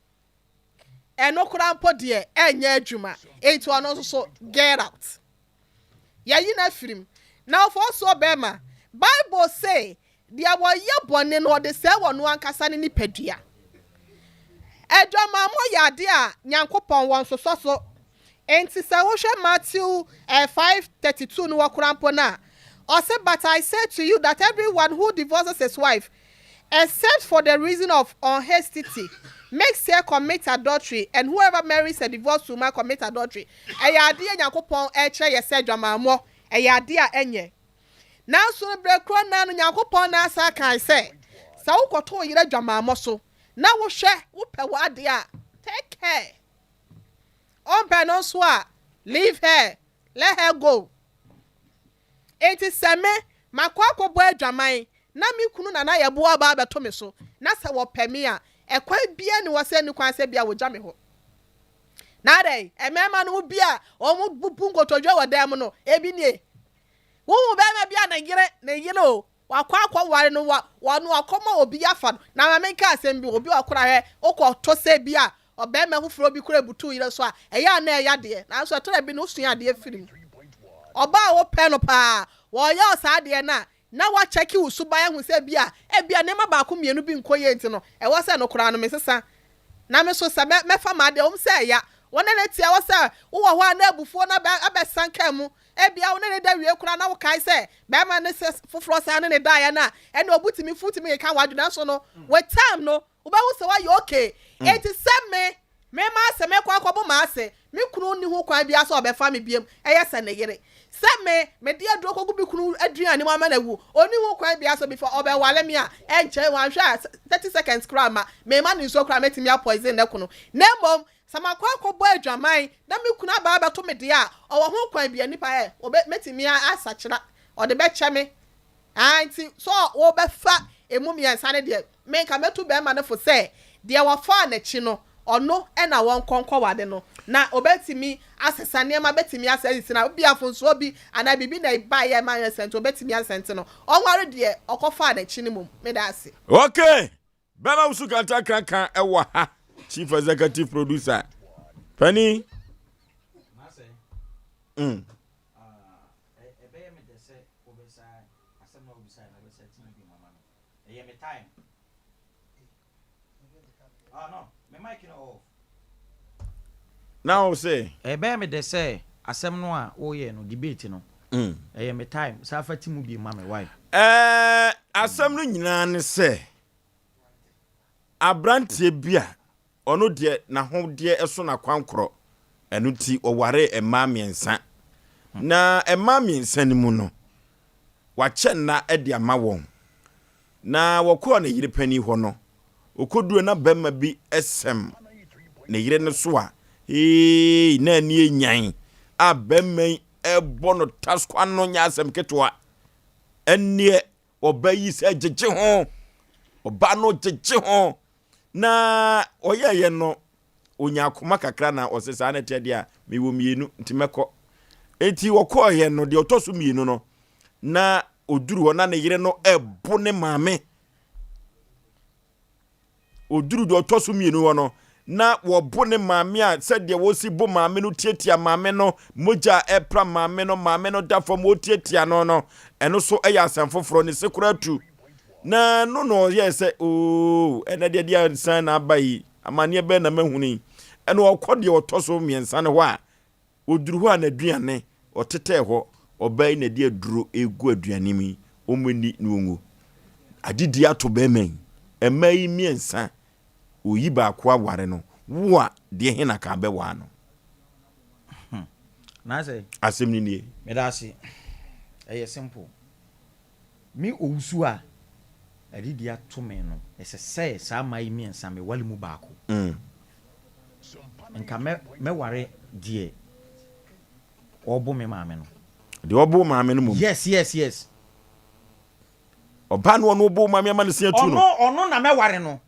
ɛno koraa mpo deɛ ɛnyɛ adwuma enti ɔno nso so get out. Yɛayi no afiri mu. Na ɔfɔɔsoɔ bɛrima, Bible se, deɛ wɔyɛ bɔne no, ɔde sɛe ɔno ankasa ne nipadua. Adwamammɔ yɛ adeɛ a Nyankopɔn wɔ nsosɔ so. Enti sɛ wohwɛ Matthew 5:32 no wɔ koraa mpo no a, ɔse, But I say to you that everyone who divorces his wife, except for the reason of unchastity, makes her commit adultery, and whoever marries a divorced woman commits adultery. Ɛyɛ adeɛ a Nyankopɔn rekyerɛ yɛ sɛ adwamammɔ ɛyɛ adeɛ a ɛnyɛ. Nanso no berɛ korɔ no ara no Nyankopɔn no asan kae sɛ, sɛ wokɔto wo yere adwamammɔ so na wohwɛ wopɛ w'adeɛ a, take care. Wompɛ no nso a, leave her, let her go. Enti sɛ me, makɔ akɔbɔ adwaman na me kunu Nana Yeboah aba abɛto me so na sɛ wɔpɛ me a, ɛkwan biara nni hɔ sɛ ɛnni kwan sɛ ebia wɔgya me hɔ. Na adɛn, mmarima no mu bi a wɔbubu nkotodwe wɔ dan mu no, ebi nie. Wohu barima bi a ne yere, ne yere o, wakɔ akɔware no, wa, wɔno akɔma obi afa no. Na ma menka asɛm bi, obi ɔkora hwɛ, wokɔto sɛ bi a ɔbarima foforɔ bi kora butu yere so a, ɛyɛ a na ɛyɛ adeɛ. Nanso ɛtɔ da bi no, wosua adeɛ firi mu. Ɔbaa a wopɛ no paa, wɔyɛ wo saa adeɛ no a, na woakyɛke wo suban ahu sɛ ebia, ebia nneɛma baako mmienu bi nkɔ yie nti no, ɛwɔ sɛ no koraa no mesesa. Na me nso sɛ mɛ, mɛfa m'adeɛ, ɛwom sɛ ɛya. Wo ne no te a, ɛwɔ sɛ wowɔ hɔ a na abufuo no abɛsan kaa mu. Ebia wo ne no da wie koraa na wokae sɛ barima no sɛ foforɔ saa ne no daeɛ no a, ɛnna obu tumi fu tumi keka w'adwene. Nanso no, with time no, wobɛhu sɛ woayɛ okay. Enti sɛ me, me m'ase, mekɔ akɔbo m'ase, me kunu nni ho kwan biara sɛ ɔbɛfa me biom, ɛyɛ sɛ ne yere. Sɛ me, mede aduro kɔgu me kunu aduane mu ama no awu, ɔnni ho kwan biara sɛ ɔbɛfa, ɔbɛware me a, ɛnkyɛ, wanhwɛ a, 30 seconds koraa mma, memma no nsuo koraa a, mɛtumi apoison no aku no. Na mmom, sɛ makɔ akɔbɔ adwaman na me kunu aba abɛto me deɛ a, ɔwɔ ho kwan biara, nipa ɛ, ɔbɛ, mɛtumi asakyera, ɔde bɛkyɛ me. Aane, nti sɛ wobɛfa emu mmiɛnsa no deɛ, me nka mɛtu barima no fo sɛ, deɛ wɔfaa n'akyi no, ɔno na wɔnkɔ nkɔware no, na ɔbɛtumi asesa nneɛma, bɛtumi asɛ asisi no, ebia mfomsoɔ bi anaa biribi na ɛbaeɛ a ɛma anyɛ saa nti, ɔbɛtumi asesa nti no, ɔnware deɛ ɔkɔfaa n'akyi no mmom. Meda ase. Okay! Bɛma wo sukanta kankan ɛwɔ ha. Chief Executive Producer. Panin. Na wo se. Ɛbɛyɛ me dɛ sɛ asɛm no a woyɛ no debate no ɛyɛ me time saa fa ti mu bi ma me why. Ɛɛ asɛm no nyinaa ne sɛ abranteɛ bi a ɔno deɛ n'ahodeɛ so n'akwankorɔ ɛno nti ɔwaree mmaa mmiɛnsa na mmaa mmiɛnsa no mu no wakyɛ nna de ama wɔn Na wɔkɔɔ ne yere panin hɔ no, ɔkɔduruo na barima bi sɛm ne yere no so a, eei, na ani anyan a barima yi ɛbɔ no taskwa no nyɛ asɛm ketewa. Ɛnneɛ ɔbaa yi sɛ gyegye ho, ɔbaa no gyegye ho, na ɔyɛɛyɛ no, ɔnya akoma kakra na ɔsɛ saa na ɛteɛ deɛ a mewɔ mmienu nti mɛkɔ. Enti ɔkɔɔyɛ no, deɛ ɔtɔ so mmienu no, na ɔduru hɔ na ne yere no ɛbo ne maame. Ɔduru deɛ ɔtɔ so mmienu hɔ no, na wɔbo ne maame a sɛdeɛ wɔsi bo maame no tiatia maame no, mogya a ɛpra maame no, maame no da fam wɔtiatia no no, ɛno so ɛyɛ asɛm foforɔ, ne se koraa tu. Na no na ɔyɛɛ sɛ oo ɛnɛ deɛ deɛ nsan na aba yi, amanneɛ bɛn na mahunu yi. Ɛna ɔkɔ deɛ ɔtɔ so mmiɛnsa no hɔ a, Ɔduru hɔ a n'aduane, ɔtetɛɛ hɔ, ɔbaa yi na ɛde aduro regu aduane mu yi, wɔnni na wɔnwu. Adedie ato barima yi, mmaa yi mmiɛnsa, ɔyi baako aware no, wo a, deɛ he na ka bɛwaa no? Hmm. Naasɛ. Asɛm no nie. Meda ase. Ɛyɛ simple. Me owusu a adidi ato me no, ɛsɛ sɛ saa mmaa yi mmiɛnsa meware mu baako. Nka mɛ mɛware deɛ ɔrebo me maame no. Deɛ ɔbo maame no mmom. Yes, yes, yes. Ɔbaa no ɔno ɔbo maame ama ne se atu no. Ɔno ɔno na mɛware no.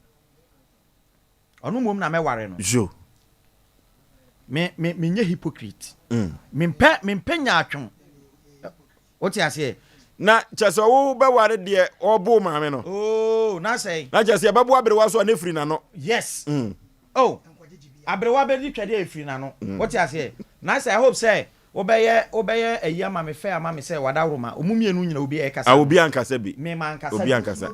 Ɔno mmom na mɛware no. Yo. Me me menyɛ hypocrite. Mempɛ mempɛ nyaatwom. Wote aseɛ? Na kyerɛ sɛ wo bɛware deɛ ɔbo wo maame no. Oh, na sɛn? Na kyerɛ sɛ yɛbɛbo aberewa so a na efiri n'ano. Yes. Oh, aberewa bɛdi twɛdeɛ a efiri n'ano. Wote aseɛ? Na sɛ I hope sɛ wobɛyɛ wobɛyɛ ayi ama me fair ama me sɛ wadaworoma. Ɔmo mmienu nyina obi ɛkasa Ah, no. obi ankasa bi. Me mankasa Obi bi. ankasa.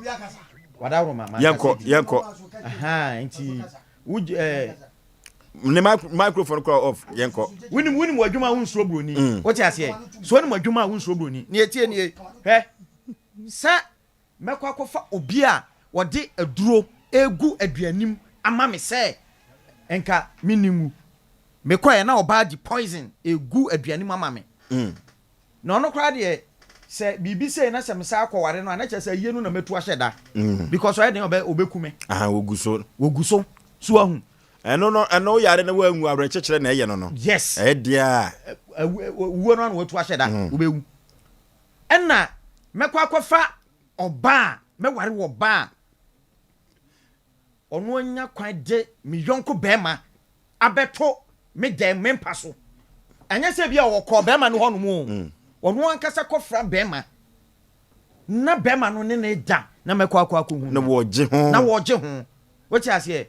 Wadaworoma mankasa Yɛnkɔ, bi. yɛnkɔ. Ahaa, nti wo eh. Ne microphone kora off, yɛnkɔ. Wonim wonim w'adwuma a wonsuro buroni. Wote aseɛ? So wonim w'adwuma a wonsuro buroni. Nea ɛtie nie, hwɛ, sɛ mɛkɔ akɔfa obi a ɔde aduro regu aduanem ama me sɛ nka menni nwu. Mekɔeɛ na ɔbaa de poison regu aduane mu ama me. Na ɔno koraa deɛ sɛ biribi sei na sɛ mesan akɔware no a na kyerɛ sɛ ayie no na mɛtu ahyɛ da. Because ɔyɛ den ɔbɛ ɔbɛku me. Aha, wɔgu so. Wɔgu so. So wahu. Ɛno no, ɛno yare no wanwu awerɛkyekyerɛ na ɛyɛ no no. Yes. Ɛyɛ deɛ a. Wuo no na watu ahyɛ da. Wobɛwu. Ɛna mɛkɔ akɔfa ɔbaa a, mɛware wɔ ɔbaa a ɔno anya kwan de me yɔnko bɛrima abɛto me dɛm, me mpa so. Ɛnyɛ sɛ bi a ɔkɔɔ bɛrima no hɔnom o. Mm. Ɔno ankasa kɔfra bɛrima na bɛrima no ne ne da na mɛkɔ akɔ akɔhu no. Na wɔgye ho. Na wɔgye ho. Wote aseɛ?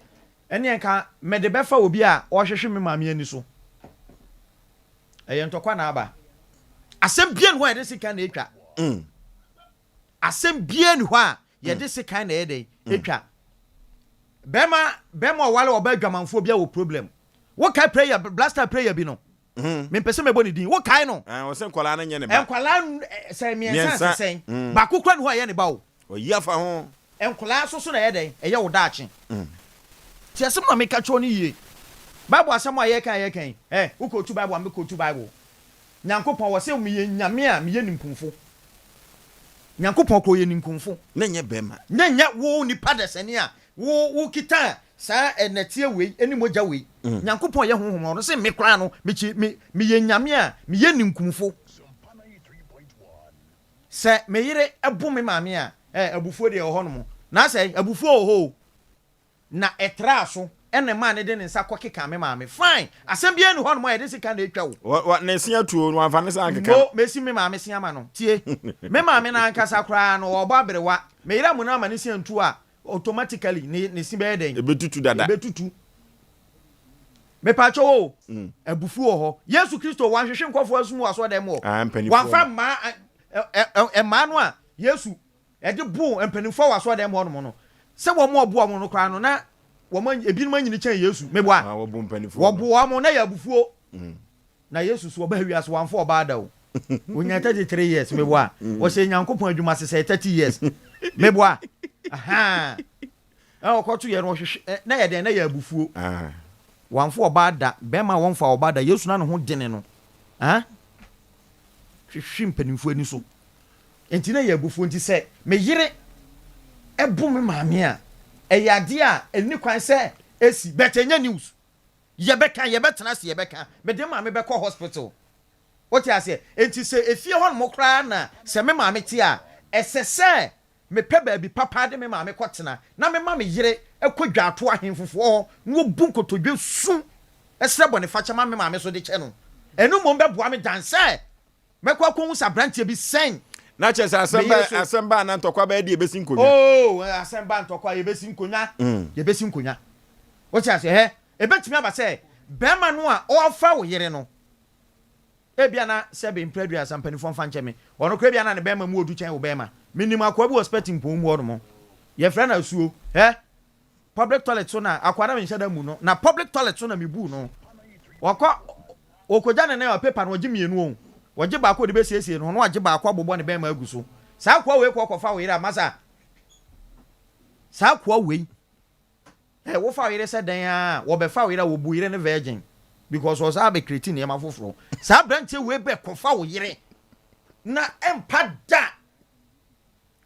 Ɛneɛ nka mede bɛfa obi a ɔhwehwe me maame ani so. Ɛyɛ ntɔkwa na aba. Asɛm bia ni hɔ a yɛde sekan na etwa. Mm. Asɛm bia ni hɔ a yɛde sekan na ɛyɛ dɛn etwa. Bɛrima bɛrima ɔwale ɔba adwamanfoɔ bia wɔ problem. Wokae prayer, blaster prayer bi no? Mempɛ sɛ mɛbɔ ne din. Wokae no? Ɔsɛ nkwadaa no nyɛ ne ba. Nkwadaa sɛ mmiɛnsa sɛ sɛn? Baako kura ne hɔ a ɛyɛ ne ba o. Ɔyi afa ho. Nkwadaa nso so na ɛyɛ dɛn? Ɛyɛ wo daakye. Ti asɛm na meka kyerɛ no yie. Bible asɛm a yɛka yɛka yi, ɛ wokɔtu Bible a mekɔtu Bible. Nyankopɔn wɔ sɛ meyɛ nyame a meyɛ ninkunfo. Nyankopɔn kɔ ɔyɛ ninkunfo. Na nyɛ bɛrima. Na nyɛ wo nipa dasani a wo wo kita saa ɛnɛteɛ wei ɛne mogya wei. Nyankopɔn yɛ honhom ɔno se me koraa no mekyi me meyɛ nyame a meyɛ ninkunfo. Sɛ me yere bo me maame a, eh, abufuo deɛ ɛwɔ hɔnom. Na sɛ abufuo wɔ hɔ o. Na ɛtraa so na ɛmaa no de ne nsa kɔkekaa me maame. Fine! Asɛm biara nni hɔnom a yɛde sekan na etwa o. Wɔ, wɔ, ne se atu o, na wamfa ne nsa ankeka no. Mo, mesi me maame se ama no. Tie! Me maame no ankasa koraa no, ɔrebɔ aberewa. Me yere amuna ama ne se antu a, automatically ne, ne se bɛyɛ dɛn? Ebetutu dada. Ebetutu. Mepaakyɛw o, abufuo wɔ hɔ. Yesu Kristo, wanhwehwe nkurɔfoɔ asom wɔ asɔredan mu hɔ. Ah, mpanimfoɔ Wamfa no. mmaa, ɛ, ɛ, ɛ, mmaa no a Yesu de boo mpanimfoɔ wɔ asɔredan mu hɔnom no, sɛ wɔn a ɔboa wɔn no koraa no, na wɔn ebinom anyini kyɛn Yesu. Meboa? Ah, wɔbo mpanimfoɔ no. Wɔbo wɔn, na ɛyɛ abufuo. Na Yesu so ɔbaa wiase, wamfa ɔbaa da o. Ɔnyaa 33 years, meboa? Ɔhyɛɛ Nyankopɔn adwuma ase sɛɛ 30 years. Meboa? Ahaa. Ɛna ɔkɔto yɛ no, ɔhwehwɛ, na ɛyɛ dɛn? Na ɛyɛ abufuo. Wamfa ɔbaa da, bɛrima a wɔmfa ɔbaa da, Yesu na ne ho dene no. Ah? Hwehwe mpanimfoɔ ani so. Enti na ɛyɛ abufuo nti sɛ me yere bo me maame a, ɛyɛ adeɛ a ɛnni kwan sɛ ɛsi but ɛnyɛ news. Yɛbɛka, yɛbɛtena ase yɛbɛka. Mede me maame bɛkɔ hospital. Wote aseɛ? Enti sɛ efie hɔnom koraa na sɛ me maame te a, ɛsɛ sɛ mepɛ baabi papa de me maame kɔtena na mema me yere kɔ dwaato ahemfofoɔ hɔ na wɔbu nkotodwe su srɛ bɔnefakyɛ ma me maame so de kyɛ no. Ɛno mmom bɛboa me dan sɛ Mɛkɔ akɔhu sɛ aberanteɛ bi sɛn Na kyerɛ sɛ asɛm me ba yere so. asɛm ba anaa ntɔkwa bɛyɛ de yɛbɛsi nkonnwa. Oh, asɛm ba ntɔkwa, yɛbɛsi nkonnwa. Yɛbɛsi nkonnwa. Wote aseɛ? Hɛ, ɛbɛtumi aba sɛ barima no a ɔrefa wo yere no, ebia na sɛbe mprɛ aduasa mpanimfoɔ mfa nkyɛ me, ɔno koraa ebia na ne barima mu ɔdu kyɛn wo barima. Menim akoa bi wɔ Spɛtimpɔn mu hɔnom, yɛfrɛ no Asuo. Hɛ, Public toilet so na akoa na menhyɛ da mmu no na public toilet so na mebuu no ɔkɔ ɔkɔgya ne nan a paper no ɔgye mmienu o ɔgye baako ɔde bɛsiesie ne ho na wagye baako abobɔ ne bɛrima agu so saa akoa wei kɔ kɔfa wo yere a masa saa akoa wei ɛ wofa wo yere sɛ dɛn a wɔbɛfa wo yere a wɔbu yere ne virgin because ɔsaa bɛkreti nneɛma foforɔ saa aberanteɛ wei bɛ kɔfa wo yere na ɛmpa da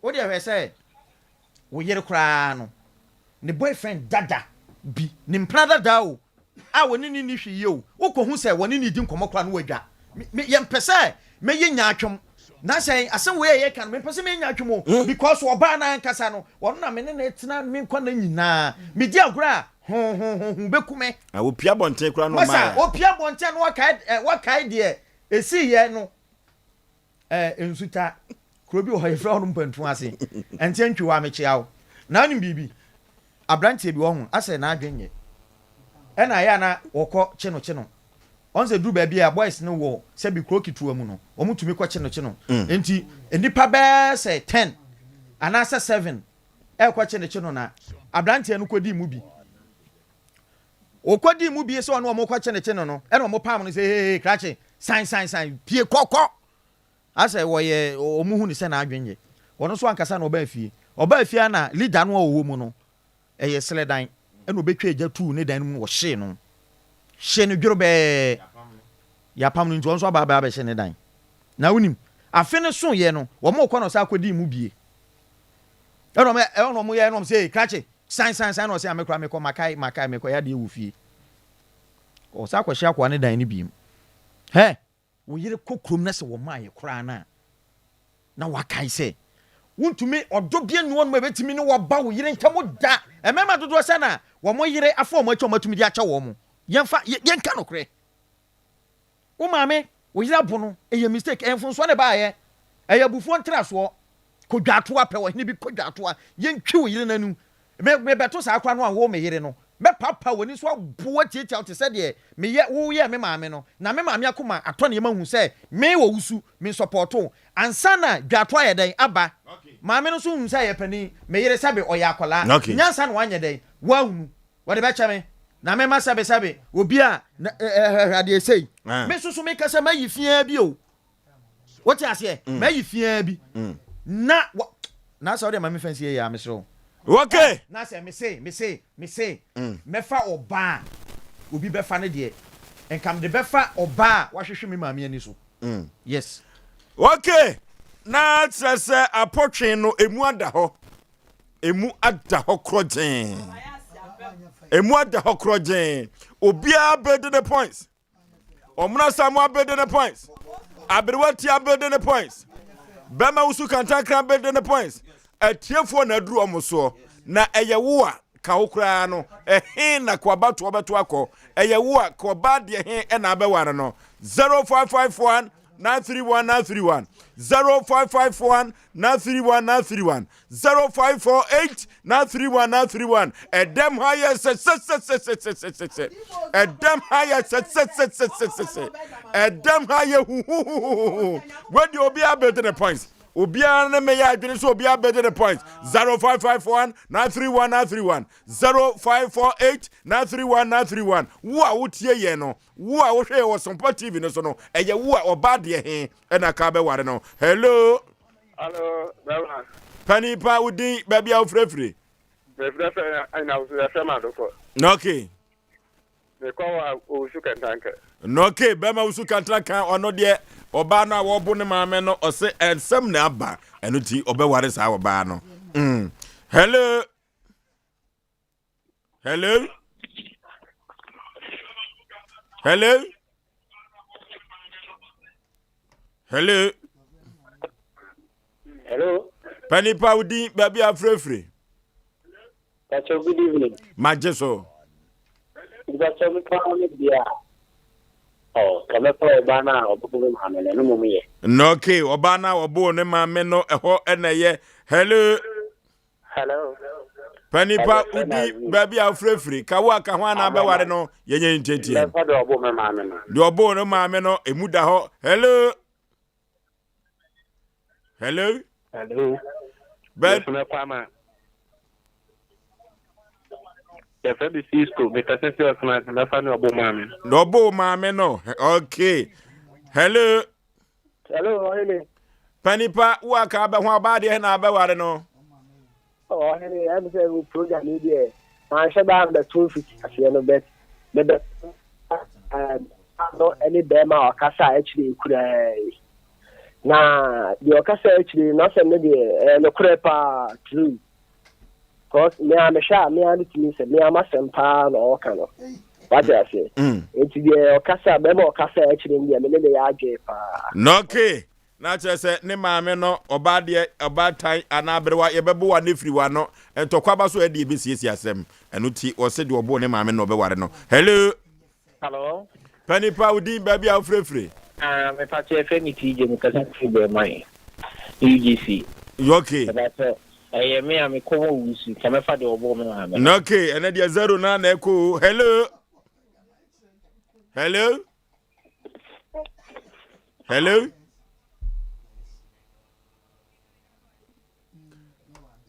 Wo deɛ hwɛ sɛ wo yere koraa no, ne boyfriend dada bi, ne mpena dada o, a wɔne no nni hwee yɛ o, wokɔhu sɛ wɔne no redi nkɔmmɔ koraa no wadwa. Me, me, yɛmpɛ sɛ mɛyɛ nyaatwom. Na sɛ asɛm wei a yɛka no, mempɛ sɛ mɛyɛ nyaatwom o, because ɔbaa no ankasa no, ɔno na me ne no tena me nkwa nna nyinaa. Medi agorɔ a, ho, ho, ho, ho bɛku me. Na wɔpia abɔnten koraa na ɔmmaeɛ Masa, a. wɔpia abɔnten a na wakae, eh, wakae deɛ ɛsiiɛ no. Eh, Nsuta, kuro bi wɔ hɔ yɛfrɛ hɔ no Mpantu ase. Ɛnteɛ ntwi hɔ a mekyea wo. Na wonim biribi? Aberanteɛ bi wɔ ho, asɛ n'adwen nyɛ. Ɛna ɛyɛ a na wɔkɔ kye no kye no. Ɔn sɛ duru baabi a boys no wɔ sɛbi kuro ketewa mu no, wɔn tumi kɔ kye no kye no. Nti nnipa bɛɛ sɛ ten anaasɛ seven ɛrekɔ kye no kye no na aberanteɛ no kɔdii mu bi. Ɔkɔdii mu bie sɛ ɔne wɔn rekɔ kyenekye no no, ɛna wɔn paam no sɛ, Hey, krakye, san, san, san, pie, kɔ, kɔ! Asɛ wɔyɛ, wɔn hu no sɛ n'adwene nyɛ. Ɔno nso ankasa na ɔbaa fie. Ɔbaa fie ara na leader no a ɔwɔ mu no, ɛyɛ serɛ dan, ɛna ɔbɛtwaa gya tuu ne dan no mu na ɔhyee no. Hyee no dworobɛɛ. Yɛapam no nti ɔno nso aba abɛhye ne dan. Na wonim, afe no soeɛ no, wɔn rekɔ na ɔsan kɔdii mu bie. Ɛna wɔn, ɛna wɔn yɛ, ɛna wɔn sɛ, Hey, krakye, San san san na ɔse a me koraa mekɔ makae makae mekɔ yɛ adeɛ wɔ fie. Ɔsan kɔhyɛ akoa ne dan no biem. Hɛ! Wo yere kɔ kurom na sɛ wɔmaa yɛ koraa no a na wakae sɛ wontumi ɔdɔ bi nni hɔnom a ɛbɛtumi ne waba wo yere ntam da. Mmarima dodoɔ sɛ na wɔn yere afa wɔn akyi a wɔatumi de akyɛ wɔn. Yɛmfa yɛnka nokorɛ. Wo maame, wo yere abo no, ɛyɛ mistake, ɛyɛ mfomsoɔ na ɛbaeɛ, ɛyɛ abufuo ntrasoɔ. Kɔ dwatoa, pɛ ɔhene bi kɔ dwatoa, yɛntwi wo yere no anim. Me, mebɛto saa koraa no a, wo me yere no, mɛpaapaa w'ani so abo wo atiatia wo te sɛ deɛ meyɛ, woyɛɛ me maame no. Na me maame akoma atɔ ne yam ahu sɛ me wɔ wo su, mensɔpɔɔto wo. Ansa na dwatoa ayɛ dɛn aba, maame no nso hunu sɛ ɛyɛ panin, me yere sɛbe ɔyɛ akwadaa, nyansa na wanyɛ dɛn, wahunu. Wɔde bɛkyɛ me. Na mema sɛbesɛbe obi a na hwɛ adeɛ sei. Me nso so meka sɛ mayi fiaa bi o. Wote aseɛ? Mm. Mayi fiaa bi. Mm. Na wa na sɛ wode ma me fɛnsi yɛ a mesrɛ wo. Okay. Na sɛ mese mese mese mm. mɛfa ɔbaa obi bɛfa no deɛ nka mede bɛfa ɔbaa wahwehwe me maame ani so. Mm. Yes. Okay. Na kyerɛ sɛ apɔtwe no emu ada hɔ. Emu ada hɔ korɔgyee. Emu ada hɔ korɔgyee. Obiara bɛdi ne points. Ɔmena Samoa bɛdi ne points. Aberewa tia bɛdi ne points. Bɛma wusu kantankran bɛdi ne points. Atiefoɔ na aduru wɔn soɔ. Na ɛyɛ wo a ka wo koraa no ɛhe na kɔabatoɔ bɛto akɔ. Ɛyɛ wo a kɔba deɛ he ɛna abɛware no. 0551 931 931 0551 931 931 0548 931 931 ɛdɛm ha yɛ sɛsɛsɛsɛsɛsɛsɛ ɛdɛm ha yɛ sɛsɛsɛsɛsɛsɛ ɛdɛm ha yɛ huhuhuhu wɛdi obiara bɛdi ne points obiara ne meyɛ adwene sɛ obiara bɛdi ne points 0551 931 931 0548 931 931 wo a wotie yɛn no Wo a wohwɛ yɛn wɔ Sompa TV no so no, ɛyɛ wo a ɔbaa deɛ he na ka bɛware no. Hello. Hello, bɛrima. Panin pa, wo din, baabi a wofirafire? Mefrɛ sɛ ɛna yɛfrɛ me Adokɔ. Okay. Mekɔ wɔ Owusu Kɛntankɛ. Okay, bɛrima Owusu Kɛntanka, ɔno deɛ ɔbaa no a wɔbo ne maame no, ɔse ɛnsɛm na aba, ɛno ti ɔbɛware saa ɔbaa no. Mm. Hello. Hello? Hello? Hello? Hello? Panipa wo din baabi afirafiri. Pastor, good evening. Magye so. Pastor, me pa me bia. Oh, ka mɛfa ɔbaa no a ɔbɛbo me maame no, ɛno mmom yɛ. No, okay, ɔbaa no a ɔboo ne maame no ɛhɔ ɛna ɛyɛ. Hello? Hello. Panipa wodi baabi a wofirafiri ka wo a ka ho anaa bɛware no yɛnyɛ ntiatia. Mɛfa deɛ ɔboo me maame no. Deɛ ɔboo no maame no emu da hɔ. Hello. Hello. Hello. Bɛn. Mɛfuna kwama. Yɛfrɛ me Cisco mekasa fi ɔsoma ase mɛfa ne ɔboo maame no. Deɛ ɔboo maame no okay. Hello. Hello, ɔhene. Panipa, wo a ka abɛ ho ɔbaa deɛ na abɛware no. Ɔhene, ɛm sɛ wo program yi deɛ, manhyɛ da ambɛto mfiti aseɛ no, but mebɛ no ɛne bɛrima a ɔkasa akyire kuraa yi. Na deɛ ɔkasa akyire n'asɛm no deɛ ɛyɛ nokorɛ paa, true. Cause me a mehwɛ a me a metumi sɛ me a m'asɛm paa na ɔka no. Wate aseɛ? Mm. Nti deɛ ɔkasa bɛrima ɔkasa akyire no deɛ me ne ne yɛ adwene paa. Na okay. Na kyerɛ sɛ ne maame no ɔbaa deɛ ɔbaatan anaa aberewa yɛbɛbo wa ne firi wa no ntɔkwa ba so ɛde ɛbɛsiesie asɛm ɛno ti ɔse deɛ ɔboo ne maame no ɔbɛware no. Hello. Hello. Panipa wo din baabi a wofirefire. Ah, me pa kyɛ fɛ me TJ me kasa firi Bɛɛman UGC. Okay. Me pa kyɛ ɛyɛ me a me kɔn wɔ wusu ka mɛfa deɛ ɔbɔ me maame no. Okay, ɛnɛ deɛ zero na na ɛkɔ o. Hello. Hello. Hello.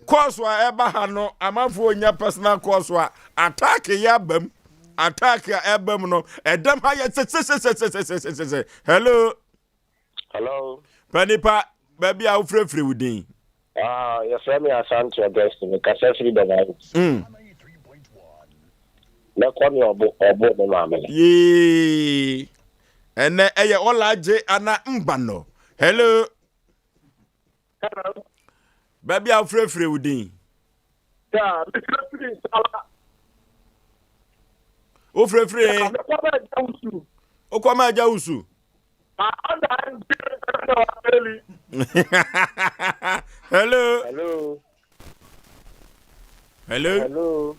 Course a ɛba ha no amanfoɔ nya personal course a attack yɛ aba mu attack a ɛba mu no ɛdɛm ha yɛ sesesesesesesese hello. Hello. Panipa baabi a wofirefire wo din. Ah, yɛfrɛ me Asante Augustine, mekasa firi Dɔmayi. Mm. Mɛkɔ ne ɔbo ɔbo ne maame no. Yee. Ɛnɛ ɛyɛ ɔlagye ana mba no. Hello. Hello. Baabi a wofirefire wo din. Yeah, mefirefire nsala. Wofirefire. Yeah, mekɔ ma agya wusu. Wokɔ ma agya wusu. Hello. Hello. Hello. Hello.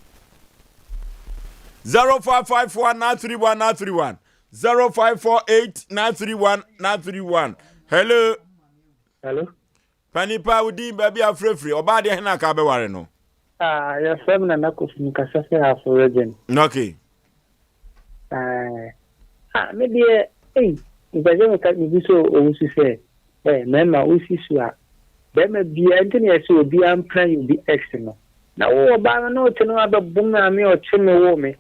0554 931 931 0548 931 931. Hello. Hello. Panipa wo din baabi a wofirefiri ɔbaa deɛ hena ka bɛware no. Ah, yɛfrɛ me Nana Kofi mekasa firi Afo region. Okay. Ah, ah me deɛ ei mepɛ sɛ meka mebi sɛ ɔwusu sɛ eh, mmarima wosi so a bɛrima biara nti na yɛsɛ obiara mpena yɛ obi ex no na wo ɔbaa no na ɔte no abɛbo me ame ɔkye me wo me.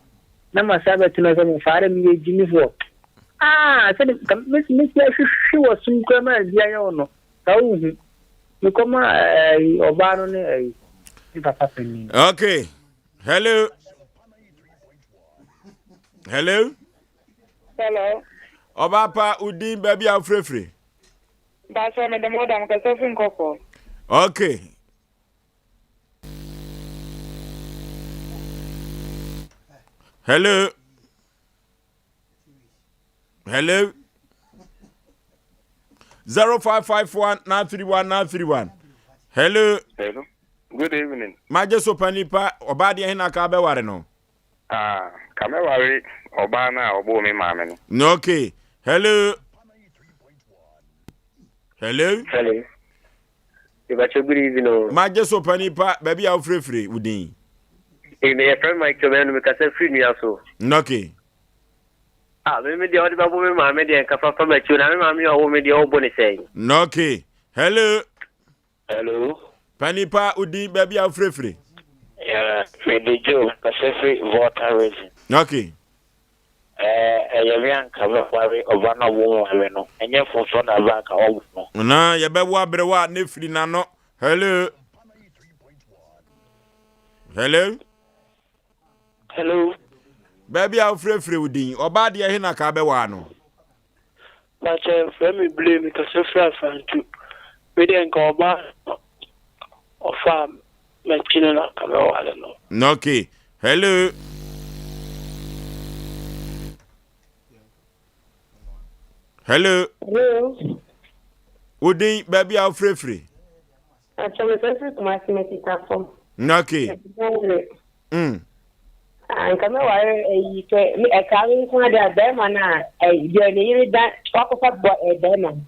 Na masa abɛtena sɛ mefaa dɛ meyɛ gyimifoɔ. Ah, sɛde ka mesi mesi ahwehwe wɔ sum koraa ma bi ayɛ wo no. Ka wohu. Mekɔma ɛyi ɔbaa no ne ɛyi ne papa panin. Okay. Hello. Hello. Hello. Ɔbaa pa udin baabi a wofirefiri. Baasɛ mede mo da mekasa fi nkɔkɔɔ. Okay. Hello. Hello. 0551 931 931. Hello. Hello. Good evening. Magye so pa nipa ɔbaa deɛ hena ka bɛware no. Ah, ka mɛware ɔbaa no a ɔbɔɔ me maame no. Okay. Hello. Hello. Hello. Mepakyɛ good evening o. Magye so pa nipa baabi a wofirefire wo din. Ee me yɛfrɛ me Michael Manu mekasa firi nua so. Okay. Ah me me deɛ ɔde bɛbo me maame deɛ nka fa fa m'akyi o na me maame a ɔwo me deɛ ɔbo ne sɛn. Okay. Hello. Hello. Pa nipa wo din baabi a wofirefire. Yeah, me de Joe kasa firi Volta region. Okay. Ɛɛ, ɛyɛ me a anka mɛware ɔba no a wɔnware no, ɛnyɛ mfomsoɔ na aba anka wɔwo no. Na yɛbɛwo aberewa a ne firi n'ano. Hello. Hello. Hello. Baabi a wofirefire wo din, ɔbaa deɛ he na ka bɛwaa no? Pakyɛ frɛ me Bile, mekasa firi Afrantu. Me deɛ nka ɔbaa no ɔfaa M'akyi no na anka mɛware no. Okay. Hello. Hello. Hello. Wodin baabi a wofirefiri. Akyɛ mefirefiri Kumasi Mesita fam. Okay. Ah, nka mɛware ayi sɛ ɛkaa me nko ade a bɛrima no a deɛ ne yere da wakɔfa bɔ bɛrima no.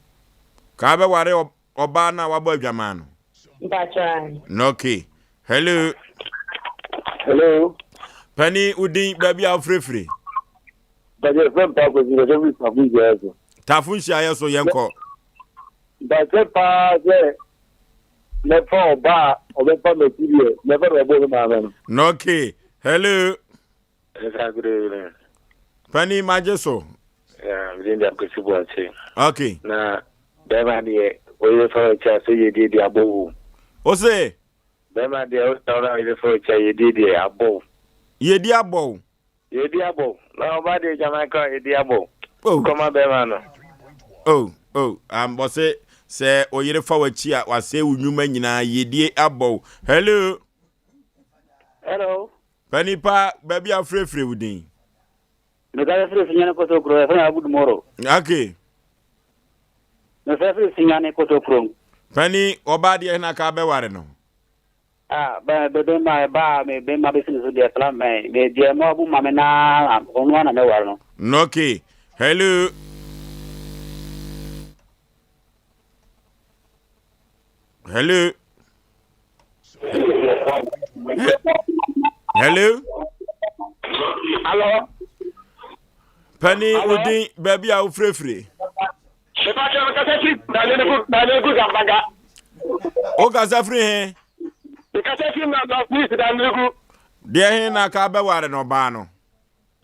Kaa bɛware ɔbaa no a wabɔ adwaman no. Mpakyɛ ae. Okay. Hello. Hello. Pani wo din baabi a wofirefiri. Mpakyɛ fɛ mpa kwasi bɛsɛ firi tafo nhyiaeɛ so. Tafo nhyiaeɛ so yɛnkɔ. Mpakyɛ paa sɛ mɛfa ɔbaa a ɔbɛfa m'akyi deɛ mɛfa na ɔbɔ me maame no. Okay. Hello. Sir, good evening. Pani magye so. Yeah, me din de Akwesi Boakye. Okay. Na bɛrima deɛ oyere fa w'akyi a sɛ yɛdie deɛ abɔ wo. O se? Bɛrima deɛ o sɛ ɔna oyere fa w'akyi a yɛdie deɛ abɔ wo. Yɛdi abɔ wo. Yɛdi abɔ wo. Na ɔba deɛ gyaman kora yɛdi abɔ wo. Oh. Kɔma bɛrima no. Oh, oh, um, ɔse sɛ oyere fa w'akyi a wasɛe wo nnwuma nyinaa yɛdie abɔ wo. Hello. Hello. Pani pa baabi a wofrɛfrɛ wo din. Mekasa firi Sunyani Kotokuro, yɛfrɛ me Abudu Moro. Okay. Mefrɛ firi Sunyani Kotokuro. Pani, ɔbaa deɛ hena ka bɛware no? Ah, bɛ bɛ bɛ ma ba me bɛ ma bɛ sini so deɛ fila mɛ me deɛ mo abu ma me na ɔno ana mɛware no. Okay. Hello. Hello. Hello. Hello. Pani udin baabi a wofirefire. Wokasa firi he? Deɛ he na ka bɛware no ɔbaa no?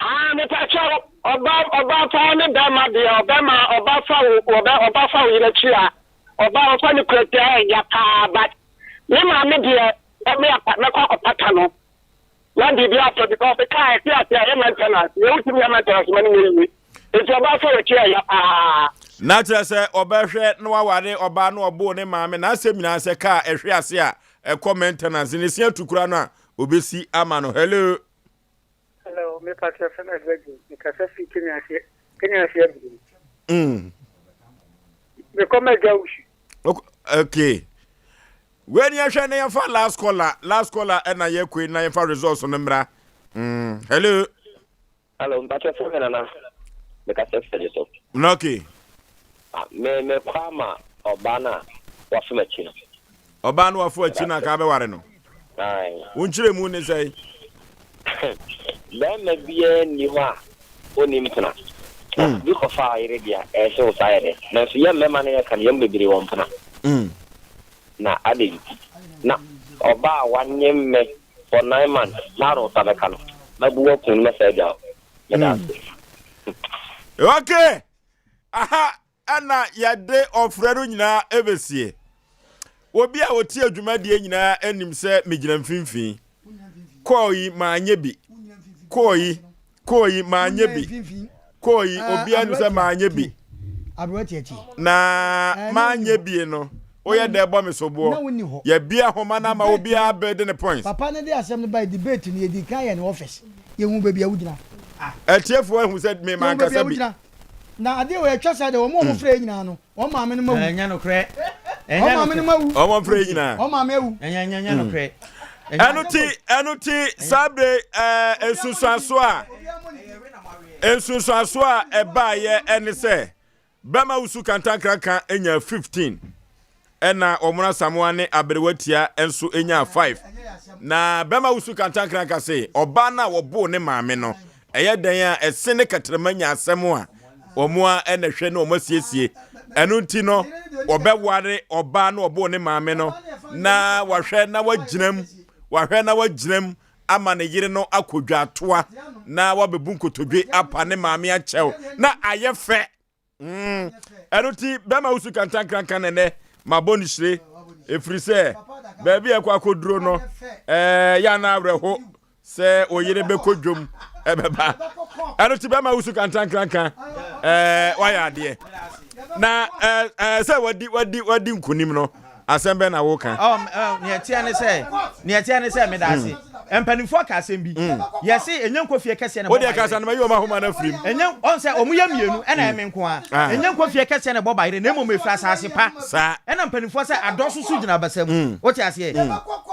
Ah mepakyɛw ɔba ɔba paa ne bɛma deɛ ɔbɛma ɔba fa wo ɔbɛ ɔba fa wo yere akyi a ɔba ɔfa ne kura tia ɛya paa but me maame deɛ ɔme apa mɛkɔ akɔpata no na biribi atɔ because kaa ɛte ase a yɛ maintenance yɛ wotumi yɛ maintenance ma no nyɛ yie nti ɔba fa w'akyi ɛya paa. Na kyerɛ sɛ ɔbɛhwɛ na waware ɔbaa na ɔboo ne maame n'asɛm nyinaa sɛ kaa ɛhwe ase a ɛkɔ maintenance ne se atu koraa no a ɔbɛsi ama no hello. Hello, me pastor fɛn na Virgin. Me kasa fi Kenya ase, Kenya ase abiri. Me kɔ ma gya wusu. Okay. Wei ni ɛhwɛ na yɛmfa last caller, last caller ɛna yɛkɔ na yɛmfa results no mmra. Hello. Hello, mpakyɛ fɛn mi nana. Me kasa fi agye so. Okay. Ah, me me kɔ ama ɔbaa no a wafa m'akyi no. Ɔbaa no wafa akyi no a ka bɛware no. Ae. Wo nkyerɛmu ne sɛn? Barima biara nni hɔ a ɔnni mpena. Bi kɔfa ɔyere deɛ a, ɛyɛ sɛ wo saa yɛ dɛ. Nanso yɛn mmarima no yɛka no, yɛn mu bebree wɔ mpena. Na adɛn nti na ɔbaa a wanyem me for nine months na ara wo nsa bɛka no, mɛbo wo aku no mɛsan agya wo? Meda ase. Okay. Aha ɛna yɛde ɔfrɛ no nyinaa ɛbɛsie. Obi a ɔtie dwumadie nyinaa anim sɛ megyina mfimfini. Kɔɔ yi maanyɛ bi. Kɔɔ yi, kɔɔ yi maanyɛ bi. Kɔɔ yi obiara nim sɛ maanyɛ bi. Na maanyɛ bie no, woyɛ dɛ bɔ me soboɔ. Yɛbie ahoma no ama obiara build ne points. Papa no de asɛm no bae, debate no yɛdii kan yɛ no office. Yɛhuu baabi a wogyina. Atiefoɔ ahu sɛ me Yɛhuu baabi a mankasa bi. wogyina. Na adeɛ wei atwa saa deɛ wɔn a wɔfrɛ yɛ nyinaa no wɔn maame no ma wu. Ɛnyɛ nokorɛ. Wɔn maame no ma wu. Wɔn frɛ yɛ nyinaa. Wɔn maame awu. Ɛnyɛ ɛnyɛ nokorɛ. Ɛno ti ɛno ti saa bere ɛɛ nsunsuanso a nsunsuanso a ɛbaayɛ ɛne sɛ Bɛma Wusu Kantankraka nyaa 15 ɛna Ɔmono Asamoah ne Aberewa Tia nso nyaa 5. Na Bɛma Wusu Kantankraka se ɔbaa no a wɔboo ne maame no, ɛyɛ dɛn a ɛse ne kɛtrɛma nya asɛm a wɔn a ɛna hwɛ ne wɔn asiesie. Ɛno nti no, wɔbɛware ɔbaa no ɔboo ne maame no na wahwɛ na wagyinam, wahwɛ na wagyinam ama ne yere no akɔ dwaatoa na wabɛbu nkotodwe apa ne maame akyɛw na ayɛ fɛ. Mm. Ɛno ti bɛma wosu kantankranka nɛnɛ mabɔ ne hyire ɛfiri sɛ baabi a ɛkɔ akɔduro no ɛɛ yɛ ana awerɛho sɛ oyere bɛkɔ dwom ɛbɛba ɛno ti bɛma wosu kantankranka ɛɛ wayɛ adeɛ na ɛɛ ɛɛ sɛ wadi wadi wadi nkunim no Asɛm bɛn na woka? Oh, oh, nea ɛteɛ ne sɛ, nea ɛteɛ ne sɛ, meda ase. Mm. Mpanimfoɔ ka asɛm bi. Mm. Yɛse ɛnyɛ nkɔ fie kɛseɛ na ɛbɔ Wodeɛ kasa no ma yi wɔn ahoma no afiri mu. Ɛnyɛ ɔn sɛ wɔn yɛ mmienu ɛna ɛme nko ara. Ah. Ɛnyɛ nkɔ fie kɛseɛ na ɛbɔ bayerɛ na mmom ɛfiri asase pa. Saa. Ɛna mpanimfoɔ sɛ adɔ so so gyina abasa mu. Mm. Wote aseɛ?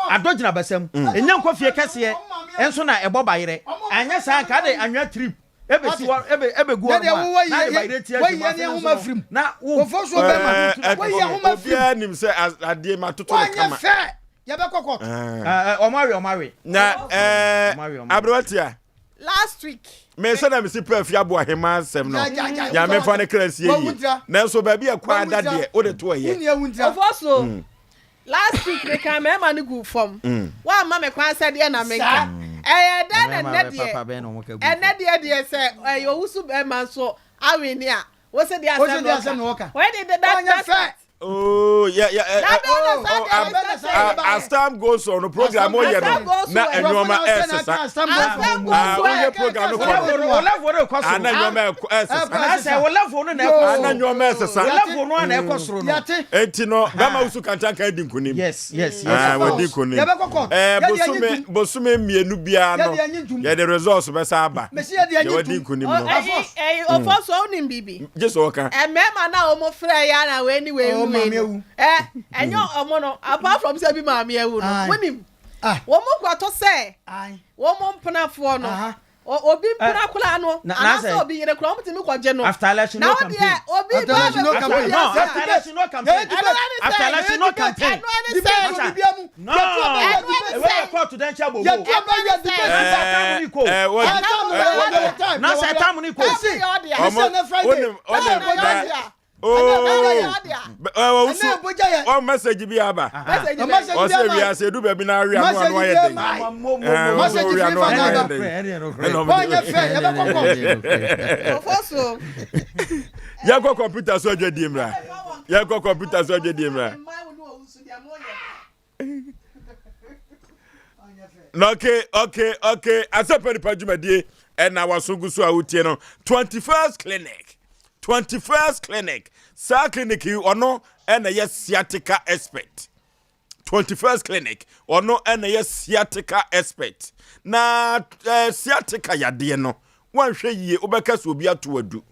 Adɔ gyina abasa mu. Ɛnyɛ nkɔ fie kɛseɛ nso na ɛbɔ bayerɛ. Anyɛ saa nka de anwea trip. Ebesi hɔ ebe ebegu hɔ nom a, na ayɛ bayerɛ ti ahwɛ mu afei nso no na wo. Ofosuo bɛma woyi ahoma firim. Obiara nim sɛ adeɛ ma toto no kama. Wanyɛ fɛ yɛbɛkɔ court. Ɔmo awe ɔmo awe. Na ɛɛ aberewatia. Last week. Me sɛ na mesi pɛ afi aboa hema asɛm no. Nyame fa ne kra nsie yie. Nanso baabi a ɛkɔ ada deɛ wode to ɛyɛ. Ofosuo. Last week me kan mmarima no guu fam. Woamma me kwan sɛ deɛ na menka. Ɛyɛ dɛn na ɛnnɛ deɛ ɛnnɛ deɛ deɛ sɛ ɛyɛ owusu bɛrima nso awene a wose deɛ asɛm na ɔka. Wei de that that's that. Oh, yeah, yeah. That oh, oh, oh, as time goes on, program oh, yeah, no, na enyoma ɛsesa. Ah, oh, program no kɔ. Ana enyoma ɛsesa. Ana wo level no na ɛkɔ soro. Ana enyoma ɛsesa. Wo level no na ɛkɔ soro no. Enti no, bɛma wusu kantanka adi nkonim. Yes, yes, yes. Ah, wadi nkonim. Eh, bosome bosome mmienu biara no, yɛde results bɛsa aba. Yɛ wadi nkonim no. Eh, ofo so onim bibi. Gye so ɔka. Eh, mmarima na wɔn frɛ ya na wei ni wei ni wei no. Eh, ɛnyɛ ɔmo no, apart from sɛ bi maame awu no, wonim. Wɔn kɔtɔ sɛ wɔn mpenafoɔ no. Obi mpena koraa no, anaasɛ obi yere koraa, wɔn tumi kɔgye no. After election no campaign. Na wodeɛ obi ba bɛ no campaign. No, after election no campaign. After election no campaign. Ɛno ne sɛ. No. Ɛwɛ yɛ kɔɔtu dɛn kyɛ bobo. Na sɛ tamu ni ko. Ɔmo onim owusu ɔ message bi aba ɔsɛ wiase edu baabi na awi ano ano ayɛ den ɔsɛ owi ano ano ayɛ den ɛna ɔmo yɛkɔ kɔmputa so adwadie mmra yɛkɔ kɔmputa so adwadie mmra. na okay okay okay asɛpɛ nipa dwumadie ɛna waso gu so a wotie no 21st clinic 21st clinic saa clinic yi ɔno ɛna yɛ sciatica expert 21st clinic ɔno ɛna yɛ sciatica expert na eh, sciatica yadeɛ no wanhwɛ yie wobɛka sɛ obi ato adu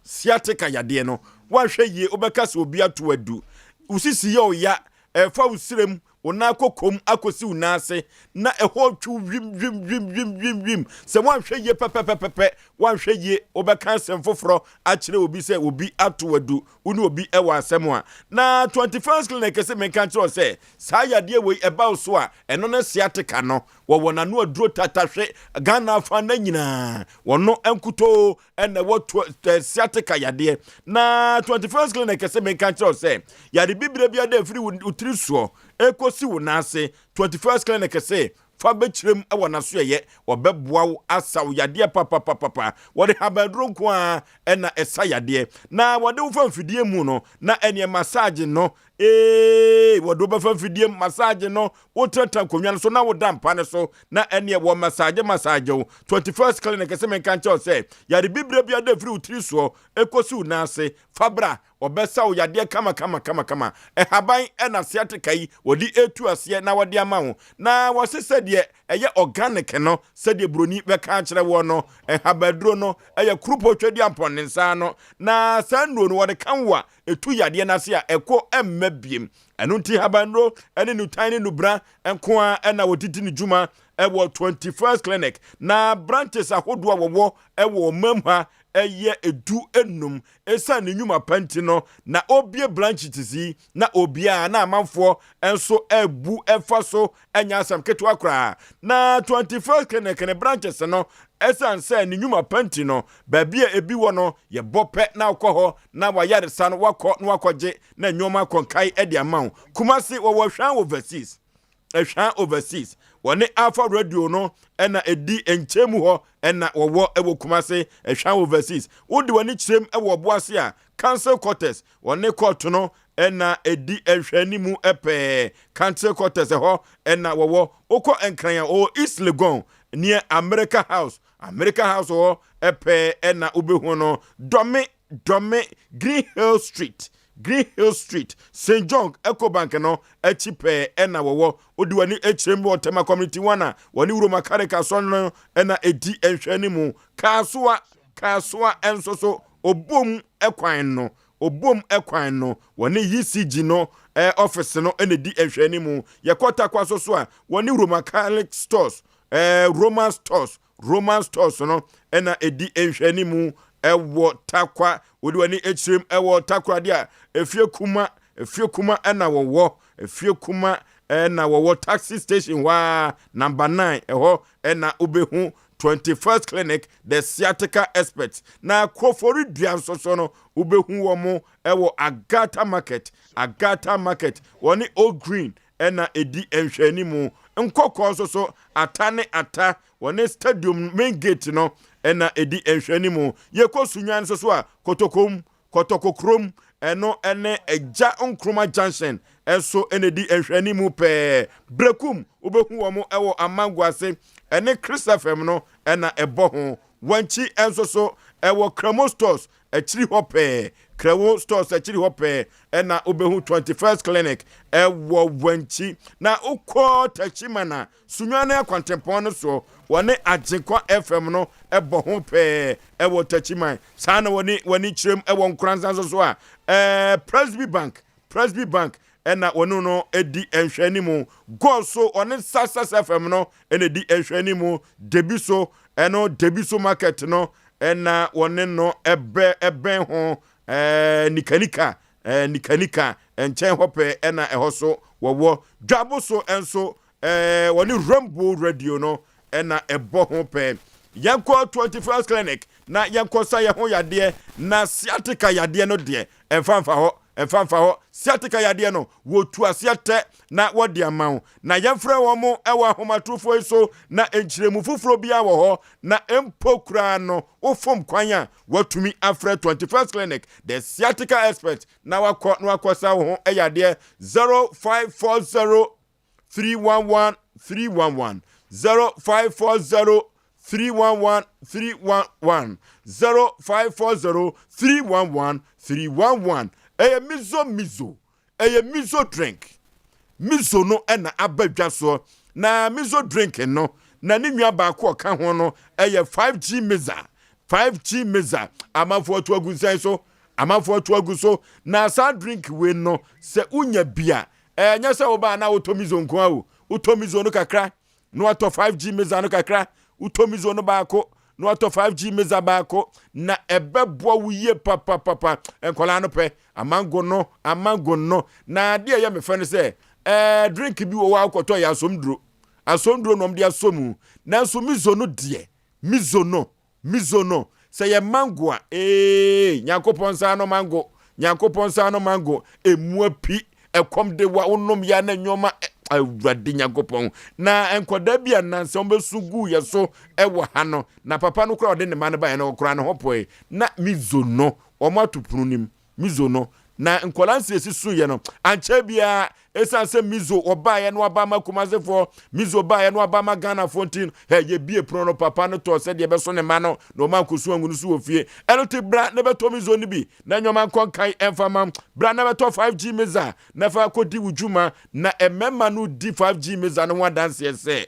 Sciatica yadeɛ no, woanhwɛ yie wobɛka sɛ obi ato adu. Wo sisi yɛ ɔya, ɛrefa wo serem, wo nan kokom akɔsi wo nan ase, na ɛhɔ retwe wo wim wim wim wim wim wim. Sɛ woanhwɛ yie pɛpɛpɛpɛpɛ, woanhwɛ yie wobɛka asɛm foforɔ akyerɛ obi sɛ obi ato adu, wo ne obi wɔ asɛm a. Na 21st Clinic se menka nkyerɛ wo sɛ saa yadeɛ wei ɛba wo so a, ɛno ne sciatica no. Wɔwɔ n'ano aduro tatahwe Ghana afa nna nyinaa. Wɔno nkutoo ɛna ɛwɔ sciatica yadeɛ. Na 21st Clinic sɛ menka nkyerɛ wo sɛ yare bibire bi ada ɛfiri wo tiri soɔ ɛkɔsi wo nan ase. 21st Clinic se Fa bɛkyerɛ mu wɔ n'asoɛeɛ. Wɔbɛboa wo asa wo yadeɛ papapapapa. Wɔde habanduro nko ara na ɛsa yadeɛ. Na wɔde wo fa mfidie mu no, na ɛneɛ massage no, ee, wɔde wo bɛfa mfidie mu, massage no, wotenatena nkonnwa no so na woda mpa no so, na ɛneɛ wɔ massage massage wo. 21st Clinic sɛ menka nkyerɛ wo sɛ, yare bibire biara da firi wo tiri soɔ ɛkɔsi wo nan ase, fa bra. Wɔbɛsa wo yadeɛ kama kama kama kama. Ɛhaban na sciatica yi wɔde retu aseɛ na wɔde ama wo. Na wɔse sɛdeɛ ɛyɛ organic no, sɛdeɛ buroni bɛka akyerɛ woɔ no, nhabaduro no ɛyɛ kurupo twɛdiampɔn ne nsa ano. Na saa nnuro no wɔde ka wo a, ɛtu yadeɛ no ase a ɛkɔ mma biem. Ɛno nti habannuro ne nutan ne nubra nko ara na wɔde di ne dwuma wɔ 21st Clinic. Na branches ahodoɔ a wɔwɔ wɔ ɔman mu ha yɛ 15. Esiane ne nnwuma pa nti no, na obue branches yi na obiara na amanfoɔ nso abu fa so nyɛ asɛm ketewa koraa. Na 21st Clinic ne branches no, esiane sɛ ne nnwuma pa nti no, baabi a ebi wɔ no, yɛbɔ pɛ na wokɔ hɔ na wayaresa no wakɔ na wakɔgye na nneɛma akɔ nkae de ama wo. Kumasi wɔwɔ Hwan Overseas. Ɛhwa Overseas. Wɔne Alpha Radio no na ɛdi nkyɛn mu hɔ na wɔwɔ wɔ Kumase, Ɛhwa Overseas. Wode w'ani kyerɛm wɔ Ɔboase a, Council Quarters, wɔne kɔɔto no na ɛdi nhwɛanimu pɛɛ. Council Quarters ɛhɔ na wɔwɔ. Wokɔ Nkran a, wɔwɔ East Legon near America House. America House hɔ pɛɛ na wobɛhu no. Dɔme Dɔme, Green Hill Street, Green Hill Street, St. John Ecobank no akyi pɛɛ na wɔwɔ. Wode w'ani kyerɛ mu wɔ Tema Community 1 a wɔne Roma Catholic Asɔre no na ɛdi nhwɛanimu. Kasoa, Kasoa nso so, Obom kwan no, Obom kwan no, wɔne ECG no ɔfese no na ɛdi nhwɛanimu. Yɛkɔ Tarkwa nso so a, wɔne Roma Catholic Stores, Roman Stores, Roman Stores no na ɛdi nhwɛanimu wɔ Tarkwa. Wode w'ani kyerɛm wɔ Takoradi a, efie kuma, efie kuma na wɔwɔ, efie kuma na wɔwɔ taxi station hɔ ara, number 9, ɛhɔ na wobɛhu 21st Clinic, the sciatica experts. Na Koforidua nso so no, wobɛhu wɔn wɔ Agata Market, Agata Market, wɔne Old Green na ɛdi nhwɛanimu. Nkɔkɔɔ nso so, Ata ne Ata, wɔne Stadium main gate no na ɛdi nhwɛanimu. Yɛkɔ Sunyani nso so a, Kotokom, Kɔtɔkɔ kurom, ɛno ne Agya Nkrumah Junction nso na ɛdi nhwɛanimu pɛɛ. Berekum, wobɛhu wɔn wɔ Amango ase, ɛne Chris FM no na ɛbɔ ho. Wankyi nso so, ɛwɔ Kramo Stores akyiri hɔ pɛɛ, Kramo Stores akyiri hɔ pɛɛ na wobɛhu 21st Clinic ɛwɔ Wankyi. Na wokɔ Techiman a, Sunyani akwantempɔn no soɔ, wɔne Agyenkwa FM no bɔ ho pɛɛ ɛwɔ Techiman. Saa na wɔne wɔne kyerɛm ɛwɔ Nkoranza nso so a, ɛɛ Presby Bank, Presby Bank ɛna wɔne no di nhwɛanimu. Goal so wɔne Success FM no ɛna di nhwɛanimu. Debi so ɛno Debi so market no ɛna wɔne no ɛbɛ ɛbɛn ho ɛɛ Nikanika ɛɛ Nikanika nkyɛn hɔ pɛɛ ɛna ɛhɔ so wɔwɔ. Dwabo so nso ɛɛ wɔne Rainbow Radio no ɛna ɛbɔ ho pɛɛ. Yɛnkɔ 21st Clinic na yɛnkɔ sa yɛn ho yadeɛ na sciatica yadeɛ no deɛ ɛmfa mfa hɔ ɛmfa mfa hɔ. Sciatica yadeɛ no wɔtu aseɛ tɛ na wɔde ama wo. Na yɛmfrɛ wɔn wɔ ahomatorofoɔ yi so na nkyerɛmu foforɔ biara wɔ hɔ na mpo koraa no wofom kwan a watumi afrɛ 21st Clinic the sciatica expert na wakɔ na wakɔ sa wo ho yadeɛ 0540 311 311 0540 311 311 0540 311 311. Ɛyɛ mizo mizo, ɛyɛ mizo drink. Mizo no ɛna aba dwa soɔ na mizo drink no na ne nua baako ɔka ho no ɛyɛ 5G miza, 5G miza. Amanfoɔ to agu nsɛn so, amanfoɔ to agu so na saa drink wei no sɛ wonya bi a Ɛnyɛ sɛ woba a na wotɔ mizo nko ara o. Wotɔ mizo no kakra, na watɔ 5G miza no kakra. Wotɔ mizo no baako, na watɔ 5G miza baako. Na ɛbɛboa wo yie papapapa. Nkwadaa no pɛ amango no, amango no. Na adeɛ a ɛyɛ me fɛ no sɛ, ɛɛ drink bi wɔ hɔ a wokɔtɔ yɛ asomduro. Asomduro na wɔde asɔ mu. Nanso mizo no deɛ, mizo no, Mizo no, sɛ yɛ mango a, eeii, Nyankopɔn nsa ano mango, Nyankopɔn nsa ano mango, emu api, ɛkɔm de wa, wonom ya na nneɛma. Awurade Nyankopɔn, na nkwadaa bi a nnansa wɔbɛsu guu yɛ so wɔ ha no, na papa no koraa ɔde ne mma no baeɛ no, ɔkoraa ne ho poe. Na mizo no, wɔn ato pono no mu. Mizo no, na nkwadaa nsiesie suiɛ no, ankyɛ biara, ɛsiane sɛ Mizo ɔbaeɛ no aba ama Kumasefoɔ, Mizo baeɛ no aba ama Ghanafoɔ nti, hɛ, yɛbie pono no, papa no tɔɔ sɛdeɛ ɛbɛso ne mma no, na ɔma nkɔsu angu no so wɔ fie. Ɛno te bra na bɛtɔ Mizo no bi, na nneɛma nkɔ nkan ɛmfa ma. Bra na bɛtɔ 5G Miza, na fa kɔdi wo dwuma. Na mmarima no di 5G Miza no ho adanseɛ sɛ,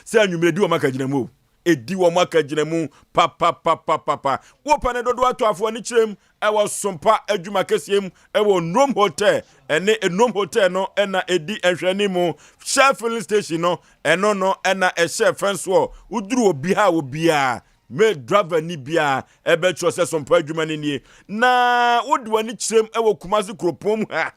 sɛ anwummerɛ di wɔn akagyinamu o. Ɛdi wɔn akagyinamu papapapapapa. Wopɛ ne dodoɔ atɔ afo ani kyerɛ mu ɛwɔ Sompa adwuma kɛseɛ mu ɛwɔ Nnom Hotel ɛne Nnom Hotel no ɛna ɛdi nhwɛne mu. Shell filling station no ɛno no ɛna ɛhyɛ fɛn soɔ. Woduru obi ha obiara me driver ni biara ɛbɛkyerɛ sɛ Sompa adwuma no nie. Na wode w'ani kyerɛ mu ɛwɔ Kumasi kuropɔn mu ha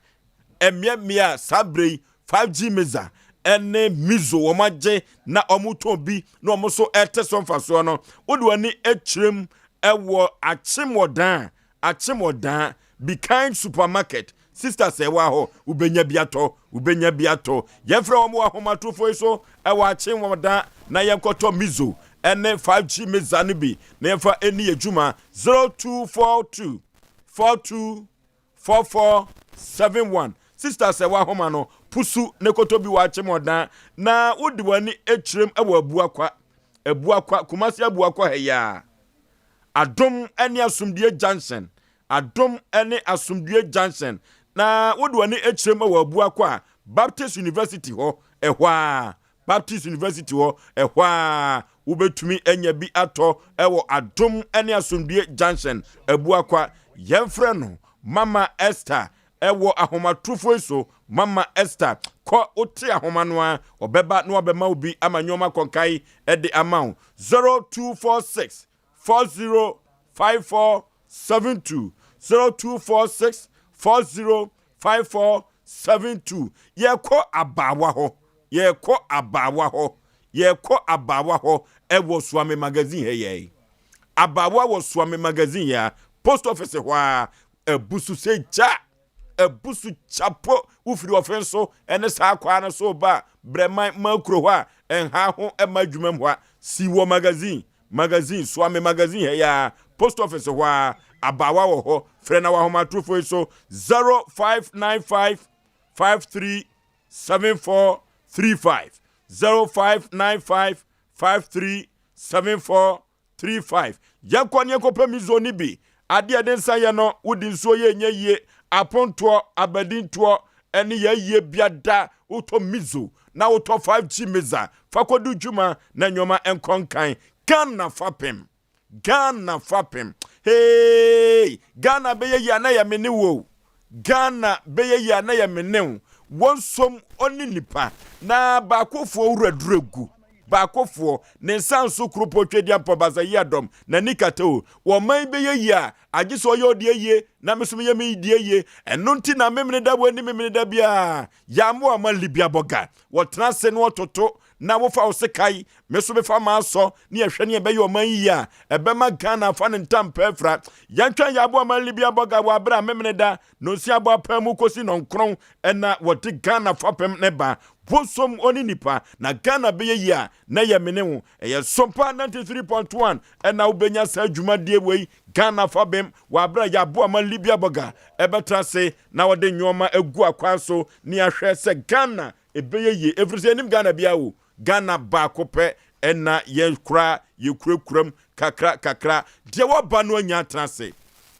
mmeammea a saa berɛ yi 5G Meza ne Mizo wɔn agye na wɔtɔn bi na wɔn nso ɛte so mfasoɔ no, wode w'ani kyerɛm wɔ Akyemɔdan, Akyemɔdan, Be Kind Supermarket, Sister Sɛwa hɔ, wobɛnya bi atɔ, wobɛnya bi atɔ. Yɛmfrɛ wɔn wɔ ahomatorofoɔ yi so wɔ Akyemɔdan na yɛnkɔtɔ Mizo ne 5G Meza no bi na yɛmfa ɛni yɛ dwuma 0242 42 4471 Sister sɛ w'ahoma no pusu ne kɔtɔ bi w'akyem ɔdan na wode w'ani kyerɛm wɔ Abuakwa Abuakwa Kumasi Abuakwa ha yi ara Adom ne Asomdue Junction Adom ne Asomdue Junction na wode w'ani kyerɛm wɔ Abuakwa Baptist University hɔ ɛhɔ ara Baptist University hɔ, ɛhɔ ara wobɛtumi anya bi atɔ wɔ Adom ne Asomdue Junction, Abuakwa. Yɛmfrɛ no Mama Esther wɔ ahomatorofo yi so. Mama Esther, kɔ wote ahoma no ara, ɔbɛba na wabɛma wo bi ama nneɛma kɔnkae de ama wo. 0246 40 54 72 0246 40 54 72 Yɛkɔ abaawa hɔ Yɛkɔ abaawa hɔ Yɛkɔ abaawa hɔ ɛwɔ Suame Magazine ha yɛi Abaawa wɔ Suame Magazine ya Post office hɔ a Abusu sɛ gya Abusu kyapo Wofiri ɔfe so ɛne saa kwaa no so ba Brɛman Makuro hɔ a Ɛnha ho ɛma adwuma mu hɔ a Si wɔ magazine Magazine, Soa me magazine ha yi ara, post office hɔ ara, abaawa wɔ hɔ, frɛ na w'ahomatorofo yi so, 0595 53 7435, 0595 53 7435. Yɛnkɔ ne yɛnkɔpɛ mizo no bi. Adeɛ a ɛde nsa yɛ no, wode nsuo yɛ ɛnyɛ yie, apontoɔ, abadintoɔ, ɛne yɛayie biada, wotɔ mizo na wotɔ 5G miza fa kɔdi dwuma na nneɛma nkɔ nkan. Ghana fapem, Ghana fapem, hey, Ghana bɛyɛ yie a na yɛ me ne wo o. Ghana bɛyɛ yie a na yɛ me ne wo. Wɔnsom ɔne nipa na baakofoɔ wura duru agu. Baakofoɔ, ne nsa nso kuropɔn Twedeampɔ Baasa Yiadɔm, n'ani kata o. Ɔman bɛyɛ yie a, agye sɛ ɔyɛ ɔdeɛ yie na me nso meyɛ me deɛ yie. Ɛno nti na Memeneda wɔ ani Memeneda biara. Yɛamoa ma Libya bɔga. Wɔtena ase na wɔtoto na wofa wo sekan, me nso mefa m'asɔ ne yɛhwɛ ne yɛbɛyɛ ɔman yi yie a, ɛbɛma Ghana afa ne ntampaa afira. Yɛntwɛn Yɛaboa ma Libya bɔga wɔ abere a Memeneda nonsia abɔ apaa mu kɔsi nɔnkron na wɔde Ghana fapem ne ba. Bosom ɔne nipa na Ghana bɛyɛ yie a, na ɛyɛ me ne wo. Ɛyɛ Sompa 93.1 na wobɛnya saa dwumadie wei, Ghana fapem, wɔ abere a Yɛaboa ma Libya bɔga ɛbɛtena ase na wɔde nnoɔma agu akwan so ne ahwɛ sɛ Ghana ɛbɛyɛ yie ɛfiri sɛ yɛnim Ghana biara o, Ghana baako pɛ ɛna yɛn koraa yɛkurakura mu kakra kakra. Deɛ wɔba no anya atena ase,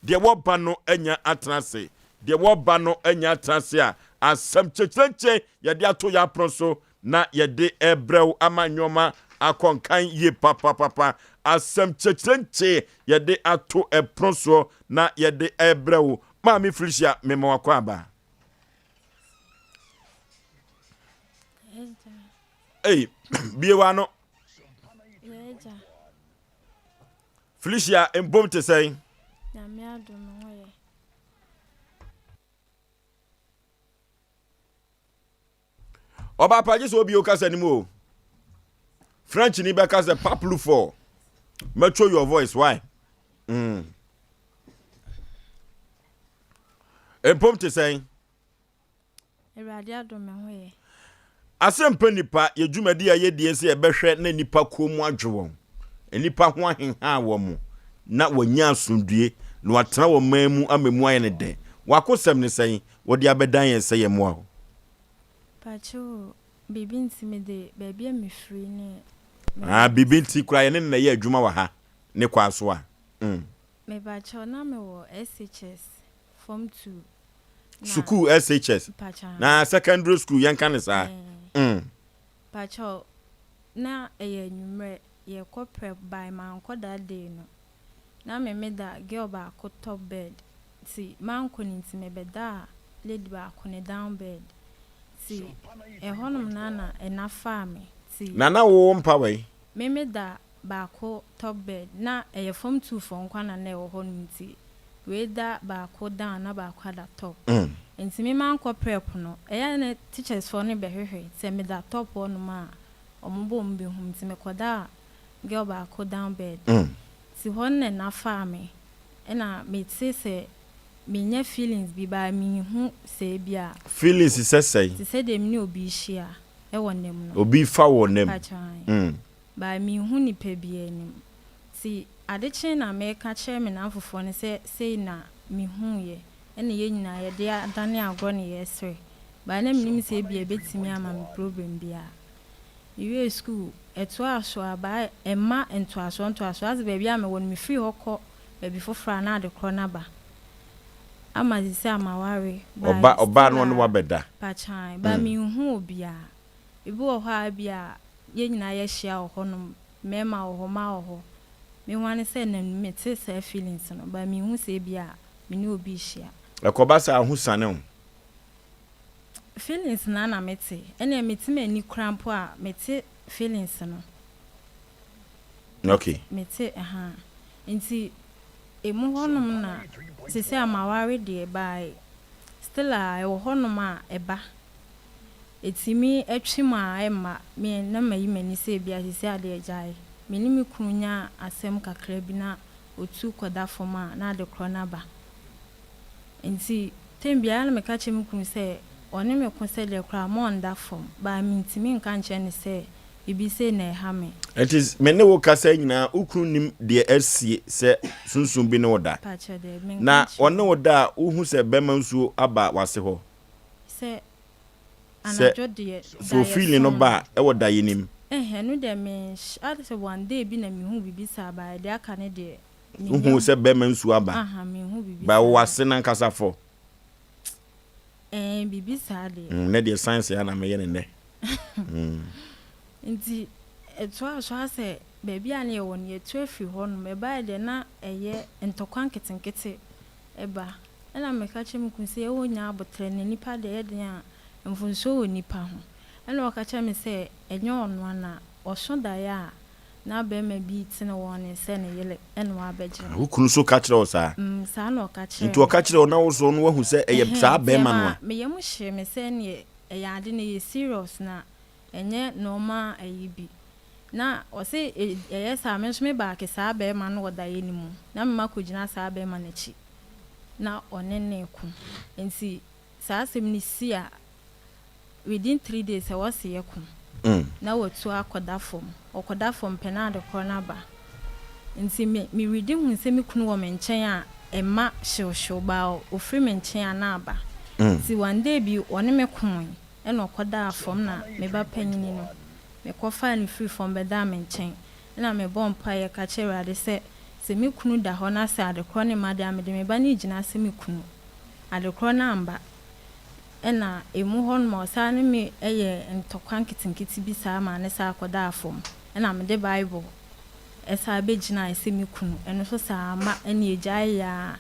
deɛ wɔba no anya atena ase, deɛ wɔba no anya atena ase a asɛm kyekyerɛnkyɛn yɛde ato yɛn apono so na yɛde rebrɛ wo ama nnoɔma akɔ nkan yie papapapa. Asɛm kyekyerɛnkyɛn yɛde ato ɛpono soɔ na yɛde rebrɛ wo. Maame Felicia, mema w'akwaaba. Ei, bie w'ano. Felicia, mpom te sɛn? Nyame adom ho yɛ. Ɔbaa pa gye sɛ obi okasa ne mu o. French ni bɛka sɛ paplu for. Mɛtwo your voice why? Mm. Mpom te sɛn? Awurade adom me ho yɛ. Asɛmpa Nnipa, yɛ dwumadi a yɛdie sɛ yɛbɛhwɛ na nnipa kɔn mu adwo wɔn, nnipa ho ahenhaa wɔn, na wɔanya asomdwie, na wɔatena wɔn man mu ama emu ayɛ no dɛ. W'akosɛm ne sɛn? Wode abɛdan yɛn sɛ yɛmmoa wo. Pakyoo, biribi nti mede baabi a mefiri ne me. Ah, biribi nti koraa yɛne no na ɛyɛ adwuma wɔ ha ne kwaa so a. Mm. Mepakyɛw, na mewɔ SHS form 2 Sukuu SHS na secondary school yɛnka no saa. Mm. Pakyɛw na ɛyɛ anwummerɛ yɛkɔ prep by mankɔ that day no na me me da girl baako top bed nti mankɔ no nti me bɛdaa lady baako ne down bed nti ɛhɔnom no na ɛna faa me nti. Na na wo mpa wɛn? Me me da baako top bed na ɛyɛ form 2 foɔ nkoa na na ɛwɔ hɔ nom nti wei da baako down na baako ada top nti me mankɔ prep no ɛyɛ a na teachers foɔ no bɛhwehwɛ sɛ me da top hɔ nom a ɔmo bɔ ɔmo bɛhu me nti me kɔ daa girl baako down bed nti hɔ no na ɛna faa me ɛna me te sɛ me nya feelings bi but me nhu sɛ ebia Feelings sɛ sɛn? Te sɛ deɛ me ne obi rehyia ɛwɔ nna mu no. Obi fa wɔ nna mu. Pakyɛ But menhu nipa biaa anim. Nti ade kyee na meka kyerɛ me namfofoɔ no sɛ sei na mehuuiɛ ɛna yɛn nyinaa yɛde adane agorɔ na yɛresere. But na mennim sɛ ebia ɛbɛtumi ama me problem biaa. Mewiee sukuu, ɛtoaa so ara but ɛmma ntoasoɔ ntoasoɔ. Ase baabi a mewɔ no mefiri hɔ kɔ baabi foforɔ a na ade korɔ no aba. Ama seesei a maware but Ɔba ɔbaa still no ɔne a wo abɛda? pakyan but menhu obiaa. Ebi wɔ hɔ a ebia yɛn nyinaa yɛahyia wɔ hɔnom, mmarima wɔ hɔ, mmaa wɔ hɔ. Me ho ara ne sɛ na mete saa feelings no, but minhu sɛ ebia me ne obi rehyia. Ɛkɔba saa a, ho siane wo? Feelings no ara na mete. Ɛnneɛ mete m'ani koraa mpo a, mete feelings no. Okay. Mete, ɛhaa. Nti emu hɔnom na seesei a maware deɛ, but still a ɛwɔ hɔnom a ɛba. Ɛtumi twe mu a ɛmma me na mayi m'ani sɛ ebia seesei adeɛ agyae. Me ne me kunu nya asɛm kakra bi na ɔtu kɔda fam a na ade korɔ no aba. Nti tɛm biara na meka kyerɛ me kunu sɛ ɔne me ko sɛdeɛ koraa ma ɔnda fam but mentumi nka nkyerɛ no sɛ biribi sei na ɛha me. Nti me ne wo kasa yi nyinaa wo kunu nim deɛ asie sɛ sunsum bi ne wo da? Pakyɛ daabi menka Na nkyerɛ ɔne no. wo da a wohu sɛ bɛma nsuo aba w'ase hɔ? Sɛ Sɛ anadwo deɛ so daeɛ feeling no sõ ba no. a ɛwɔ daeɛ no mu? Ɛhɛ ɛno deɛ me nhy ade sɛ one day bi na me hu biribi saa but deɛ aka no deɛ me Wo nya hu sɛ bɛɛma nsuo aba aha me nhu biribi but wowɔ saa. ase no ankasa fɔ? Ɛɛn biribi saa deɛ. Mm nɛ deɛ science a na meyɛ no nnɛ mm. Nti ɛtoaa so ara sɛ baabi a na yɛwɔ no yɛtu afiri hɔ nom ɛbaeɛ deɛ na ɛyɛ ntɔkwa nketenkete ba. Ɛna meka kyerɛɛ me kunu sɛ yɛwɔ nya aboterɛ na nipa deɛ ɛyɛ den a mfomsoɔ wɔ nipa ho. Ɛna ɔka kyerɛɛ me sɛ ɛnyɛ ɔno a na ɔso daeɛ a na barima bi retene wɔn ne sɛ ne yere ɛna wabɛgye no. Wo kunu nso ka kyerɛɛ wo saa? Mm, saa na ɔka kyerɛɛ Nti ɔka me. kyerɛɛ wo na wo nso no woahu sɛ ɛyɛ Ɛhɛn, saa nti barima no ɛma a? me yam hyee me sɛ ɛneɛ ɛyɛ ade no ɛyɛ serious na ɛnyɛ normal ayi bi. Na ɔse ɛyɛ saa a me nso me baake saa barima no wɔ daeɛ no mu na me makɔgyina saa barima no akyi na ɔne no reko. Nti saa asɛm no si a within 3 days ɛwɔ se yɛko na watu akɔda fam. Ɔkɔda fam pɛ na adekorɔ no aba. Nti me me redi hu sɛ me kunu wɔ me nkyɛn a ɛmma hyewhyew but ɔfiri me nkyɛn a na aba. Nti one day bi ɔne me koe ɛna ɔkɔdaa fam na me ba panyini no mekɔfaa no firii fam bɛdaa me nkyɛn. Ɛnna mebɔɔ mpaeɛ ka kyerɛɛ Awurade sɛ, sɛ me kunu da hɔ na sɛ adekorɔ no mma deɛ a, mede me ba no regyina sɛ me kunu. Adekorɔ no amba. Ɛnna emu hɔ nom ɔsan ne me yɛɛ ntɔkwa nketenkete bi saa maa no san kɔdaa fam. Ɛnna mede Bible san bɛgyinaeɛ sɛ me kunu. Ɛno nso saa amma. Ɛnna yɛgyaeeɛ ara.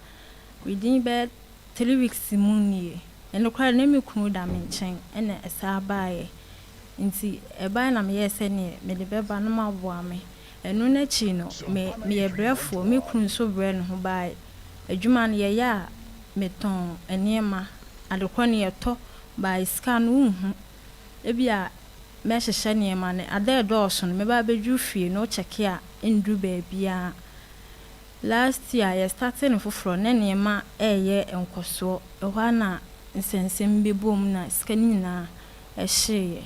Within bɛyɛ 3 weeks mu nie. Ɛno koraa na me kunu da me nkyɛn ɛnna ɛsan baeɛ. Nti ɛbaeɛ na meyɛɛ sɛdeɛ mede bɛba na moaboa me. Ɛno no akyi no, me meyɛ brɛfoɔ, me kunu nso brɛ ne ho baeɛ. Adwuma no yɛyɛ a, metɔn nneɛma, adekorɔ no yɛtɔ, baeɛ sika no wonhu. Ebia mɛhyehyɛ nneɛma no, ada a ɛdɔɔso no mɛba abɛduru fie no wokyɛke a ɛnnuru baabiara. Last year yɛ startee no foforɔ na nneɛma reyɛ nkɔsoɔ, ɛhɔ ara na nsɛnsɛm bɛbɔɔ mu na sika no nyinaa hyeeɛ.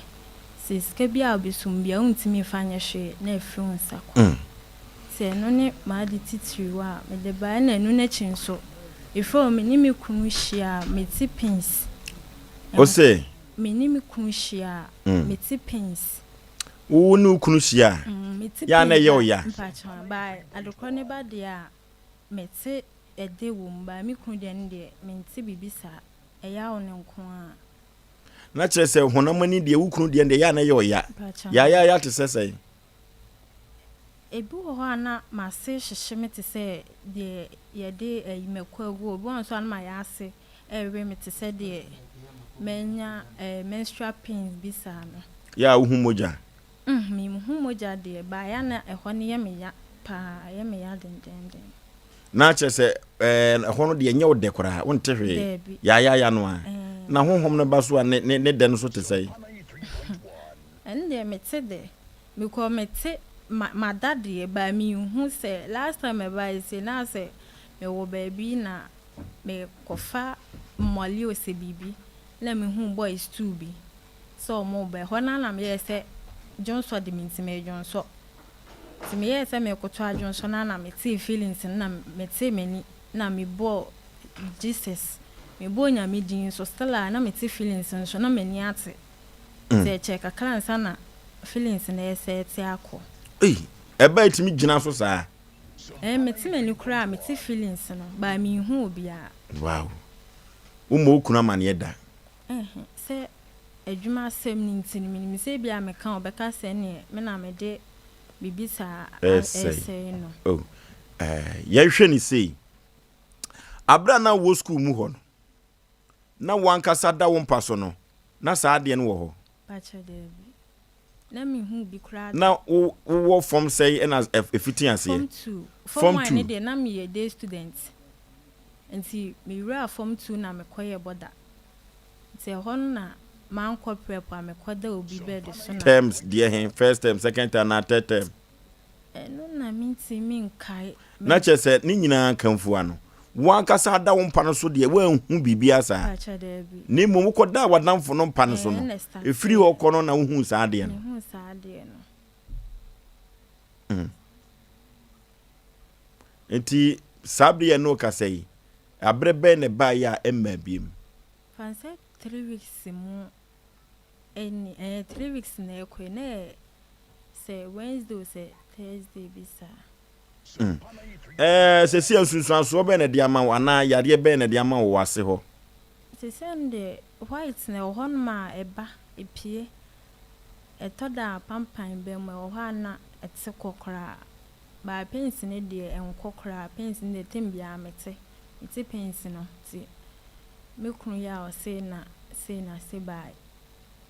Sɛ sika bi a wobɛsum biara wontumi mfa nyɛ hwee na afiri wo nsa kɔ. Nti ɛno ne m'ade titiriw a mede baeɛ na ɛno no akyi nso, ɛfiri hɔ me ne me kunu hyia a mete pains. Wo se? Me ne me kunu hyia a mete pains. Wo ne wo kunu hyia a, yɛ a na ɛyɛ wo ya? Mpakyɛw, but adekorɔ no ba deɛ a mete ɛde wɔ mu but me kunu deɛ no deɛ mente biribi saa, ɛyaw no nko ara. Na kyerɛ sɛ honam ani deɛ wo kunu deɛ no deɛ ɛyɛ a na ɛyɛ ɔya. Yaayaaya te sɛ sɛn? Ebi wɔ hɔ a na m'ase hyehye me te sɛ deɛ yɛde ayi mako agu hɔ. Ebi wɔ hɔ nso a na mayɛ ase rewe me te sɛ deɛ manya eh, menstrual pains bi saa no. Yɛ a wohu mogya? Mm, menhu mogya deɛ, but ɛyɛ a na ɛhɔ no yɛ me ya paa, ɛyɛ me ya dendeenden. Na kyerɛ sɛ ɛɛ ɛhɔ no deɛ ɛnyɛ wo dɛ koraa, wonte hwee. Daabi. Yaayaaya no ara. Ɛɛ. Na honhom no ba so a ne ne ne dɛ no so te sɛn? Ɛno deɛ mete dɛ. Mekɔ mete ma mada deɛ but menhu sɛ last time ɛbaeɛ sei na asɛ mewɔ baabi na mekɔfa mmɔle o sɛ biribi na mehuu boys two bi sɛ ɔmo reba ɛhɔ no ara na meyɛɛ sɛ dwonsɔ de me nti meredwonsɔ. Nti meyɛɛ sɛ merekoto adwonsɔ no ara na metee feelings no na metee m'ani na mebɔɔ Jesus, mebɔɔ Nyame din nso still a na mete feelings no nso na m'ani ate. Nti ɛkyɛɛ kakra ansa na feelings no resɛte akɔ. Ei, ɛba a ɛtumi gyina so saa? Ɛɛ, mete m'ani koraa a mete feelings no but menhu obiara. Wow. Wommɔ wo kunu amaneɛ da? Ɛhe, sɛ adwuma asɛm no nti no, menim sɛ ebia meka a ɔbɛka sɛ ɛneɛ me na mede biribi saa resɛe no. Oh, eh, yɛnhwɛ no sei. Aberɛ a na wowɔ sukuu mu hɔ no, na w'ankasa da wo mpa so no, na saa adeɛ no wɔ hɔ? Pakyɛ daabi. Na menhuu bi koraa da. Na wo wowɔ fam sɛn na ɛfiti aseɛ? Form 2. Form 1 no deɛ na meyɛ day student. Nti mewuraa form 2 na mekɔyɛɛ bɔda. Nti ɛhɔ no na mankɔ prep a mekɔda obi bed so na. Terms deɛ he, first term, second term anaa third term? Ɛno na mentumi nkae. Na kyerɛ sɛ ne nyinaa nkamfua no, wo ankasa ada wo mpa no so deɛ woanhu biribiara saa. Pakyɛ daabi. Na mmom wokɔdaa w'adamfo no mpa no so no, Ɛɛ, ɛna ɛstarteeɛ. ɛfiri hɔ kɔ no na wohuu saa adeɛ no. Mehuu saa adeɛ no. Mm. Nti saa bere yɛne wo kasa yi, aberɛ bɛn na ɛbaeɛ a ɛmmaa biom? Fa no sɛ three weeks mu ɛni, ɛyɛ three weeks na ɛkɔ yi, na ɛyɛ sɛ Wednesday o sɛ Thursday bi saa. Mm. Ɛɛ, sɛsi a nsunsuansoɔ bɛn na ɛde ama wo anaa yareɛ bɛn na ɛde ama wo wɔ ase hɔ? Sɛsi a no deɛ white na ɛwɔ hɔnom a ɛba, ɛpue. Ɛtɔ da a pampan ba mu, ɛwɔ hɔ a na ɛte kɔ koraa. But pains no deɛ ɛnkɔ koraa, pains no deɛ term biara mete, mete pains no nti me kunu yɛ a ɔse na sei na sei but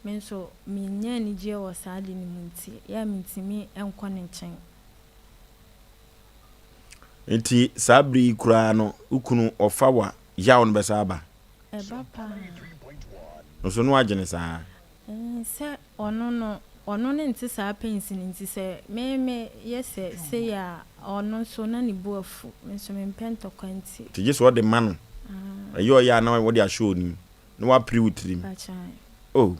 me nso mennya anigyeɛ wɔ saa ade no mu nti yɛ a mentumi nkɔ ne nkyɛn. Nti saa bere yi koraa no wo kunu ɔfa wo a yaw no bɛsan aba? Ɛba paa. Nso no agye no saa? Ɛɛ sɛ ɔno no ɔno no nte saa pains no nti sɛ me me yɛ sɛ sei a ɔno nso na ne bo afu me nso me mpɛ ntɔkwa nti. Nti gye sɛ ɔde ma no ɛyɛ ɔyɛ a na wode ahyɛ onim na wapere wo tirim. Oh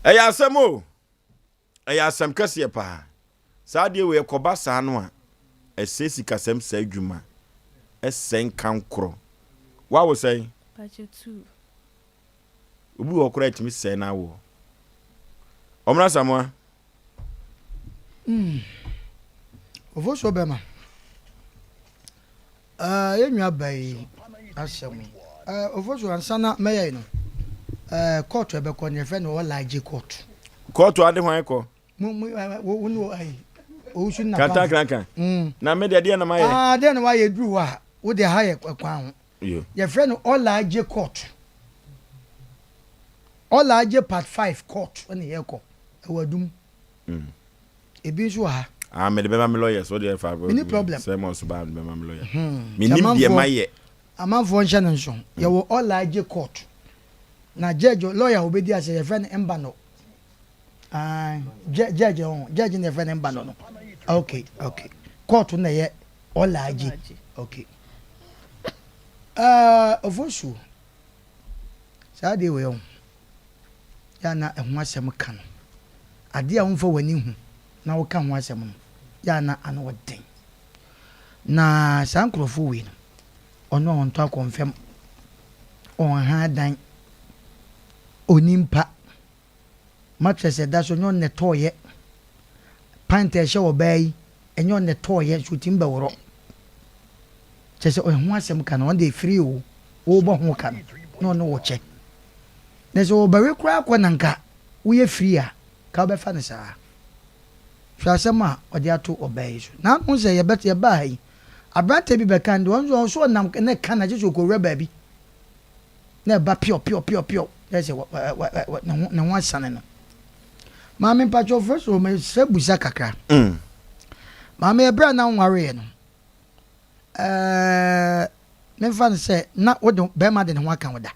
ɛyɛ asɛm o. Ɛyɛ asɛm kɛseɛ paa. Saa adeɛ wei ɛkɔba saa no a, ɛsɛe sikasɛm sɛe adwuma, ɛsɛe nkankorɔ. Woawo sɛn? Pakyɛ tuu. Obi wɔ hɔ koraa ɛtumi sɛe n'awoɔ. Ɔmena Asamoah. Mm. Ofosuo bɛma. Eh, yɛn nua ba yi asɛm yi. Eh, Ofosu ansa na mɛyɛ yi no, eh, kɔɔto ɛbɛkɔ no yɛfrɛ no Ɔlaagye kɔɔto. Kɔɔto ade hwan kɔ? Mo, mo, eh, wo, wo ne ayi, owusu na Kanta kranka. Mm. Na me deɛ deɛ na mayɛ. Ah, deɛ na wayɛ duru hɔ a, wo deɛ ha yɛ kwan ho. Yo. Yɛfrɛ no Ɔlaagye kɔɔto. Ɔlaagye part 5 kɔɔto ɛna yɛkɔ. Ɛwɔ adum. Mm. Ebi nso wɔ ha. Ah, mede bɛma me lawyers, wo deɛ fa. Mini problem. Sɛ mo nso ba mede bɛma me lawyer. Hmm. Menim deɛ mayɛ. Amanfoɔ nhyɛ no nso. Hmm. Yɛwɔ Ɔlaagye court. Na judge lawyer a obedi ase yɛfrɛ no Mbano. Ah, judge ho, judge na yɛfrɛ no Mbano no. Okay, okay. Court na yɛ Ɔlaagye. Okay. Uh, Ofosu. Saa deɛ wei ho. Yɛ a na ɛho asɛm ka no. Adeɛ a womfa w'ani nhu na woka ho asɛm no, yɛ a na ano wɔ den. Na saa nkurɔfoɔ wei no, ɔno a ɔntɔ akɔmfɛm, ɔnha dan, ɔnni mpa, mattress ɛda so, ɛnyɛ ɔno na ɛtɔɔeɛ, pant a ɛhyɛ ɔbaa yi, ɛnyɛ ɔno na ɛtɔɔeɛ, nso ɔtumi bɛworɔ. Kyerɛ sɛ ɛho asɛm ka no, ɔno deɛ ɛfiri o, wobɔ ho ka no, na ɔne wo kyɛ. Na sɛ ɔbɛwe koraa kɔ na nka woyɛ free a, nka wobɛfa no saa. Hwɛ asɛm a ɔde ato ɔbaa yi so. Na wohu sɛ yɛbɛ yɛbaa ha yi, aberanteɛ bi bɛka no deɛ, ɔno nso ɔso ɔnam na ɛka no agye sɛ ɔkɔwura baabi na ɛba piɔ piɔ piɔ piɔ na ɛsɛ wɔ wɔ wɔ wɔ ne ho ne ho asane no. Maame mpakyɛw first of all mesrɛ busa kakra. Maame ɛberɛ a na wonwareeɛ no, ɛɛ memfa no sɛ na wode bɛrima de ne ho aka wo da?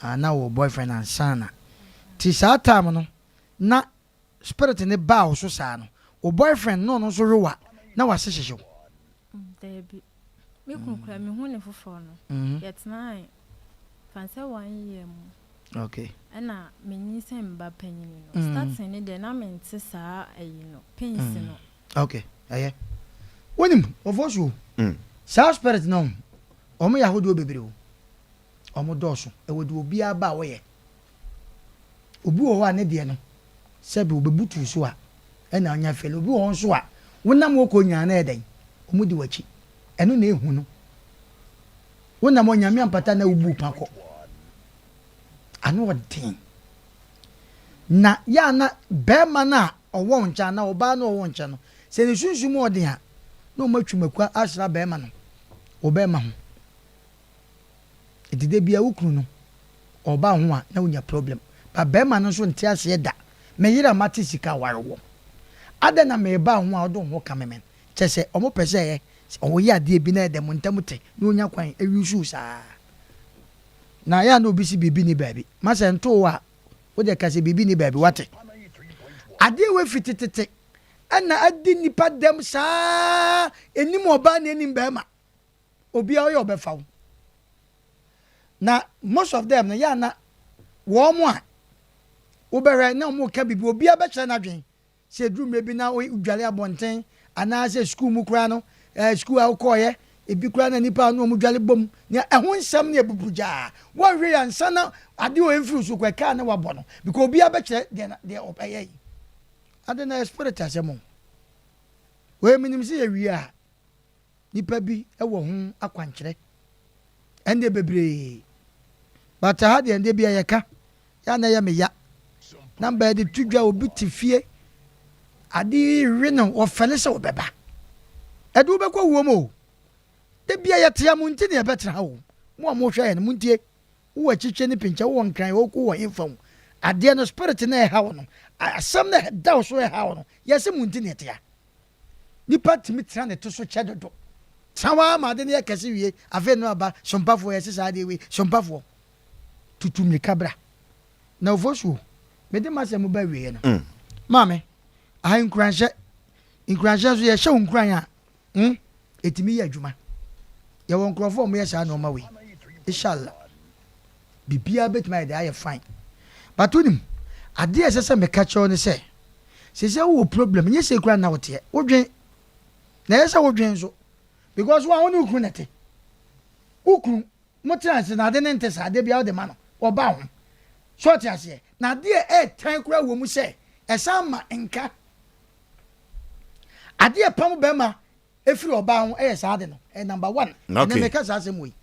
Ah, na wɔ boyfriend ansa na. Ti saa time no na spirit ne baa wo so saa no, wo boyfriend na ɔno nso wewa na wase hyehye wo? Daabi. Me kunu koraa mehu ne foforɔ no, yɛtenae fa sɛ one year mu. Okay. Ɛna menyinsɛn me ba panyini no. Starting ne deɛ na mente saa ayi no, pains no. Okay, ɛyɛ. Wonim, wɔfɔ so o. Saa spirit no, wɔn yɛ ahodoɔ bebree o. Wɔn dɔɔso. Ɛwɔ deɛ obiara ba a wɔyɛ. Obi wɔ hɔ a ne deɛ no, sɛbi obebutu so a, ɛna ɔnya fɛli. Obi wɔ hɔ nso a, wonam hɔ kɔ nyinaa na ɛyɛ dɛn? Wɔn di w'akyi. Ɛno na ehu no. Wonam hɔ Nyame ampata na wobu pa kɔ. Ano ɔden. Na yɛ a na bɛrima no a ɔwɔ wo nkyɛn anaa ɔbaa no a ɔwɔ wo nkyɛn no, sɛ ne sunsum mu ɔden a, na wɔatwi mako asra bɛrima no wɔ bɛrima ho. Nti da biara wo kunu no ɔba wo ho a na wonya problem. But bɛrima no nso nte aseɛ da. Me yere a mate sika aware wo. Adɛn na mereba wo ho a wode wo ho kame me? Kyerɛ sɛ wɔpɛ sɛ ɛyɛ wɔyɛ adeɛ bi na ɛyɛ dɛ mo ntam te na wɔnya kwan use wo saa. Na ɛyɛ a na obi se biribi nni baabi. Ma sɛ ɛntoo wo a, wo deɛ ka sɛ biribi nni baabi, woate? Adeɛ wei fi tetete ɛna adi nnipa dɛm saa, ɛnim ɔbaa na ɛnim barima. Obiara ɔyɛ ɔbɛfa wo. Na most of them no, yɛ a na wɔn a wobɛhwɛ na wɔn reka biribi, obiara bɛkyerɛ n'adwene. Sɛ ɛduru mmerɛ bi na wodware abɔnten anaasɛ sukuu mu koraa no, ɛɛ sukuu a wokɔeɛ, ebi koraa na nnipa a ne wɔn dware bom, nea ɛho nsɛm ne abuburugyaa. Woanhwɛ yie ansa na adeɛ a ɛmfiri wo so koraa, kaa na wabɔ no because obiara bɛkyerɛ deɛ deɛ ɔbɛyɛ yi. Ade no ɛyɛ spirit asɛm o. Wei menim sɛ yɛwie a, Nipa bi wɔ ho akwankyerɛ ɛndeɛ bebree but ha deɛ ɛndeɛ bia yɛka yɛ a na ɛyɛ me ya number yɛde to dwa obi te fie ade yi we no wɔfɛle sɛ wɔbɛba ɛde wobɛkɔ wuo mu o da bia yɛtea mo nti ne yɛbɛtena ha o mo a mohwɛ yɛn no montie wowɔ akyikye ne pinkyɛ wowɔ nkran wowɔ hefa o adeɛ no spirit na ɛha wo no asɛm na ɛda wo so ɛha wo no yɛse mo nti ne yɛtea Nipa tumi tena ne to so kyɛ dodo. Tena hɔ ara ma ade no yɛ kɛse wie, afei no aba, Sompafoɔ, yɛse saa adeɛ wei, Sompafoɔ, tutu mmirika bra. Na Ofosuo, mede m'asɛm ba awieɛ no, maame, aha nkuranhyɛ, nkuranhyɛ nso yɛhyɛ wo nkuran a, hmm, ɛtumi yɛ adwuma. Yɛwɔ nkurɔfoɔ a wɔyɛ saa nneɛma wei. Inshallah, biribiara bɛtumi ayɛ dɛ ayɛ fine. But wonim, adeɛ a ɛsɛ sɛ meka kyerɛ wo ne sɛ, Sesei wowɔ problem nyɛ sei koraa na woteɛ wodwen na ɛyɛ sɛ wodwen nso because wo a wo ne wo kunu na ɛte wo kunu mo tena ase na ade ne nte saa da biara wode ma no ɔba ho so ɔte aseɛ na adeɛ ɛɛtan koraa wɔ mu sɛ ɛsan ma nka adeɛ ɛpam bɛrima Ɛfiri ɔbaa ho ɛyɛ saa ade no ɛyɛ number one ɛnɛ meka saa asɛm wei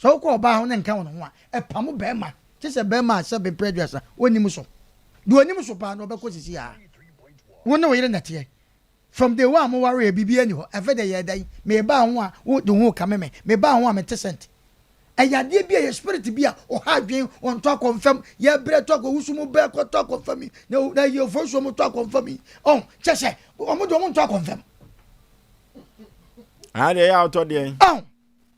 sɛ wokɔ ɔbaa ho ne nka wɔn ho a ɛpamo bɛrima kye sɛ bɛrima a sɛ bepere aduasa ɔnim so deɛ ɔnim so paa na ɔbɛkɔ sisi a wo ne wo yere nɛteɛ from day one mo ware yɛ biribi ani hɔ ɛfɛ deɛ yɛ dan mebaa ho a wo de ho kame me mebaa ho a mete sɛnt Ɛyɛ adeɛ bi a ɛyɛ spirit bi a ɔha adwene, ɔntɔ akɔmfam, yɛbrɛ tɔ akɔ wusu mu brɛ kɔ tɔ akɔmfam yi, na na yɛ ofosuo mu tɔ akɔmfam yi, ɔn kyɛ sɛ wɔn de wɔn ntɔ akɔmfam. Ah, deɛ ɛyɛ a wotɔ deɛ. Ɔn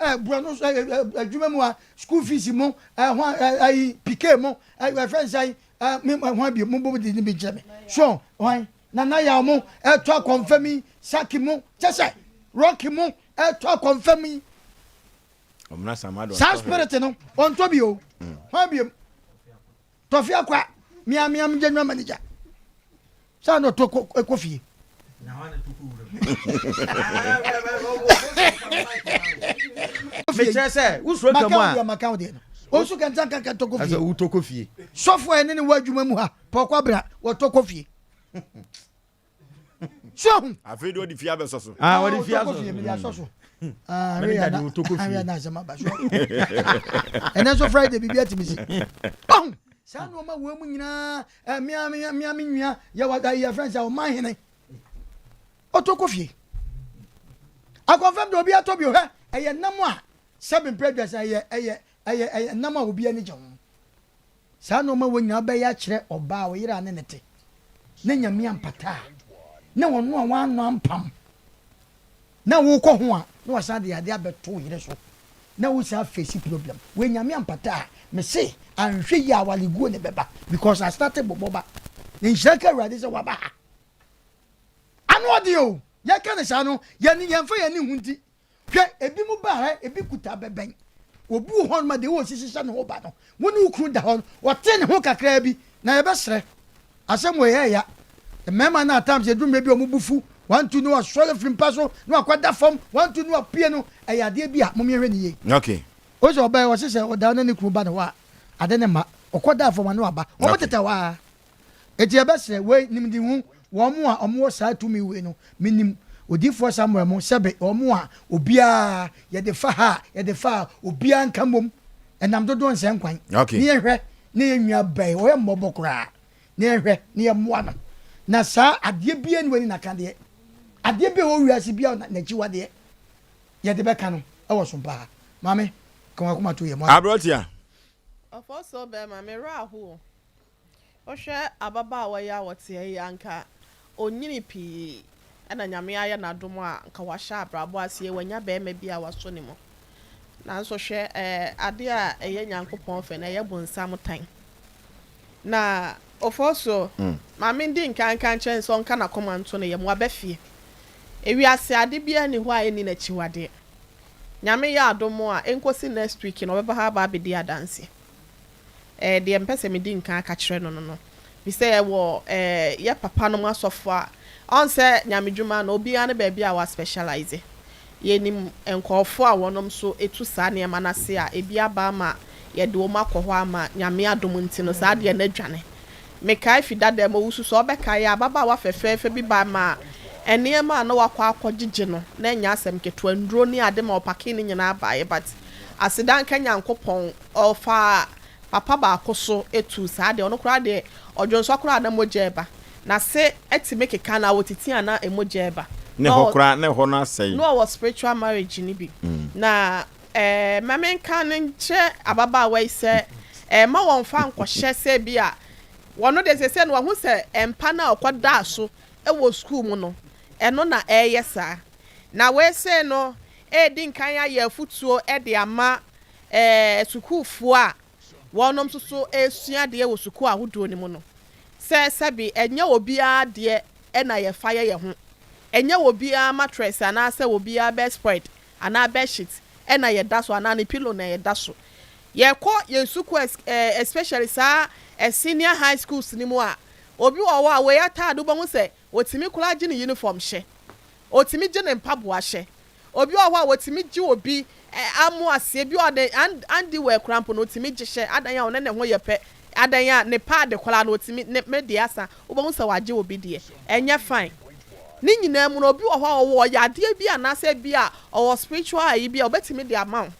ɛ bua no ɛ ɛ adwuma mu a school fees mu ɛ ho ɛ ayi pk mu ɛ ɛfɛn sɛ ɛ mi ho abi mu bɔ di ni bi nkyɛn mi so hwan nana yaw mu ɛtɔ akɔmfam yi saki mu kyɛ sɛ rock mu ɛtɔ akɔmfam yi. Saa spirit no ɔntɔ bi o. Hwan biom? Tɔfe akwa mea mea me general manager. Saa na ɔtɔ kɔ kɔ fie. Mekyerɛ sɛ wosuro ka mu a. Maka wo deɛ no. Ɔnso kɛntɛ nkanka tɔ kɔ fie. Ɛsɛ wotɔ kɔ fie. Sɔfo a ɛne ne wɔ adwuma mu ha pɔkɔ abira wɔtɔ kɔ fie. So ahu. Afei de ɔde fie abɛsɔ so. Ah, ɔde fie asɔ so. Mede asɔ so. Ah, manager de wotɔ kɔ fie. Ahwɛ na asɛm aba so. Ɛnɛ nso Friday biribi atumi si. Ɔhu saa nneɛma wɔ mu nyinaa mmea mmea mmea me nua yɛ wɔ yɛ fɛn sɛ ɔman hene ɔtɔ kɔ fie. Akɔnfɛm de obi atɔ bi hwɛ ɛyɛ nam a sɛbi mpɛ aduasa ɛyɛ ɛyɛ ɛyɛ ɛyɛ nam a obi ani gye ho. Saa nnoɔma wei nyinaa wobɛyɛ akyerɛ ɔbaa a ɔyere a ne ne te, na Nyame ampata a, na ɔno a wannɔ ampam, na wokɔ ho a, na wasan de adeɛ abɛto wo yere so, na wo san face problem. Wei Nyame ampata a, mese anhwɛ yie a awareguo na ɛbɛba, because astate bobɔ ba. Na nhyira nka Awurade sɛ waba ha. Ano ɔden o, yɛka no saa no, yɛn yɛmfa yɛn ani nhu nti, Hwɛ, ebinom ba ha, ebi kuta abɛbɛn. Obi wɔ hɔnom a, deɛ ɔsi hyehyɛ ne ho ba no, wo ne wo kunu da hɔ no, ɔte ne ho kakraa bi, na yɛbɛsrɛ. Asɛm wei ɛyɛ ya. Mmarima no at times ɛduru mmerɛ bi a wɔn bo fu, wantu na wasɔre afiri mpa so, na wakɔda fam, wantu na wapue no, ɛyɛ adeɛ bi a mom yɛnhwɛ no yie. Okay. Wohu sɛ ɔbaa yi, ɔse sɛ ɔda hɔ na ne kunu ba ne hɔ a, ade no mma. Ɔkɔdaa fam a na waba. Wɔn tetɛ hɔ ara. Enti yɛbɛsrɛ, wei, nimdehu, wɔn a wɔwɔ saa tumi wei no, menim Odiyifoɔ Samuel mo, sɛbe, wɔn a obiara, yɛde fa ha a, yɛde fa ha, obiara nka mmom, ɛnam dodoɔ nsɛ nkwan, Okay. ne yɛnhwɛ ne yɛn nua bɛn, ɔyɛ mmɔbɔ koraa, ne yɛnhwɛ ne yɛmmoa no, na saa adeɛ biara nni w'ani naka deɛ, adeɛ biara ɛwɔ wiase biara na n'akyiwadeɛ yɛde bɛka no ɛwɔ so paa. Maame, ka w'akoma to yɛn mu. Aberanteɛ. Ɔfɔsɔɔ bɛɛma, me werɛ aho o. Wohwɛ ababaawa yi a ɔte ha yi a anka ɔnyini pii ɛna Nyame ayɛ no adom a anka wahyɛ abrabɔ aseɛ wanya barima bi a wasɔ ne mu. Nanso hwɛ ɛɛ adeɛ a ɛyɛ Nyankopɔn fɛ no ɛyɛ bonsam tan. Na Ofosuo, ma mendi nkan nka nkyerɛ no sɛ ɔnka n'akoma nto ne yam, waba fie. Ewiase ade biara nni hɔ a ɛnni n'akyiwadeɛ. Nyame yɛ adom a ɛnkɔsi next week no ɔbɛba ha aba abɛdi adanseɛ. Eh, deɛ mepɛ sɛ medi nkan aka kyerɛ no no no, firi sɛ yɛwɔ eh, yɛ papa nom asɔfoɔ a, ɔn sɛ nyamedwuma no, obiara ne baabi a wa specialise. Yɛnim nkorɔfoɔ a wɔnom nso tu saa nneɛma no ase a, ebi aba ama yɛde wɔn akɔ hɔ ama Nyame adom nti no, saa adeɛ no adwane. Mekae fi dada mu, owusu sɛ ɔbɛkae a, ababaawa fɛfɛɛfɛ bi bae maa nneɛma a na wakɔ akɔgyegye no, na ɛnyɛ asɛm ketewa, nnuro ne ade ma ɔpakee ne nyinaa baeɛ, but aseda nka Nyankopɔn, Ɔfaa papa baako so tuu saa deɛ, ɔno koraa deɛ ɔdwonsɔ koraa na mogya reba. N'ase tumi keka na ɔtiti a na mogya reba. Ne hɔ koraa na ɛhɔ no asɛe. Na ɔwɔ spiritual marriage no bi. Na eh, ma menka no nkyerɛ ababaawa yi sɛ eh, mma wɔmfa nkɔhyɛ sɛ bi a ɔno deɛ seesei no wahu sɛ mpa no a ɔkɔdaa so wɔ sukuu mu no, ɛno na ɛreyɛ saa. Na wei sei no redi nkan ayɛ afotuo de ama sukuufoɔ a wɔnom nso so resua adeɛ wɔ sukuu ahodoɔ no mu no sɛ sɛbe ɛnyɛ obiara adeɛ na yɛfa yɛ yɛn ho, ɛnyɛ obiara mattress anaasɛ obiara bedspread anaa bedsheet na yɛda so anaa ne pillow na yɛda so. Yɛkɔ yɛn sukuu especially saa senior high schools no mu a, obi wɔ hɔ a wei ataade wobɛhu sɛ ɔtumi koraa gye ne uniform hyɛ, ɔtumi gye ne mpaboa hyɛ, Obi wɔ hɔ a otumi gye obi amoaseɛ, bi wɔ hɔ a ne underwear koraa mpo no otumi gye hyɛ, adan a ɔne ne ho yɛ pɛ, adan a ne pad koraa no otumi, ne me deɛ asa, wobɛhu sɛ wagye obi deɛ. Ɛnyɛ fine. Ne nyinaa mu no obi wɔ hɔ a ɔwɔ yadeɛ bi anaasɛ bi a ɔwɔ spiritual ayi bi a obɛtumi de ama wo.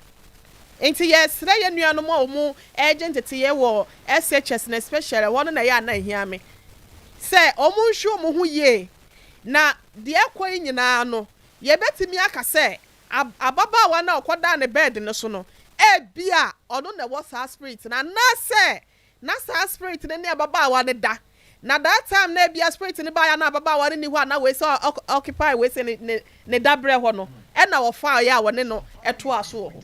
Nti yɛsrɛ yɛn nuanom a wɔn ɛregye nteteyɛ wɔ SHS no especially ɛhɔ no na ɛyɛ a na ɛhia me sɛ wɔn nhwɛ wɔn ho yie na deɛ ɛkɔ yi nyinaa no Yebetumi aka sɛ ababaawa no a ɔkɔdaa ne bɛɛd no so no, ebia ɔno na ɛwɔ saa spirit no, anaasɛ na saa spirit no ne ababaawa no da, na that time no ebia spirit no baeɛ a na ababaawa no nni hɔ a na wei sɛ occupy wei sɛ ne ne ne dabrɛ hɔ no, ɛna ɔfaeɛ a wɔne no toaa so wɔ hɔ.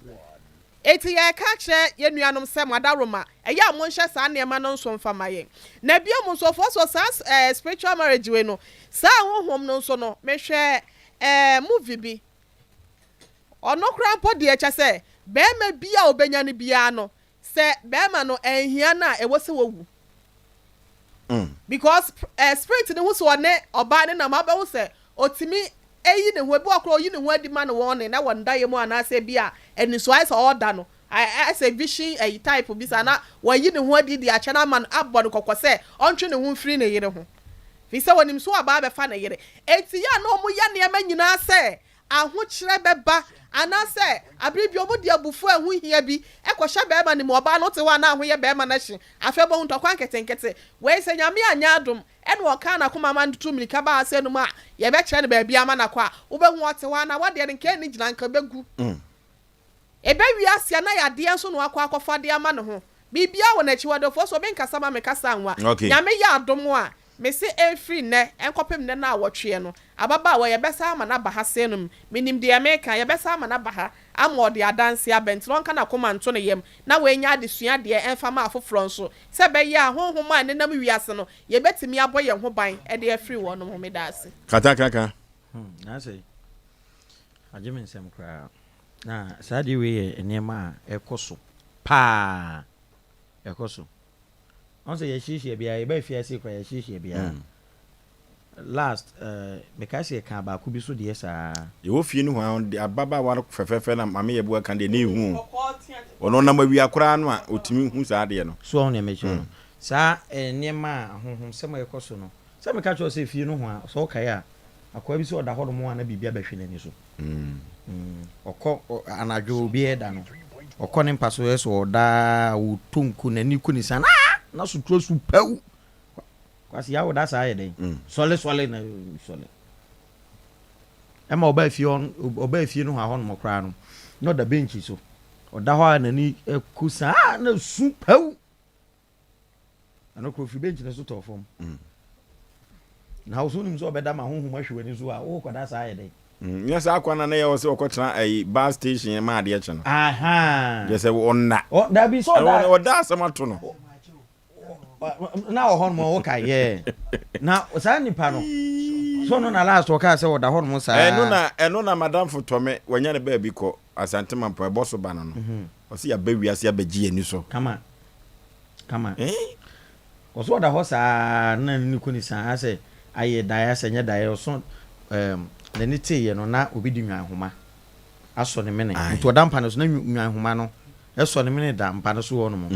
Enti yɛreka akyerɛ yɛn nuanom sɛ, mo adaworoma, ɛyɛ a monhyɛ saa nneɛma no nso mfa mma yɛn. Na bio nso, ɔfoɔ so saa eh, spiritual marriage wei no, saa honhom no nso no, mehwɛ eh, movie bi, ɔno koraa mpo deɛ kyɛ sɛ, barima bi a ɔbɛnya no biara no, sɛ barima no anhia no a, ɛwɔ sɛ wawu. Because eh, spirit no hu sɛ ɔne ɔbaa no nam a, wobɛhu sɛ ɔtumi yi ne ho, ebi wɔ hɔ koraa ɔyi ne ho adi ma no wɔne na wɔ ne daeɛ mu anaasɛ ebi a anisoɔ ayɛ sɛ ɔreda no, ayɛ sɛ vision ayi type bi saa na wayi ne ho adi de akyɛ no ama no abɔ no kɔkɔ sɛ ɔntwe ne ho mfiri ne yere ho. Firi sɛ ɔnim sɛ ɔbaa bɛfa ne yere. Enti yɛ a na wɔyɛ nneɛma nyinaa sɛ ahokyerɛ bɛba anaasɛ bere bi wɔde abufuo a ɛho nhia bi kɔhyɛ barima no mu, ɔbaa no te hɔ a na ahoyɛ barima no ahye, afei wobɛhu ntɔkwa nketenkete. Wei sɛ Nyame anyɛ adom na ɔkaa n'akoma ma no tutu mmirika baa ha sɛ nom a yɛbɛkyerɛ no baabi ama no akɔ a, wobɛhu ɔte hɔ a na wadeɛ no nka ɛnni gyina nka ɛbɛgu. Ɛbɛwie ase a na yadeɛ nso na wakɔ akɔfa de ama ne ho. Biribiara wɔ n'akyi, ɔdɔfoɔ sɛ obi nkasa ma me kasa anwa. Nyame yɛ adom a, mese ɛmfiri nnɛ nkɔpem nnɛ naawɔtweɛ no, ababaawa yi yɛbɛsan ama no aba ha sei nom, menim deɛ meka, yɛbɛsan ama no aba ha ama ɔde adanseɛ aba nti no ɔnka n'akoma nto ne yam na wanya adesua deɛ ɛmfa ma afoforɔ nso sɛ ɛbɛyɛ a honhom a ɛnenam wiase no yɛbɛtumi abɔ yɛn ho ban de afiri wɔnom ho. Medaase. Katakaka. Hmm, na sɛ agye me nsɛm koraa. Na saa adeɛ wei yɛ nneɛma a ɛkɔ so paa, ɛkɔ so. Ɔn sɛ yɛhyiahyia biara, yɛba afiase koraa yɛhyiahyia biara. Mm. Last, uh, mekae sɛ yɛkaa baako bi so deɛ saa. Yɛwɔ fie no hɔ a, ɔde ababaawa no fɛfɛɛfɛ na maame yɛ bua ka deɛ na ehu o. Ɔno ɔnam awia koraa no a, ɔtumi hu saa adeɛ no. So ɔho nea mekyerɛ no? Mm. Saa eh, nneɛma a ahonhomsɛm a ɛkɔ so no, sɛ meka kyerɛ wo sɛ fie no ho a, sɛ wokae a, akoa bi sɛ ɔda hɔnom a na biribi abɛhwe n'ani so. Ɔkɔ anadwo obiara da no, ɔkɔ ne mpa so yɛ sɛ ɔda a, ɔtɔ nko, n'ani ku ne san, ah! Na sotoro su pɛw. Kwasi yawo da saa yɛ dɛn? Sɔle sɔle na sɔle. Ɛma ɔbaa fie hɔ, ɔbaa fie no hɔ hɔnom koraa no, na ɔda benkyi so. Ɔda hɔ a n'ani ku san, ah! Na su pɛw. Ɛno koro firi bench no so tɔɔ fam. Mm. Na wo so wonim sɛ ɔbɛda ma honhom ahwe w'ani so a wokɔda saa yɛ dɛn? Mm, nyɛ saa kwan na na yɛwɔ sɛ ɔkɔtena ayi bus station ma adeɛ kye no. Yɛ sɛ ɔnna. Dabi sɛ ɔda. Ɔda asɛm ato no. Na wɔ hɔ nom woka yɛ. Na saa nipa no so no na last ɔkaa sɛ ɔda hɔ nom saa. Ɛno na ɛno na madamfo tɔme wanya ne baabi kɔ Asante Mampɔn ɛbɔ so ba no no. Mhm. Ɔsɛ yɛaba wiase abɛgye yɛn ani so. Kama. Kama. Ɔso ɔda hɔ saa na n'ani ku ne saa sɛ ayɛ daeɛ asɛ nyɛ daeɛ ɔso ɛɛm n'ani teeɛ no na obi de nwan homa asɔ ne mene nti ɔda mpa no so na nwan homa no ɛsɔ ne mene da mpa no so hɔ nom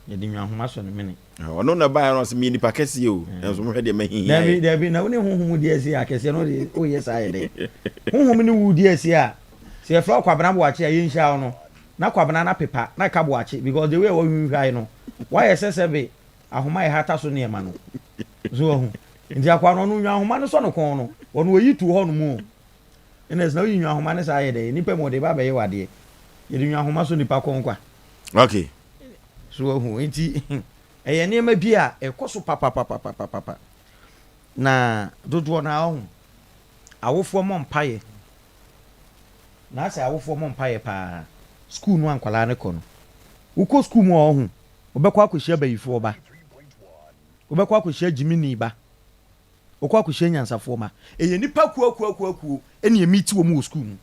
yɛde nwan homa sɔ ne mene. Ɔno na ɛbaeɛ no ɔsɛ meyɛ nipa kɛseɛ o nanso mohwɛ deɛ mahihi ayɛ. Dabi dabi na wo ne honhom di asi akɛseɛ no de woyɛ saa yɛ dɛn honhom ne wo di asi a sɛ yɛfrɛ wo Kwabena Boakye a yɛnhyia wo no Na Kwabena na pepa na ka boakye because the way a wahwinhwae no wayɛ sɛ sɛbe ahoma a yɛhata so nneɛma no. So wahu? Nti akoa no ɔno nwa ahoma no sɔ no kɔn no ɔno oyi to hɔ nom o. Ɛna ɛsɛ na woyi nwa ahoma no saa yɛ dɛ nipa mu ɔde ba abɛyɛ wadeɛ. Yɛde nwa ahoma sɔ nipa kɔn kwa. Okay. So wahu? Nti ɛyɛ nneɛma bi a ɛkɔ so papapapapapa. Na dodoɔ no ara ɔho awofoɔ mmɔ mpaeɛ. Na sɛ awofoɔ mɔ mpaeɛ paa school no a nkwadaa no kɔ no wokɔ school mu a ɔho wobɛkɔ akɔhyia bayifoɔ ba wobɛkɔ akɔhyia gyimini ba wokɔ akɔhyia nyansafoɔ ma ɛyɛ nipa kuo akuo akuo akuo ɛne ɛmiti wɔn wɔ school mu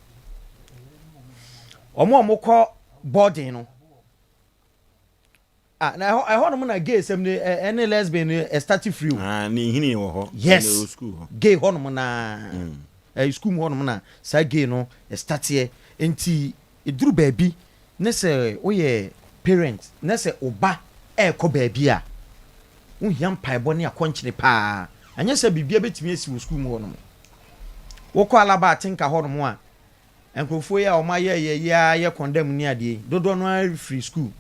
wɔn a wɔkɔ boarding no Ah na ɛhɔ ɛhɔ nom na gay sɛm no ɛne lesbian no ɛstarte firi o. Ah ne nhini wɔ hɔ. Yes gay hɔ nom naa ɛɛ school mu hɔ nom na saa gay no ɛstarteɛ nti ɛduru baabi ne sɛ woyɛ parent ne sɛ wo ba ɛɛkɔ baabi a wohia mpaebɔ ne akɔnkyene paa anyɛ sɛ biribia bɛtumi asi wɔ school mu hɔ nom wokɔ Alaba Atenka hɔ nom a Nkurɔfoɔ yi a wɔn ayɛ yɛ yi ara yɛ condemn ne adeɛ yi, dodoɔ no ara firi school.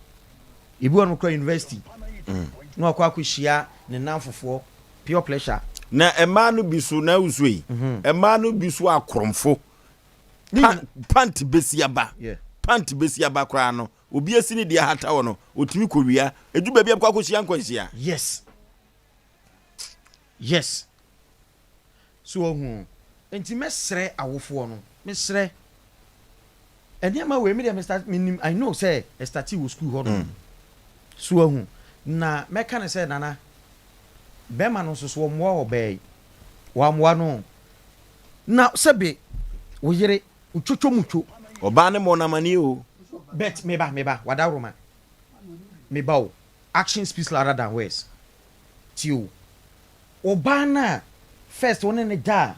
Ebi wɔ nom koraa university na wakɔ akɔhyia ne nnamfofoɔ, pure pleasure. Na mmaa no bi so, na wusu yi, mmaa no bi so akorɔmfo, pant besi aba, pant besi aba koraa no, obi asi ne deɛ ahata hɔ no, otumi kɔ wia, edu baabi a bɛkɔ akɔhyia nkwanhyia. Yes. Yes. So wahu? Enti mɛsrɛ awofoɔ no, mesrɛ. Nneɛma wei, me deɛ me start, menim, I know sɛ ɛstartee wɔ sukuu hɔ nom. So wahu? Na mɛka no sɛ, Nana, bɛrima no nso so ɔmmoa ɔbaa yi. Wammoa no o. Na sɛbe wo yere, wo twotwo mu two. Ɔbaa no mmɔɔ no amaneɛ o. But meba, meba, wadaworoma, meba o. Action speaks louder than words. Tie o, ɔbaa no a first wo ne no da a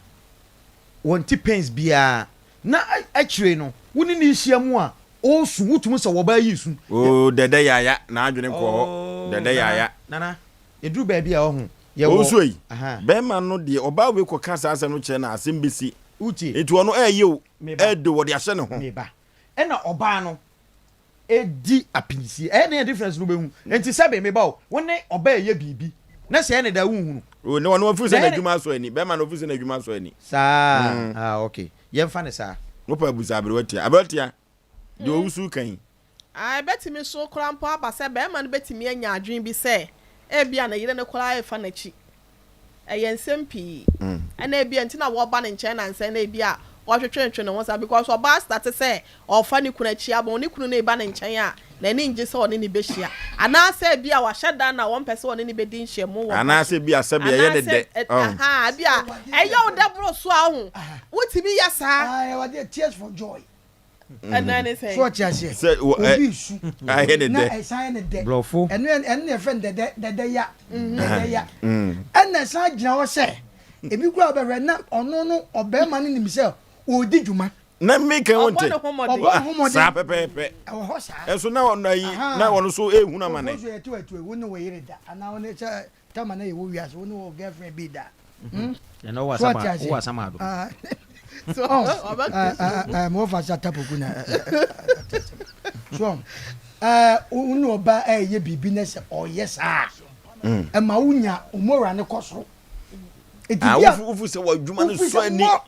wɔnte pains biara na akyire no wo ne no rehyia mu a ɔresu, wotumi sɛ ɔbaa yi resu. Oo dɛdɛ yaya, n'adwene kɔɔ hɔ, Oh, dɛdɛ Nana, yaya. Nana, ɛduru baabi a ɔho, yɛwɔ, Ɔwusu ei, aha. bɛrima no deɛ ɔbaa wei kɔka saa asɛm no kyerɛ no a asɛm bɛsi. Wotie? Nti ɔno ɛɛyɛ o, Meba. ɛɛde o, ɔde ahyɛ ne ho. Meba. Ɛna ɔbaa no di apinisie. Ɛyɛ den a difference no wobɛhu. Nti sɛbe meba o, wo ne ɔbaa ɛyɛ biribi na sɛ ɛyɛ ne dɛ a wonhunu. O ne ɔno ɔfiri sɛ Na ɛyɛ ne. n'adwuma asɔ ani. Bɛrima no ɔfiri sɛ n'adwuma asɔ ani. Saa ah ok yɛmfa no saa. Wopɛ abusa aberewa tia. Aberewa tia, deɛ ɔwusu ka yi. A Ebetumi nso koraa mpo aba sɛ barima no betumi anya adwene bi sɛ ebia ne yere no koraa refa n'akyi. Ɛyɛ nsɛm pii. Ɛna ebia nti na wɔba ne nkyɛn nnansa yi na ebia ɔtwetwetwe ne ho saa because ɔbaa starte sɛ ɔrefa ne kunu akyi aba, ne kunu no reba ne nkyɛn a, n'ani ngye sɛ ɔne no behyia. Anaasɛ ebia wahyɛ da na ɔmpɛ sɛ ɔne no bedi nhyiamu wɔ mpa so. Anaasɛ ebia sɛbea ɛyɛ ne dɛ. Anaasɛ, ahaa, ebia ɛyɛ wo dɛ boro so a, wohu, wotumi yɛ saa. Ah, ɛwɔ adeɛ tears for joy. Ɛnan ne sɛn? So ɔte aseɛ? Sɛ wɔ ɛ Obi resu ayɛ ne na dɛ. ɛsan yɛ ne dɛ. Brɔfo. Ɛno yɛ ɛno na yɛfrɛ no dɛdɛ dɛdɛ ya dɛdɛ ya. Ɛna ɛsan gyina hɔ sɛ ebi koraa ɔbɛhwɛ na ɔno no ɔbarima no nim sɛ ɔredi dwuma. Na mi kan wɔn Ɔbɔ te. ne ho mmɔden. Ɔbɔ ne ho mmɔden. Saa pɛpɛɛpɛ. Ɛwɔ hɔ saa. Ɛso na ɔno ayi Ahaa. na ɔno nso ehunu amane. Ofosu yɛ to atu wo ne wo yere da anaa wo ne sɛ Tama na yɛwɔ wiase wo ne wo girlfriend bi da. Hmm? Ɛnna wowɔ So asama ɔte aseɛ? wowɔ asama ado. Ah, So oh, ɔbɛ ah, ah, ah, mo fa sa tapoku na eh, eh, eh, so eh, wo ne ɔba ɛyɛ biribi na sɛ ɔyɛ saa ɛma wonya omora no kɔ soro. Eti Ah, bi a wofu wofu sɛ w'adwuma no wofi sɔ sɛ ani. mmɔ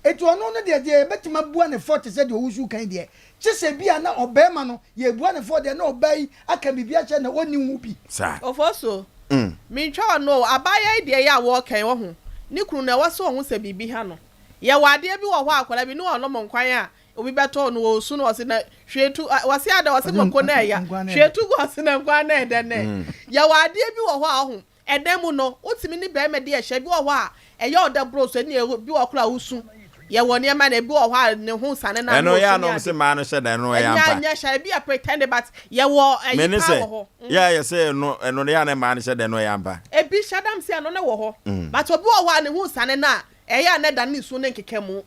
eti ɔno no deɛ deɛ yɛbɛtumi abua ne fɔ te sɛ deɛ ɔwusu kan deɛ kye sɛ bi a na ɔbɛrima no yɛbua ne fɔ deɛ na ɔbaa yi aka biribi akyerɛ na ɔnni ho bi. Saa. Ofosuo, mentwa w'ano o, abaayewa yi deɛ yɛ a wɔɔka yi wahu, ne kunu no ɛwɔ sɛ ɔhu sɛ biribi ha no. Yɛwɔ adeɛ bi wɔ hɔ a akwadaa bi ne ɔnom nkwan a obi bɛtɔ no ɔɔsu no ɔse na hwie tu, wɔse adɛ ɔse mako na ɛya, hwie tu gu ɔse na nkwan na ɛdɛ nɛ. Yɛwɔ adeɛ bi wɔ hɔ a ɔho, Ɛdan mu no, wotumi ne barima di ahyia. Ebi wɔ hɔ a, ɛyɛ ɔdɛ boro so, ɛnna ebi wɔ hɔ koraa a wosu. Yɛwɔ nneɛma no, ebi wɔ hɔ a ne ho nsane no a na Ɛno yɛ osu a ne na wɔn ade. se mmaa no hyɛ da, ɛno ɛyɛ Ɛnyɛ ampa. anyɛ hyɛ, ebi yɛ pretend but yɛwɔ Me ayi ne paa sɛ, wɔ hɔ. yɛ a yɛsɛ ɛno, ɛno no yɛ a na mmaa no hyɛ da, ɛno ɛyɛ ampa. Ebi hyɛ dam sɛ ɛno no wɔ hɔ but obi wɔ hɔ a ne ho nsane no a, ɛyɛ a na ɛda ne su ne nkekamu.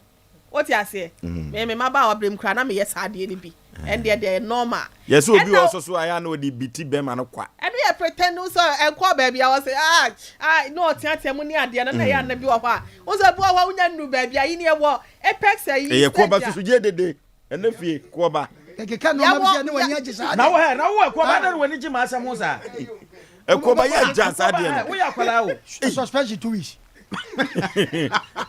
Wote aseɛ? Me me mmabaawa berɛ mu koraa na meyɛ saa adeɛ no bi. Ɛndeɛ deɛ ɛyɛ normal. Yɛ sɛ obi Ɛna wɔ so so a ɛyɛ a na ɔde biti bɛrima no kwa. Ɛno yɛ pretend wo sɛ ɛnkɔɔ baabi a wɔsɛ ah ah na ɔteatea mu ne adeɛ no na ɛyɛ a na bi wɔ hɔ a wo sɛ bi wɔ hɔ a wonya nnuru baabi a yi ne ɛwɔ apex ayi Ɛyɛ koɔba stage a susu gye dede ɛnɛ fie koɔba. Ɛkeka nneɛma bi sɛ ne w'ani agye saa Na deɛ. wo hɛ na wo ɛkoɔba adɛn na w'ani gye m'asɛm ho saa. Ɛkoɔba yɛ agya saa Ɛkoɔba deɛ hɛ no. woyɛ akwadaa o. Suspension 2 weeks.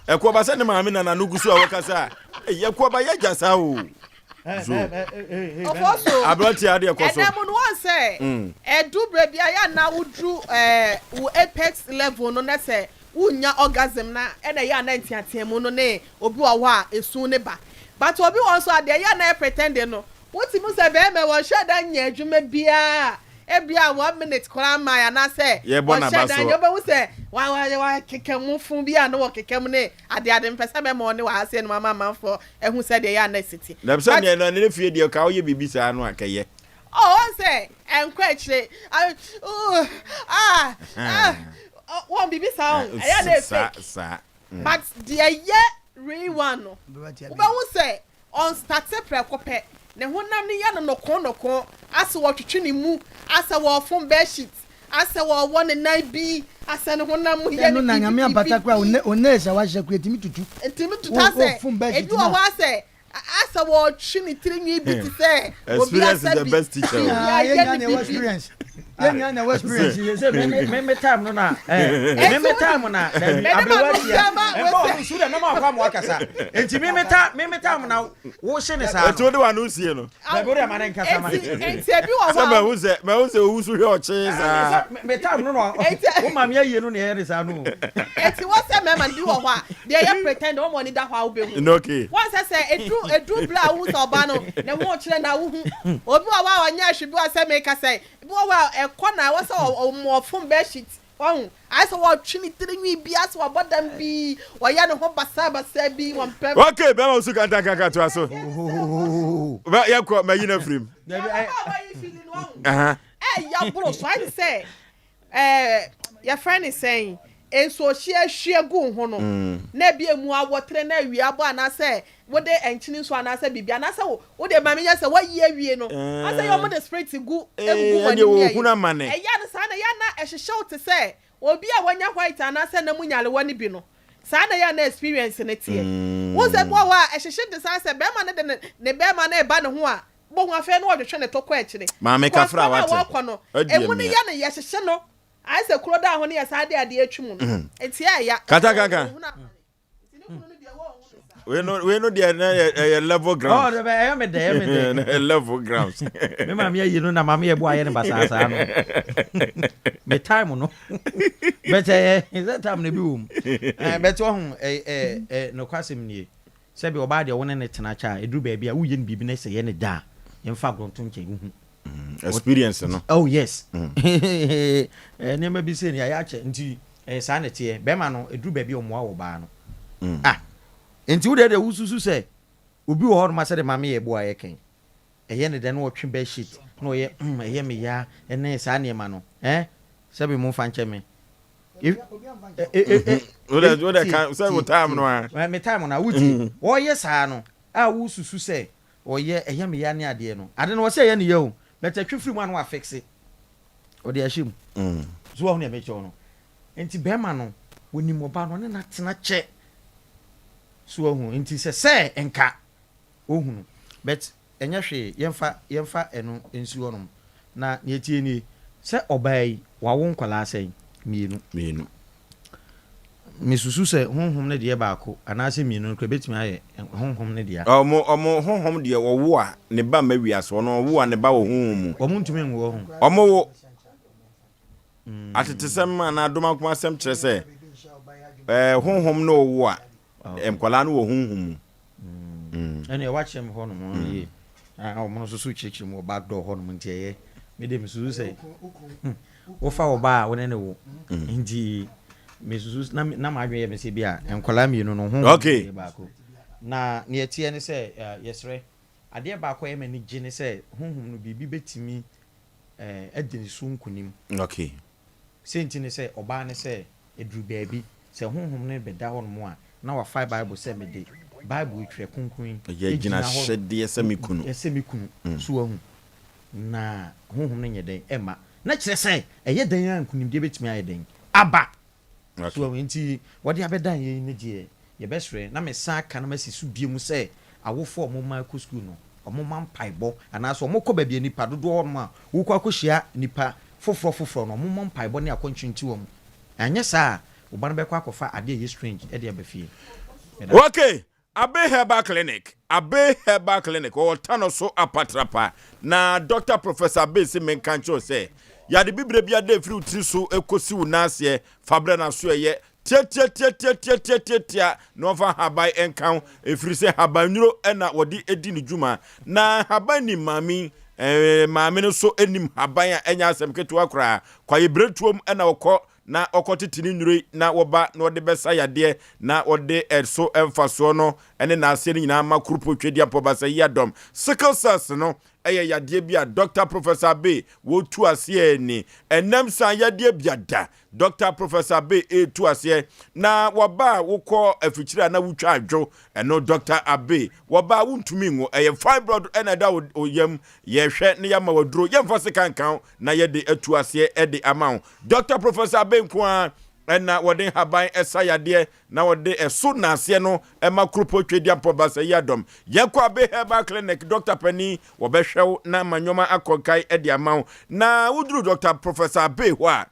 Ɛkoɔba sɛ ne maame nana no gu so a wɔkasa a ɛyɛ ɛkoɔba yɛ agya saa o. So Ɔfɔ so aberanteɛ adeɛ kɔ so. ɛnɛ mu no wɔn sɛ ɛdu berɛ bi a yɛ ana woduru ɛɛ wo apex level no na sɛ wonya orgasm na ɛna ɛyɛ ana nteatea mu no ne obi wɔ hɔ a esu ne ba but obi wɔ nso a deɛ ɛyɛ ana yɛ pretending no wotumi sɛ bɛrima wɔnhyɛ da nyɛ adwuma biara ebia 1 minute koraa mmaa anaasɛ Yɛbɔ wɔnhyɛ n'aba da so. nyɛ wobɛhu sɛ wa wa wa keka mu fun bi a ne wɔ keka mu ne ade ade mpɛ sɛ bɛma ɔne wɔ ha sɛ no ama amanfoɔ ehu sɛ deɛ ɛyɛ ana esi ti Na sɛ but neɛ na ne fie deɛ ka woyɛ biribi saa no a kɛyɛ. Oh, wɔn sɛ ɛnkɔ akyire ah ah ah wɔn biribi saa ho ɛyɛ na Saa fake saa. but deɛ yɛ real one no wobɛhu sɛ ɔnstarte prɛko pɛ ne honam no yɛ no noko noko asɛ wɔtwetwe ne mu asɛ wɔfom bedsheet asɛ wɔwɔ ne nan bi asɛ ne honam mu yɛ Ɛno no na nyame biribi ampata koraa biribi wo nails a wahyɛ koraa ɛtumi tutu. Ntumi tutu Wo asɛ fom bedsheet ebi wɔ no hɔ a. asɛ asɛ wɔtwe ne tiri nwi bi te sɛ obi Experience is asɛ the bi best teacher. biribi Ah, ayɛ yɛn nyinaa ne na ɛwɔ bibi experience. Yɛn nyinaa na ɛwɔ experience. Sɛ me me me me time no na eh me me time na dabi mede ma aberewa no tia siama ɛmfa wɔ ɔno nsu dɛ mɛma akɔ ama wakasa nti me me ta me me time na wo hye ne saa Ɛti no wode w'ano sie no. dabi wode ama ne nkasa ma enti enti ebi wɔ Sɛ hɔ a mahu sɛ mahu sɛ owu so hwɛ ɔkyee saa. sɛ me time no na enti wo maame ayie no na ɛyɛ ne saa no o. enti wɔ sɛ mmarima no bi wɔ hɔ a deɛ ɛyɛ pretend wɔn ani da hɔ a wobɛhu No okay. wɔn sɛ sɛ eduru eduru bere a wohu sɛ ɔbaa no ne ho kyerɛ na wohu obi wɔ hɔ a ɔnyɛ ahwɛ bi wɔ sɛ meka sɛ bi wɔ hɔ a ɛkɔ na ɛwɔ sɛ ɔmo ɔfom bedsheet wɔn ayɛ sɛ wɔtwe ne tiri nwi bi asɛ wɔbɔ dam bi wɔyɛ ne ho basabasa bi wɔn pɛ Okay, bɛrima wo so kanta kaka toa so. Bɛ yɛkɔ mayi no afirim. Dabi deɛ ɛ ɔbaa wɔyi fili no wɔn Aha. ɛyɛ boro so ayɛ sɛ ɛɛ. Yɛfrɛ no sɛn? Nsuohyeɛ hwie gu wo ho no, na ebi emu awɔtere na awia abɔ anaasɛ wode nkyene nsuo anaasɛ biribi anaasɛ wo wode ma menyɛ sɛ woayi awie no, asɛ yɛ wɔde spirit gu egu Ee, w'anim ɛnneɛ ne ayi. wɔhunu amane. Ɛyɛ a no saa na ɛyɛ a na ɛhyehyɛ wo te sɛ obi a wanya white anaasɛ nam nyarewa no bi no. Saa na ɛyɛ a na experience no teɛ. Wohu sɛ ebi wɔ hɔ a ɛhyehye te saa sɛ bɛrima no de ne ne bɛrima no reba ne ho a, bohu afei na ɔtwetwe ne to kɔ akyire. Maame Because Kafra kɔ no a wate. wɔkɔ no, Adi emu no amia. yɛ no yɛhyehye no. Ayɛ sɛ kuro da ho ne yɛ saa de adeɛ atwi mu no. Nti ɛya. Kata kanka. Wei no wei no deɛ na yɛ ɛyɛ level ground. Oh, ɛyɛ me dɛ ɛyɛ me dɛ. Ɛyɛ level grounds. Me maame ayi no na maame yɛ bo ayɛ no basaa saa no. Me time no. But ɛyɛ sɛ time no bi wɔ mu. Eh, but ɔho ɛ ɛ ɛ nokwasɛm nie. Sɛbi ɔbaa deɛ wo ne no tena kyɛ a, ɛduru baabi a woyɛ no biribi na sɛ ɛyɛ no dɛ a, yɛmfa agorɔ nto nkyɛn, wohu. Experience no. Oh yes. Nneɛma bi sei no yɛayɛ akyɛ nti ɛyɛ saa na ɛteɛ. Bɛrima no ɛduru baabi a ɔmmoa wɔ ɔbaa no. Ah, nti wo deɛ deɛ wosusu sɛ obi wɔ hɔnom a sɛdeɛ maame yɛ boa yɛ kɛn, ɛyɛ no dɛ na ɔtwe bed sheet na ɔyɛ mm ɛyɛ me ya ɛne saa nneɛma no eh, sɛbi momfa nkyɛ me. Me time no a wotie wɔyɛ saa no a wosusu sɛ ɔyɛ ɛyɛ me ya ne adeɛ no ade no wɔsɛ ɛyɛ ne ya o but ɛtwe firi mu a na wafixe ɔde ahyɛ mu so wɔn nea mekyerɛw no nti bɛrima no wɔnim ɔba no ɔne no atena kyɛ so wɔn nti sɛ sɛ nka Ohunu. But ɛnyɛ hwee, yɛmfa yɛmfa ɛno nsi hɔnom. Na nea ɛteɛ nie, sɛ ɔbaa yi, wawo nkwadaa sɛn? Mmienu. Mmienu. Mesusu sɛ honhom no deɛ baako anaasɛ mmienu no koraa ɛbɛtumi ayɛ honhom no dea. Wɔn wɔn honhom deɛ wɔwo a ne ba mma wiase, wɔn wɔwo a ne ba wɔ honhom mu. Wɔn ntumi nwo ho. Wɔn wo. Atetesɛm anaa adomakomasɛm kyerɛ sɛ ɛɛ honhom no wo a Nkwadaa no wɔ honhom mu. Ɛnna wakyerɛ me hɔ nom yie. Wɔn nso so kyerɛkyerɛ mu wɔ back door hɔ nom nti ɛyɛ. Me de mesusu sɛ wofa wo ba a wo ne ne wo nti mesusu na na m'adwene yɛ me sɛ bi a nkwadaa mmienu no honhom yɛ baako. Na nea ɛteɛ ne sɛ yɛsrɛ adeɛ baako a ɛyɛ m'ani gye ne sɛ honhom no biribi bɛtumi adi ne so nkunim. Okay. Sei nti ne sɛ, ɔbaa ne sɛ, ɛduru baabi, sɛ Honhom no rebɛda hɔnom a, na wafae Bible sɛ, Mede Bible yi, Twerɛ Kronkron yi, Ɛyɛ gyina hɔ agyinahyɛdeɛ sɛ me kunu. Sɛ me kunu. So wahu? Na Honhom no nyɛ dɛn? Ɛmma. Na kyerɛ sɛ, ɛyɛ dɛn ara a nkunimdie bɛtumi ayɛ dɛn? Aba. So wahu? Enti wɔde abɛdan yɛn no deɛ, yɛbɛsrɛ, na mesan aka na masi so bio sɛ, awofoɔ a wɔn mma rekɔ sukuu no, wɔmma mpaebɔ, anaasɛ wɔkɔ baabi a nnipa dodoɔ wɔ nom a wokɔ akɔhyia nnipa foforɔ foforɔ no, wɔmmɔ mpaebɔ ne akɔnkyere nti wɔn. Anyɛ saa a, wo ba no bɛkɔ akɔfa adeɛ a ɛyɛ strange de aba fie. Meda ase. Okay, Abbey Herbal Clinic, Abbey Herbal Clinic, wɔwɔ Tano so Apatrapa. Na Dɔkta Professor Abbey se menka nkyerɛ wo sɛ, yade bibire biara da ɛfiri wo tiri so kɔsi wo nan aseɛ, fa brɛ no asoɛeɛ tiatiatiatiatiatiatia na wɔmfa nhaban nka ho, ɛfiri sɛ habannuro na wɔde di ne dwuma. Na haban nim maame yi, eh, maame no nso nim haban a ɛnyɛ asɛm ketewa koraa. Kwaebirentuom na wɔkɔ na ɔkɔtete ne nnuro yi na wɔba na ɔde bɛsa yadeɛ na ɔde ɛso mfasoɔ no ne n'aseɛ no nyinaa ma Kurupo Twedeampɔ Basayiadɔm. Sickle cells no yɛ yadeɛ bi a Dɔkta Professor Abbey wɔtu aseɛ ni. Ɛnam san yadeɛ bia da Dɔkta Professor Abbey ɛretu aseɛ na wɔba a wokɔ afikyire a na wotwa adwo ɛno Dɔkta Abbey wɔba a wontumi nwo ɛyɛ fibroid ɛna ɛda wo yam yɛhwɛ na yɛama waduro yɛmfa sika nka wo na yɛde atu aseɛ de ama wo. Dɔkta Professor Abe nko ara na wɔde nhaban sa yadeɛ na wɔde ɛso naaseɛ no ma Kuropɔn Tweduampɔn Basayiadɔm. Yɛnkɔ Abe Herbal Clinic, Dɔkta panin, wɔbɛhwɛ wo na ama nneɛma akɔ nkae de ama wo. Na woduru Dɔkta Professor Abe hɔ a,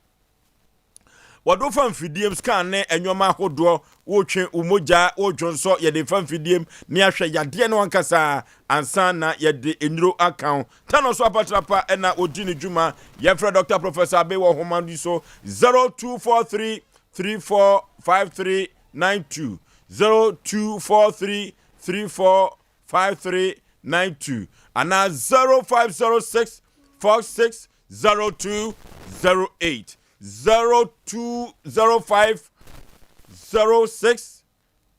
Wɔde wo fa mfidiem, scan ne nneɛma ahodoɔ, wotwe wo mogya, wodwonsɔ, yɛde fa mfidiem ne ahwɛ yadeɛ no ankasa ansa na yɛde nnuro aka ho. Tano so apatrapa na ɔdi ne dwuma. Yɛmfrɛ Dr. Professor Abe wɔ nhoma yi so 0243 345392 0243 345392 anaa 0506 46 0208 0205 06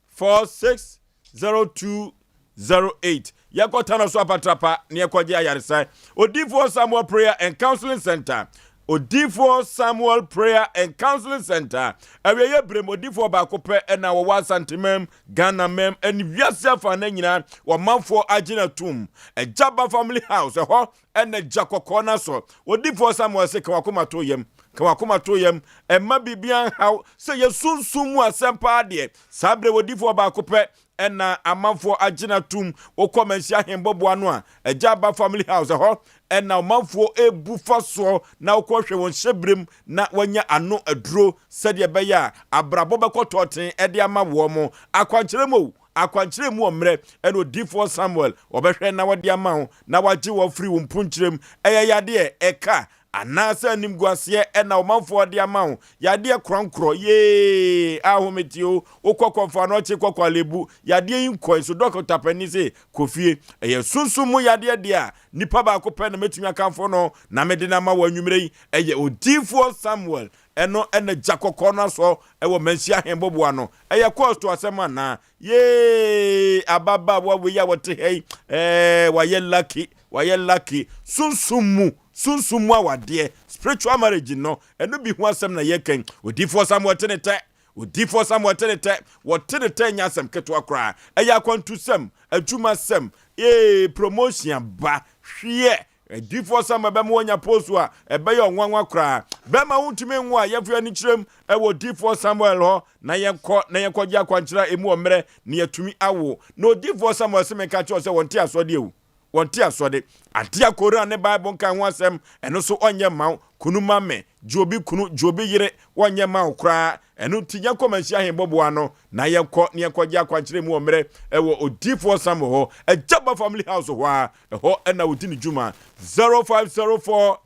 46 0208 Yɛkɔ Tano so apatrapa na yɛkɔgye ayaresa. Odiyifoɔ Samuel Prayer and Counseling Center. Odiyifoɔ Samuel Prayer and Counseling Center, awieeɛ berɛ mu odiyifoɔ baako pɛ na wɔwɔ Asantemam, Ghanamam ne wiase afanan nyinaa wɔmanfoɔ agye no atom. Agyaba Family House, ɛhɔ na gya kɔkɔɔ no asɔ. Odiyifoɔ Samuel se, Ka w'akoma to yam, ka w'akoma to yam, mma biribiara nhaw sɛ yɛ sunsum mu asɛm paa deɛ. Saa berɛ odiyifoɔ baako pɛ na amanfoɔ agye no atom. Wokɔ Manhyia Ahembɔboa no a, Agya Aba Family House, ɛhɔ na ɔmanfoɔ rebu fa soɔ na wokɔhwɛ wɔn hyɛberem na wɔanya ano aduro sɛdeɛ ɛbɛyɛ a abrabɔ bɛkɔ tɔɔten de ama wɔn. Akwankyerɛ mu o, akwankyerɛ mu ɔmmerɛ ɛna odiyifoɔ Samuel ɔbɛhwɛ na wɔde ama wo na wagye wo afiri wo mponkyerɛ mu. Ɛyɛ yadeɛ, ɛka, Anaasɛ animguaseɛ na ɔmanfoɔ de ama wo, yadeɛ korɔnkorɔ, yee, ahomete o, wokɔ kɔmfoanɔkye kɔ kwalebu, yadeɛ yi nkɔe, so dɔkota panin se kɔ fie. Ɛyɛ sunsum mu yadeɛ deɛ a, nipa baako pɛ na mɛtumi akamfo no na mede no ama wo anwummerɛ yi, ɛyɛ Odiyifoɔ Samuel, ɛno na gya kɔkɔɔ no asɔ wɔ Manhyia Ahemboboa no. Ɛyɛ kɔɔsto asɛm anaa? Yee ababaawa wei a wɔte ha yi ɛɛ wayɛ lucky wayɛ lucky sunsum mu sunsum mu awadeɛ spiritual marriage no ɛno bi ho asɛm na yɛka yi odiifoɔ Samuel te ne tɛ odiifoɔ Samuel te ne tɛ wɔte ne tɛ nyɛ asɛm ketewa koraa ɛyɛ akwantusɛm adwumasɛm ee promotion ba hweɛ Adiyifoɔ Samuel bɛma woanya post a ɛbɛyɛ ɔnwanwa koraa. Bɛma wontumi nwo a yɛmfa yɛn ani kyerɛm wɔ Odiyifoɔ Samuel hɔ na yɛnkɔ na yɛnkɔgye akwankyerɛ a emu wɔ mmerɛ na yɛatumi awo. Na Odiyifoɔ Samuel se menka nkyerɛ wo sɛ wɔnte asoɔdeɛ o. Wɔnte asoɔde. Adeɛ a Koran ne Bible nka ho asɛm, ɛno nso ɔnyɛ mma wo. Kunu ma me, gye obi kunu, gye obi yere, wɔnyɛ mma wo koraa. Ɛno nti yɛnkɔ Manhyia Ahenbɔboa ano na yɛnkɔ na yɛnkɔgye akwankyerɛ emu wɔ mmerɛ wɔ Odiyifoɔ Samuel hɔ, Agyaba Family House hɔ ara. Ɛhɔ na wɔdi ne dwuma. 0504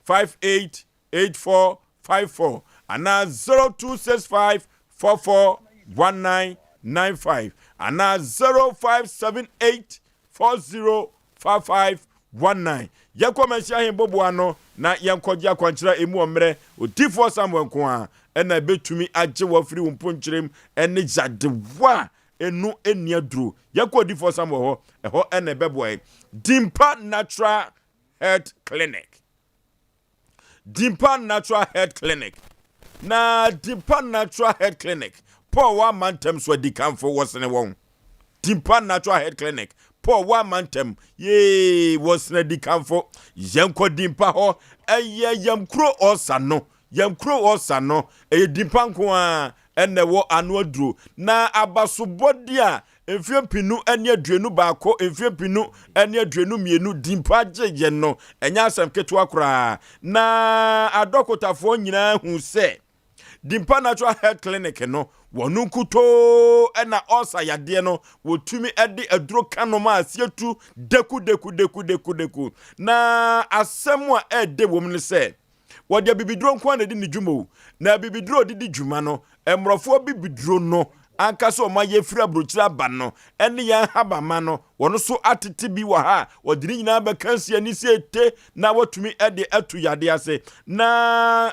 58 84 54 anaa 0265 44 1995 anaa 0578 40 55 19. Yɛnkɔ Manhyia Ahenboboa ano na yɛnkɔgye akwankyerɛ a emu wɔ mmerɛ. Odiyifoɔ Samuel nko ara na ɛbɛtumi agye wo afiri wo mponkyerem ne yadewa a Eno nni aduro. Yɛnkɔ Odiyifoɔ Samuel hɔ, ɛhɔ na ɛbɛboa yɛn. Dimpa Natural Health Clinic. Dimpa Natural Health Clinic. Na Dimpa Natural Health Clinic, Paul wɔ amantam so adikanfo wɔsene wɔn. Dimpa Natural Health Clinic, Paul wɔ amantam, yee, wɔsene adikanfo. Yɛnkɔ Dimpa hɔ, ɛyɛ yɛm kuro ɔsa no. Yɛn kuro ɔsa no, ɛyɛ Dimpa nko ara na ɛwɔ ano aduro. Na abasobɔdeɛ a mfeɛ mpenu ne 21, mfeɛ 2022 Dimpa gyeeɛ no, ɛnyɛ asɛm ketewa koraa. Na adɔkotafoɔ nyinaa hu sɛ Dimpa Natural Health Clinic no, wɔn nkutoo na ɔsa yadeɛ no, wɔtumi de aduro ka no ma aseɛ tu deku deku deku deku deku. Na asɛm a ɛɛdɛ wɔ mu ne sɛ, Wɔde abibiduro nko ara na ɛdi ne dwuma o. Na abibiduro a ɔde di dwuma no, mmorɔfo abibiduro no ankasa a wɔayɛ firi aburokyire aba no ne yɛn nhabamma no, wɔn nso atete bi wɔ ha a wɔde ne nyinaa bɛka nsi ani sɛ ete na wɔatumi de atu yadeɛ ase. Na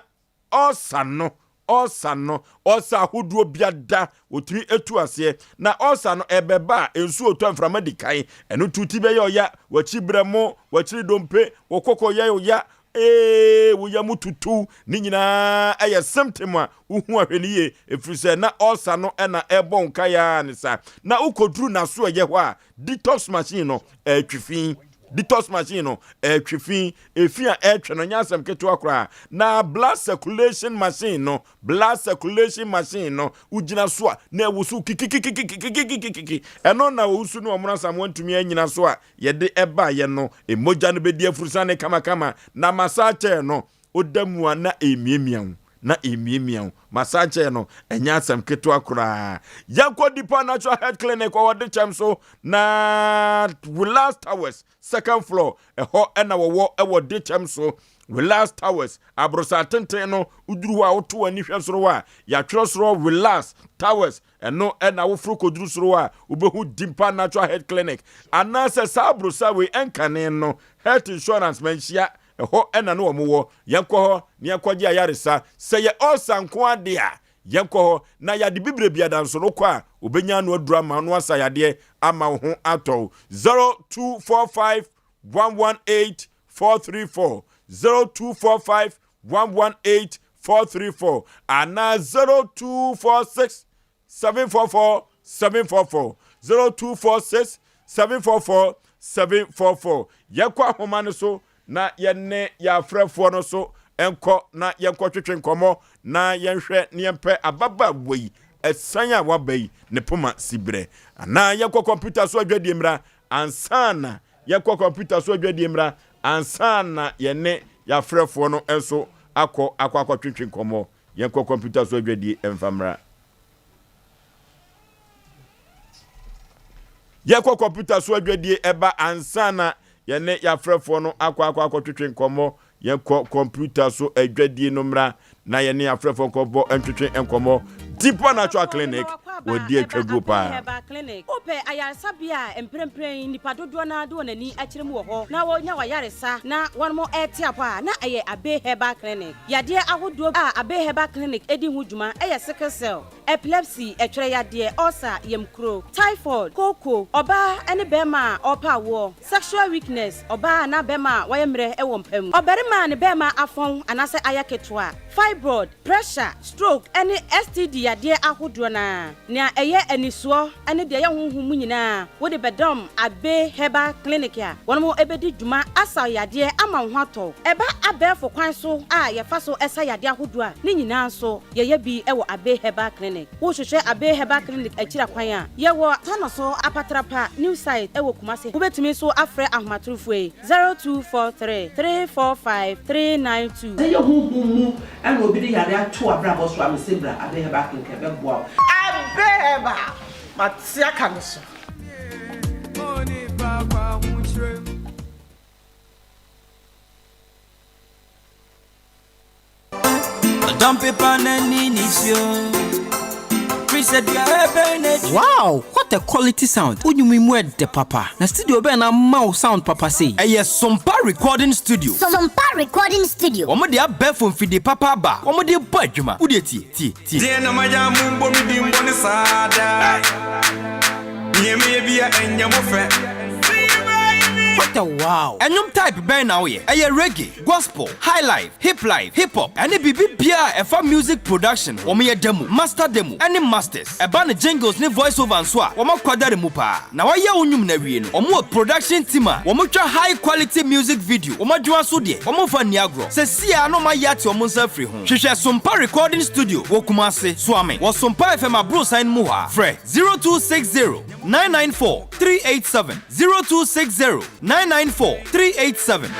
ɔsa no, ɔsa no, ɔsa ahodoɔ biada wɔtumi tu aseɛ. Na ɔsa no ɛbɛba a, nsuo tɔ mframa di kan. Ɛno nti wo ti bɛyɛ ɔya, w'akyi berɛmo, w'akyiri dompe, wo koko yɛ ɔya, Ee, wo yam tutu, ne nyinaa yɛ symptom a wohu a hwɛ no yie, ɛfiri sɛ na ulcer no na ɛrebɔ wo nkaeɛ ara ne saa. Na wokɔduru n'asoɛeɛ hɔ a, detox machine no ɛretwe fi. Detox machine no ɛretwe fi. Efi a ɛretwe no nyɛ asɛm ketewa koraa. Na blood circulation machine no, blood circulation machine no, wogyina so a na ɛwoso kikikikikikikikikiki. Ɛno na owusu ne ɔmono asamoah ntumi anyina so a yɛde baeɛ no, mogya no bɛdi afurusane kamakama, na masakyɛɛ no, woda mu a na ɛremiamia wo, na ɛremiamia wo. Masakyɛɛ no, ɛnyɛ asɛm ketewa koraa. Yɛnkɔ Deeper Natural Health Clinic wɔ Wɔdekyɛm so, na Willas Towers, second floor, ɛhɔ na wɔwɔ wɔ Dekyɛm so. Willas Towers, aborosan tenten no, woduru hɔ a woto w'ani hwɛ soro hɔ a, yɛatwerɛ soro Willas Towers Ɛno na woforo kɔduru soro a wobɛhu Dimpa Natural Health Clinic anaasɛ saa aborosa wei ɛnkane no health insurance manhyia ɛhɔ na ne wɔn wɔ. Yɛnkɔ hɔ na yɛnkɔgye ayaresa. Sɛ yɛ ulcer nko ara deɛ a, yɛnkɔ hɔ. Na yade bibire biada nso no wokɔ a wɔbɛnya ano aduro ama wo na wɔasa yadeɛ ama wo ho atɔ wo. 0245 118 434 0245 118 434 anaa 0246 744 744 0246 744 744. Yɛnkɔ ahoma no so na yɛne yɛn afrɛfoɔ no so nkɔ na yɛnkɔtwetwe nkɔmmɔ na yɛnhwɛ ne yɛmpɛ ababaawa yi ɛsan a waba yi ne poma siberɛ anaa yɛnkɔ kɔmputa so adwadie mmra ansa na yɛnkɔ kɔmputa so adwadie mmra ansa na yɛne yɛn afrɛfoɔ no nso akɔ akɔ akɔtwetwe nkɔmmɔ. Yɛnkɔ kɔmputa so adwadie mfa mmra. Yɛkɔ kɔmputa so adwadie ɛba ansa na yɛne yɛafrɛfoɔ no akɔ akɔ akɔtwetwe nkɔmmɔ. Yɛnkɔ kɔmputa so adwadie no mmra na yɛne yɛafrɛfoɔ nkɔbɔ ntwetwe nkɔmmɔ. Deeper Natural Clinic wɔdi atwaguo paa. Wopɛ ayaresabea a mprempren nnipa dodoɔ no ara de wɔn ani akyerɛ mu wɔ hɔ na wɔnya wɔn ayaresa na wɔn rete apɔ a, na ɛyɛ Abbey Herbal Clinic. Yadeɛ ahodoɔ a Abbey Herbal Clinic di ho dwuma yɛ sickle cell, epilepsy, ɛtwerɛ yadeɛ, ulcer, yamkuro, typhoid, kooko, ɔbaa ne barima a ɔrepɛ awoɔ, sexual weakness, ɔbaa anaa barima a wayɛ mmerɛ wɔ mpa mu, ɔbarima a ne barima afɔn anaasɛ ayɛ ketewa, fibroid, pressure, stroke ne STD yadeɛ ahodoɔ no ara. Nea ɛyɛ anisoɔ ne deɛ ɛyɛ honhom mu nyinaa, wode bɛdɔm Abbey Herbal Clinic a wɔn bɛdi dwuma asa wo yadeɛ ama wo ho atɔ wo. Ɛba abɛɛfo kwan so a yɛfa so sa yadeɛ ahodoɔ a, ne nyinaa nso yɛyɛ bi wɔ Abbey Herbal Clinic. Wohwehwɛ Abbey Herbal Clinic akyiri akwan a, yɛwɔ Tanoso Apatrapa New Site wɔ Kumasi. Wobɛtumi nso afrɛ ahomatorofoɔ yi, 0243 345 392. Sɛ ɛyɛ honhom mu na obi de yare ato w'abrabɔ so a, mese bra Abbey Herbal Clinic ɛbɛboa wo. Abbey Herbal, mate aka me so. Wow what a quality sound wo nwom yi mu ɛdɛ papa na studio bɛn na ama wo sound papa sei. Ɛyɛ Sompa Recording Studio. Sompa Recording Studio. Wɔn de abɛɛfo mfidie papa aba a wɔn de bɔ adwuma. Wo deɛ tie, tie, tie. Deɛn na mayɛ a mombɔ me din bɔne saa daa? Nea meyɛ biara ɛnyɛ mo fɛ. What a wow! Ɛnwom type bɛn na woyɛ? Ɛyɛ reggae, gospel, highlife, hiplife, hip hop, ɛne biribi biara a ɛfa music production ho. Wɔyɛ demo, master demo, ɛne masters. Ɛba no jingles ne voice over nso a, wɔn akwadare mu paa. Na wɔayɛ wo nnwom no awie no, wɔn wɔ production team a wɔtwa high quality music video. Wɔn adwuma nso deɛ, wɔmfa nni agorɔ. Seesei ara na wɔayɛ ate wɔn nsa afiri ho. Hwehwɛ Sompa Recording Studio wɔ Kumasi, Suame, wɔ Sompa FM aborosan no mu hɔ ara. Frɛ 0260 994 387, 0260 994 387.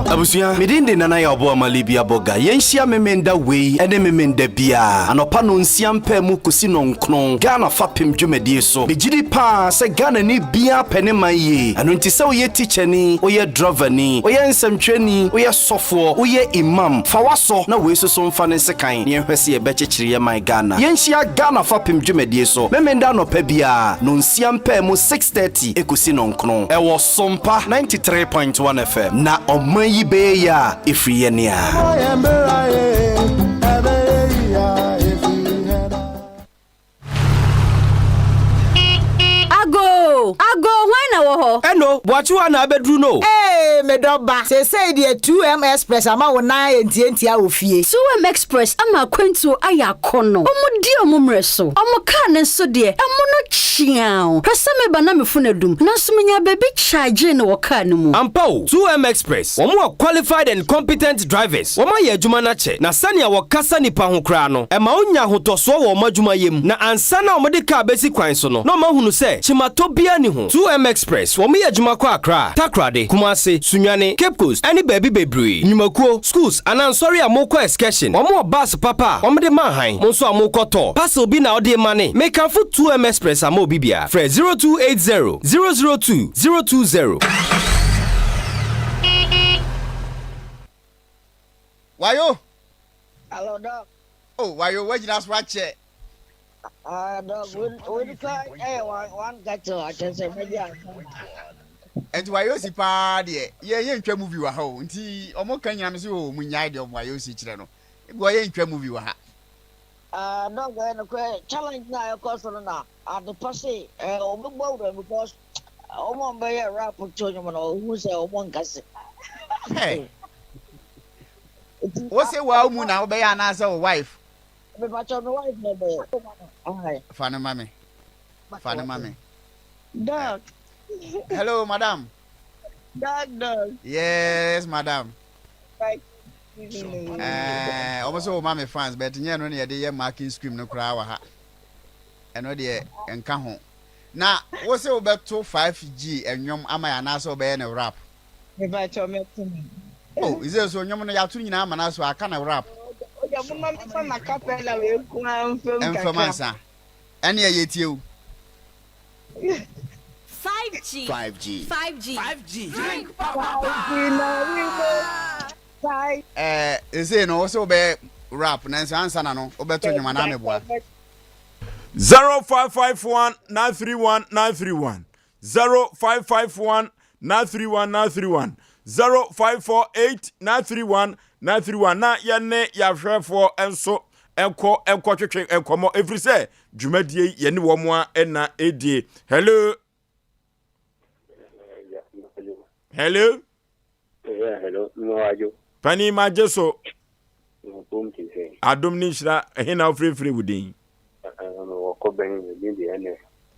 Abusua, me din de Nana Yaw Boama Libya Boga. Yɛnhyia Memenda wei ne Memenda biara, anɔpa nonsia mpaamu kɔsi nɔnkron, Ghana fapem dwumadie so. Megyedi paa sɛ Ghanani biara pɛ ne man yie. Ɛno nti sɛ woyɛ tikyani, woyɛ drɔvani, woyɛ nsɛmtwerɛni, woyɛ sɔfoɔ, woyɛ imam, fa w'asɔ na wei soso mfa ne nsekan na yɛnhwɛ sɛ yɛbɛkyekyere yɛn man Ghana. Yɛnhyia Ghana fapem dwumadie so Memenda anɔpa biara, nonsia mpaamu, 6:30 ɛkɔsi nɔnkron, ɛwɔ Sompa 93.1 FM. Na ɔman yi bɛyɛ yie a, ɛfiri yɛn a. Agoo! Agoo, hwan na wɔ hɔ? Ɛno, Boakyewa na abɛduru no o. Ee, me dɔ ba, seesei deɛ 2M Express ama wo nan ayɛ ntiantia wɔ fie. 2M Express ama akwantuo ayɛ akɔnnɔ. Wɔdi wɔn mmerɛ so. Wɔn kaa no nso deɛ, ɛmo no kyeaw. Hwɛ sɛ meba na me fon adum, nanso menyaa baabi kyagyee no wɔ kaa no mu. Ampa o, 2M Express, wɔn wɔ qualified and competent drivers. Wɔayɛ adwuma no akyɛ, na sɛnea wɔkasa nnipa ho koraa no, ɛma wonya ahotɔsoɔ wɔ wɔn adwumayɛ mu. Na ansa na wɔde kaa bɛsi kwan so no, na wɔahunu sɛ kyematɔ biara nni ho. 2M Express, wɔyɛ adwuma kɔ Accra, Takoradi, Kumasi, Sunyani, Cape Coast, ne baabi bebree. Nnwumakuo, schools, anaa nsɔre a morekɔ excursion, wɔwɔ bus papa a wɔde ma hann. Mo nso a morekɔ tour, parcel bi na wode rema ne. Mekamfo 2M Express ama obi biara. Frɛ 0280 002 020. Wayo. Hello, Doc. Oh, wayo, wagyina so akyɛ. Ah, Doc, wodi ka ɛyɛ one one kettle akyɛ sɛ mɛgye ansa. Nti wayo si paa deɛ, yɛ yɛ ntwa movie wɔ ha o. Nti ɔmo ka nyina me sɛ o, mo nyae deɛ ɔmo wayo si kyerɛ no. Ebi wɔ yɛ ntwa movie wɔ ha. Ah dog ɛyɛ nokorɛ challenge no a ɛkɔ so no na adepa se eh ɔbɛbɔ awura because wɔn a wɔbɛyɛ rap to nnwom no ɔhu sɛ wɔn nkase. Hey. Wo se waa mu na wobɛyɛ anaasɛ wo wife? Mepakyɛ me wife na ɛbɛyɛ. Fa no ma me. Fa no ma me. Dog. Hello madam. Dog dog. Yes madam. Ɛɛ wɔn sɛ wɔma me fans but nyɛ ɛno na yɛde yɛ marking scheme no koraa wɔ ha. Ɛno deɛ nka ho. Na wo sɛ wobɛto 5G nnwom ama yɛ anaasɛ wobɛyɛ no rap? Mepakyɛw mɛto no. Oh, isɛ so nnwom no yɛato no nyinaa ama no aso aka no rap. Oya moma mefa m'acapella wei nko ara mfam kakra. Mfam ansa. Ɛneɛ yɛtie wo. 5G. 5G. 5G. 5G. Drink papa. Ɛɛ sesei no wose wobɛyɛ rap nanso ansa na no wobɛto nnwom anaa meboa? 0551 931 931 0551 931 931 0548 931 931 na yɛne yɛahwɛfoɔ nso nkɔ nkɔtwetwe nkɔmmɔ ɛfiri sɛ dwumadie yi yɛne wɔn a ɛna ɛdie. Hello. Hello. Yeah, hello. Mwajo. Pani magye so. Adom ne nhyira ɛhe na wofirefiri wo din?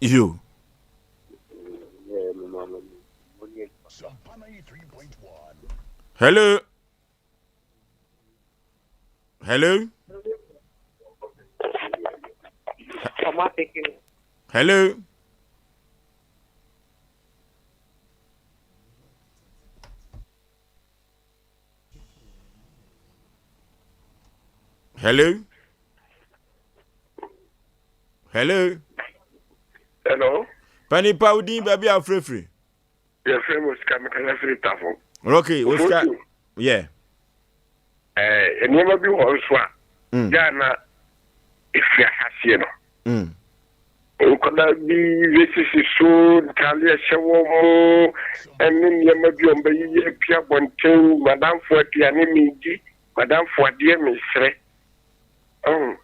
Yo. Hello. Hello. Hello. Hello. Hello. Hello. Panipa wo din baabi a wofirefiri. Yɛfrɛ me Osika mekasa firi Tafo. Okay, Osika. Yeah. Eh, nneɛma bi wɔ nso a mm. yɛ a na ɛfiri ahaseɛ no. Mm. Nkwadaa bi bɛsisi so ntaade ɛhyɛ wɔn mo ɛne nneɛma bi a wɔbɛyeyɛ apue abɔnten madamfo aduane medi madamfo adeɛ mesrɛ.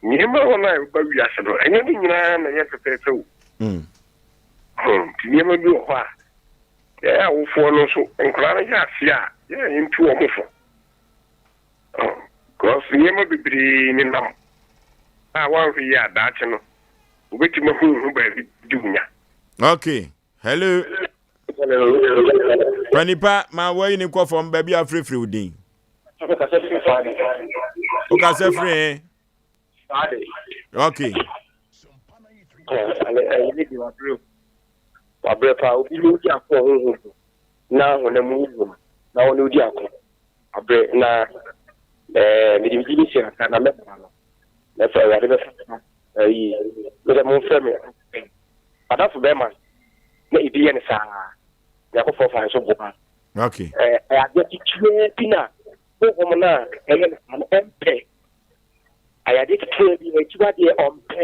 Nneɛma wɔn a ɛba wiase no ɛnyɛ ne nyinaa na ɛyɛ pɛpɛɛpɛ o. Mm. Nti nneɛma bi wɔ hɔ a yɛn awofoɔ no nso nkwadaa no yɛ aseɛ a yɛn yɛntu wɔn fo. Because nneɛma bebree nenam a woanhwɛ yie a daakye no wobɛtumi ahu wo ho baabi di wo nya. Okay. Hello. Panipa ma wɔyi ne nkɔ fam baabi a afirifiri wo din. Wokasa firi he? Okay. Wabrɛ paa obi ne wodi ako honhom mu na honam mu honhom na wɔne wodi ako abrɛ na ɛɛ mede me gyidi si aka na mɛboa no mɛfa awurade bɛfa ayi mede momfrɛ me adafo bɛrima na ebi yɛ ne saa nyankopɔn fa nso boa okay ɛɛ adeɛ ketewa bi na honhom no a ɛyɛ ne saa no ɛmpɛ ayɛ adeɛ ketewa bi akyiwadeɛ ɔmpɛ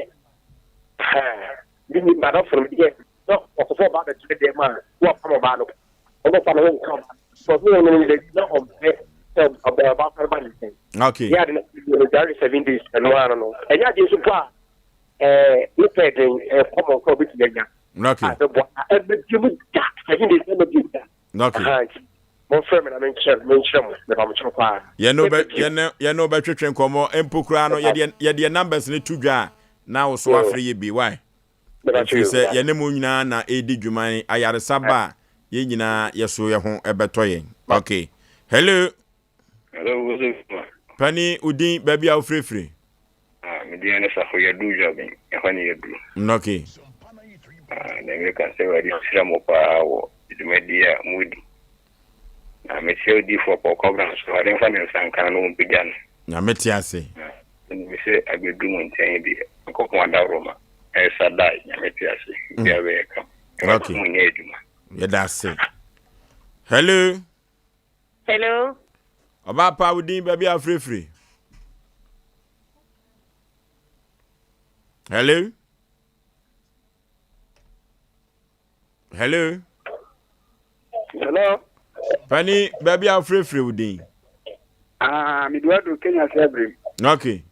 ne madamfo no deɛ na ɔkɔfɔ ɔbaa bɛtene dɛm a wɔapam ɔbaa no ɔbɛfa ne ho nka ɔbaa no ɔno no nyɛ na ɔmpɛ sɛ ɔbaa ɔbaa sɔre ba ne nkyɛn okay yɛ ade no dware seven days ɛno ara no ɛnyɛ adeɛ nso po a ɛɛ ne pɛ den ɛɛ kɔmɔ nka ɔbɛtumi anya okay a ɛbɛboa ɛbɛbie mu da 7 days ɛbɛbie mu da okay momfrɛ me na menkyerɛ menkyerɛ mo mepa mo kyɛw paa yɛne wo bɛ yɛne yɛne wo bɛtwetwe nkɔmmɔ mpo koraa no yɛde yɛde numbers no to dwa a na wo so afrɛ yɛ bi why ɛfiri sɛ yɛne mo nyinaa na ɛredi dwuma yi ayaresa ba a yɛn nyinaa yɛso yɛ ho ɛbɛtɔ yɛn okay hello Hello, what's up? Pani wo din baabi a wofirefiri Ah, me din ne Safo Yadu Dwaben, ɛhɔ ne Yadu. Okay. Ah, na meka sɛ Awurade nhyira mo paa wɔ dwumadie a modi. Na mesrɛ odiyifoɔ Paul Kwabena nso, Awurade mfa ne nsa nka no na ɔmpagya no. Nyame te ase. Na menim sɛ abɛduru mo nkyɛn deɛ, Nyankopɔn adaworoma, El Shaddai, Nyame te ase, biribiara bɛyɛ kam. Awurade Okay. mo nyɛ adwuma. Yɛda ase. Hello. Hello. Ɔbaa pa wo din baabi a wofirefiri. Hello. Hello. Hello. Pani baabi a wofirefiri wo din. Ah, me do adu Kenya sɛ abiri. Okay.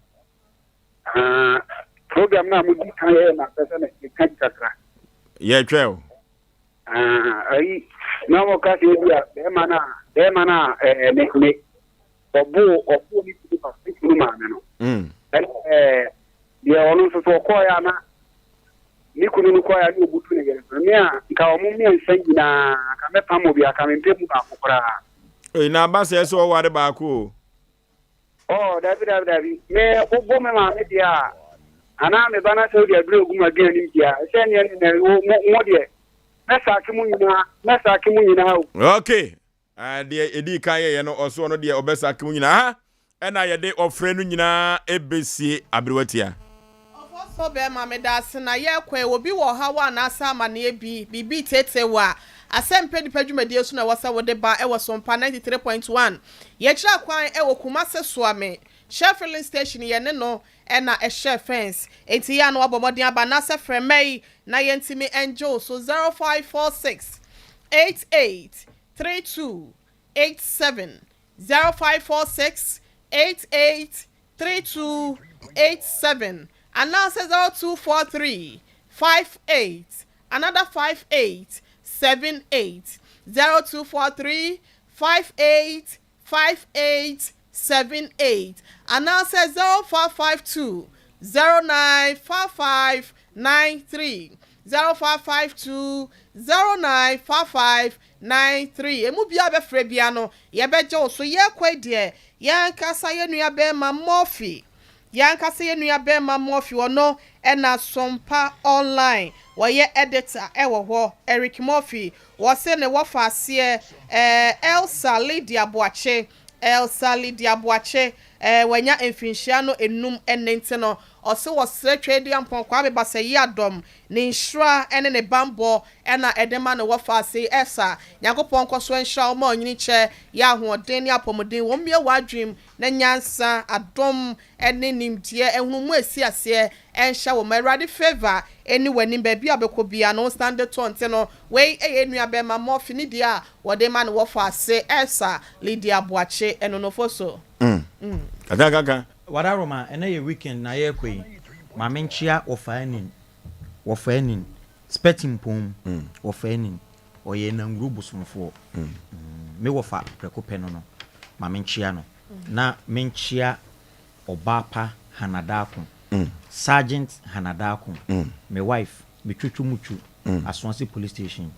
Ah, program no a modi kan yɛɛ na pɛ sɛ meka bi kakra. Yɛtwɛ o. Ah, ayi, na wɔka sɛ bi a bɛrima no a bɛrima no a ɛɛ ne ne ɔboo ɔboo ne kunu ne kunu maame no. Ɛna ɛɛ deɛ ɔno nso so ɔkɔɔeɛ a na ne kunu no kɔɔeɛ a na ɔbutu ne yere so. Me a nka wɔn mmiɛnsa nyinaa nka mɛpam obi aka mempɛ mu baako koraa. Ei, na aba sɛ ɛsɛ ɔware baako o. Oh, dabi dabi dabi. Me wobo me maame deɛ a, anaa me ba na sɛ wode aduro gu m'aduane mu deɛ a, ɛsɛ neɛ ne nɛ wo mo mo deɛ mɛsake mo nyinaa mɛsake mo nyinaa o. Okay. Ah, deɛ ɛdii kan yɛyɛ no ɔso ɔno deɛ ɔbɛsake mo nyinaa. Aha ɛna yɛde ɔfrɛ no nyinaa ɛbɛsie aberewa tia. Ɔfɔsɔ bɛɛma medaase na yɛkɔ ɛ obi wɔ ɔhaw anaasɛ amaneɛ bi biribi reteetee wo a asɛmpɛ nipa dwumadie so na ɛwɔ sɛ wode ba ɛwɔ Sompa 93.1 yɛkyerɛ kwan ɛwɔ Kumase Soame Shell filling station yɛne no ɛna ɛhyɛ fence enti yɛ a na wabɔ mmɔden aba anaasɛ frɛ mmɛ yi na yɛntumi ɛngye wo so 0546 88 32 87 0546 88 3287 anaasɛ 0243 58 another 58 78 0243 58 58 78 anaasɛ 0552 09 55 93 0552 09 55 93 Emu biara a wobɛfrɛ biara no, yɛbɛgye wo so. Yɛrekɔ yi deɛ, yɛn ankasa yɛn nua barima Murphy, yɛn ankasa yɛn nua barima Murphy, ɔno na Sompa Online, ɔyɛ editor wɔ hɔ, Eric Murphy, wɔse ne wɔfa aseɛ, eh, Elsa Lydia Boakye, Elsa Lydia Boakye, eh, wanya mfinhyia no enum ɛnne nti no, ɔse wɔsrɛ Tweaduampɔn Kwame Basayiadɔm ne nhyira ne ne banbɔ na ɛde ma no wɔ faase yi Ɛsa Nyankopɔn nkɔso nhyira wo ma ɔnyini kyɛ yɛ ahoɔden ne apɔmuden wɔ mmue w'adwenem na nyansa adom ne nimdeɛ nhunumu ɛsi aseɛ nhyɛ wo ma Awurade favour ɛni w'anim baabi a wobɛkɔ biara no wo stand tɔ nti no wei yɛ nua bɛɛma Murphy ne deɛ a wɔde ma no wɔ faase Ɛsa Lydia Boakye ɛnonofo so. Kakra kakra. Wadaroma, ɛnɛ yɛ weekend na yɛrekɔ yi, ma menkyea wɔfaa nin, wɔfaa nin. Spɛtimpong, wɔfa anim, ɔyɛ Nanguro bosomfoɔ. Me wɔfa prɛko pɛ no no, ma menkyea no. Na menkyea Ɔbaapa Hannah Darko, Sergeant Hannah Darko, me wife, me twotwo mutwu, Asoase Police Station.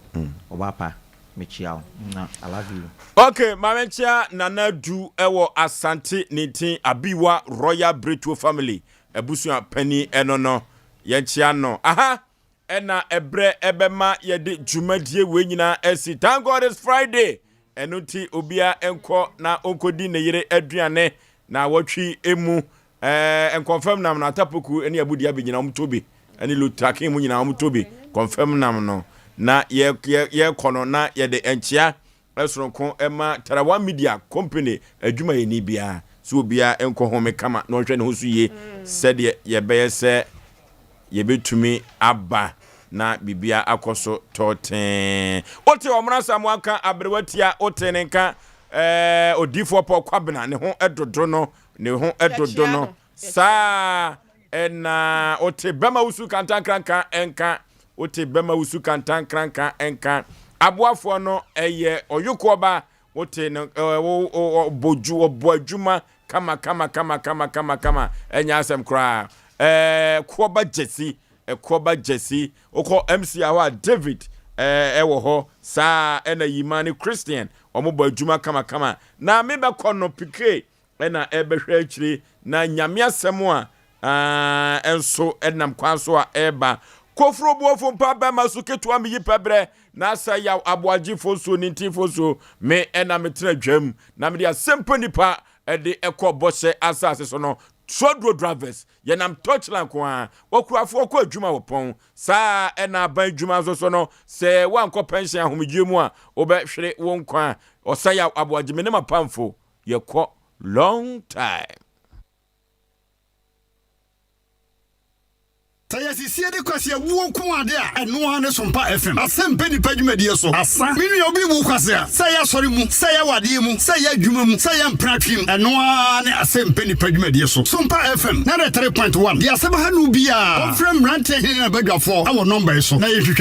Ɔbaapa, mekyea wo. Mwah, I love you. Ok, ma menkyea Nana Adu wɔ Asante Nintin Abiwa Royal Bretuo Family abusua panin ɛno no. Yɛnkyea no. Aha ɛna ɛberɛ ɛbɛma yɛde dwumadie wei nyinaa asi. Thank God it's Friday. Ɛno nti obiara nkɔ na ɔnkɔdi ne yere aduane na wɔtwe emu. Ɛɛ nkɔmfam nam no atapoku ne abudi abi nyinaa wɔn tobi ɛne lutrakin mu nyinaa wɔn tobi kɔmfam nam no na yɛ yɛ yɛkɔ no na yɛde nkyea soronko ma Tarawa Media Company adwumayɛni biara sɛ obiara nkɔ home kama na ɔnhwɛ ne ho so yie sɛdeɛ yɛbɛyɛ sɛ yɛbɛtumi aba na biribiara akɔ so tɔɔtee. Wote Ɔmena Asamoah nka aberewa tia, wote ne nka ɛɛ Odiyifoɔ Paul Kwabena ne ho dodo no, ne ho dodo no. Saa na wote bɛma wusu kantankranka nka, wote bɛma wusu kantankranka nka. Aboafoɔ no ɛyɛ ɔyokoɔ ba, wote no ɔbɔ ju ɔbɔ adwuma kama kama kama kama kama kama, ɛnyɛ asɛm koraa. Ɛɛ koɔba gyesi, ɛkoɔba gyesi, wokɔ MC hɔ a David ɛwɔ hɔ, saa ɛna Yima ne Christian, wɔn bɔ adwuma kama kama. Na mebɛkɔ no pike na ɛrebɛhwɛ akyire, na Nyame asɛm a nso nam kwan so a ɛreba. Koforo boɔfo mpa bɛma so ketewa meyi pɛbrɛ na asa yaw aboagyefo nso nintinfo nso me ɛna metena dwam na mede asɛmpa nipa ɛde ɛkɔ bɔhyɛ asase so no Trɔdro drivers yɛnam torchlight nko ara wɔkurafoɔ kɔ adwuma wɔ pɔn saa ɛna aban adwuma nso so no sɛ woankɔ pɛnhyɛn ahomegyeɛ mu a wobɛhwere wo nkwa ɔsa yaw aboagye me ne mapamfo Yɛkɔ long time. Sɛ yɛ. Sɛ sisie de kwaseawuo nko ade a, ɛno ara ne Sompa FM. Asɛmpɛ nnipa dwumadie so. Asa. Me nua obi wu kwasea, sɛ ɛyɛ asɔre mu, sɛ ɛyɛ awadeɛ mu, sɛ ɛyɛ adwuma mu, sɛ ɛyɛ mpratwe mu, ɛno ara ne Asɛmpɛ nnipa dwumadie so. Sompa FM 93.1 Deɛ asɛm ha no biara, wɔmfrɛ mmeranteɛ hene ne n'abadwafoɔ wɔ nɔmba yi so na yɛntwitwa.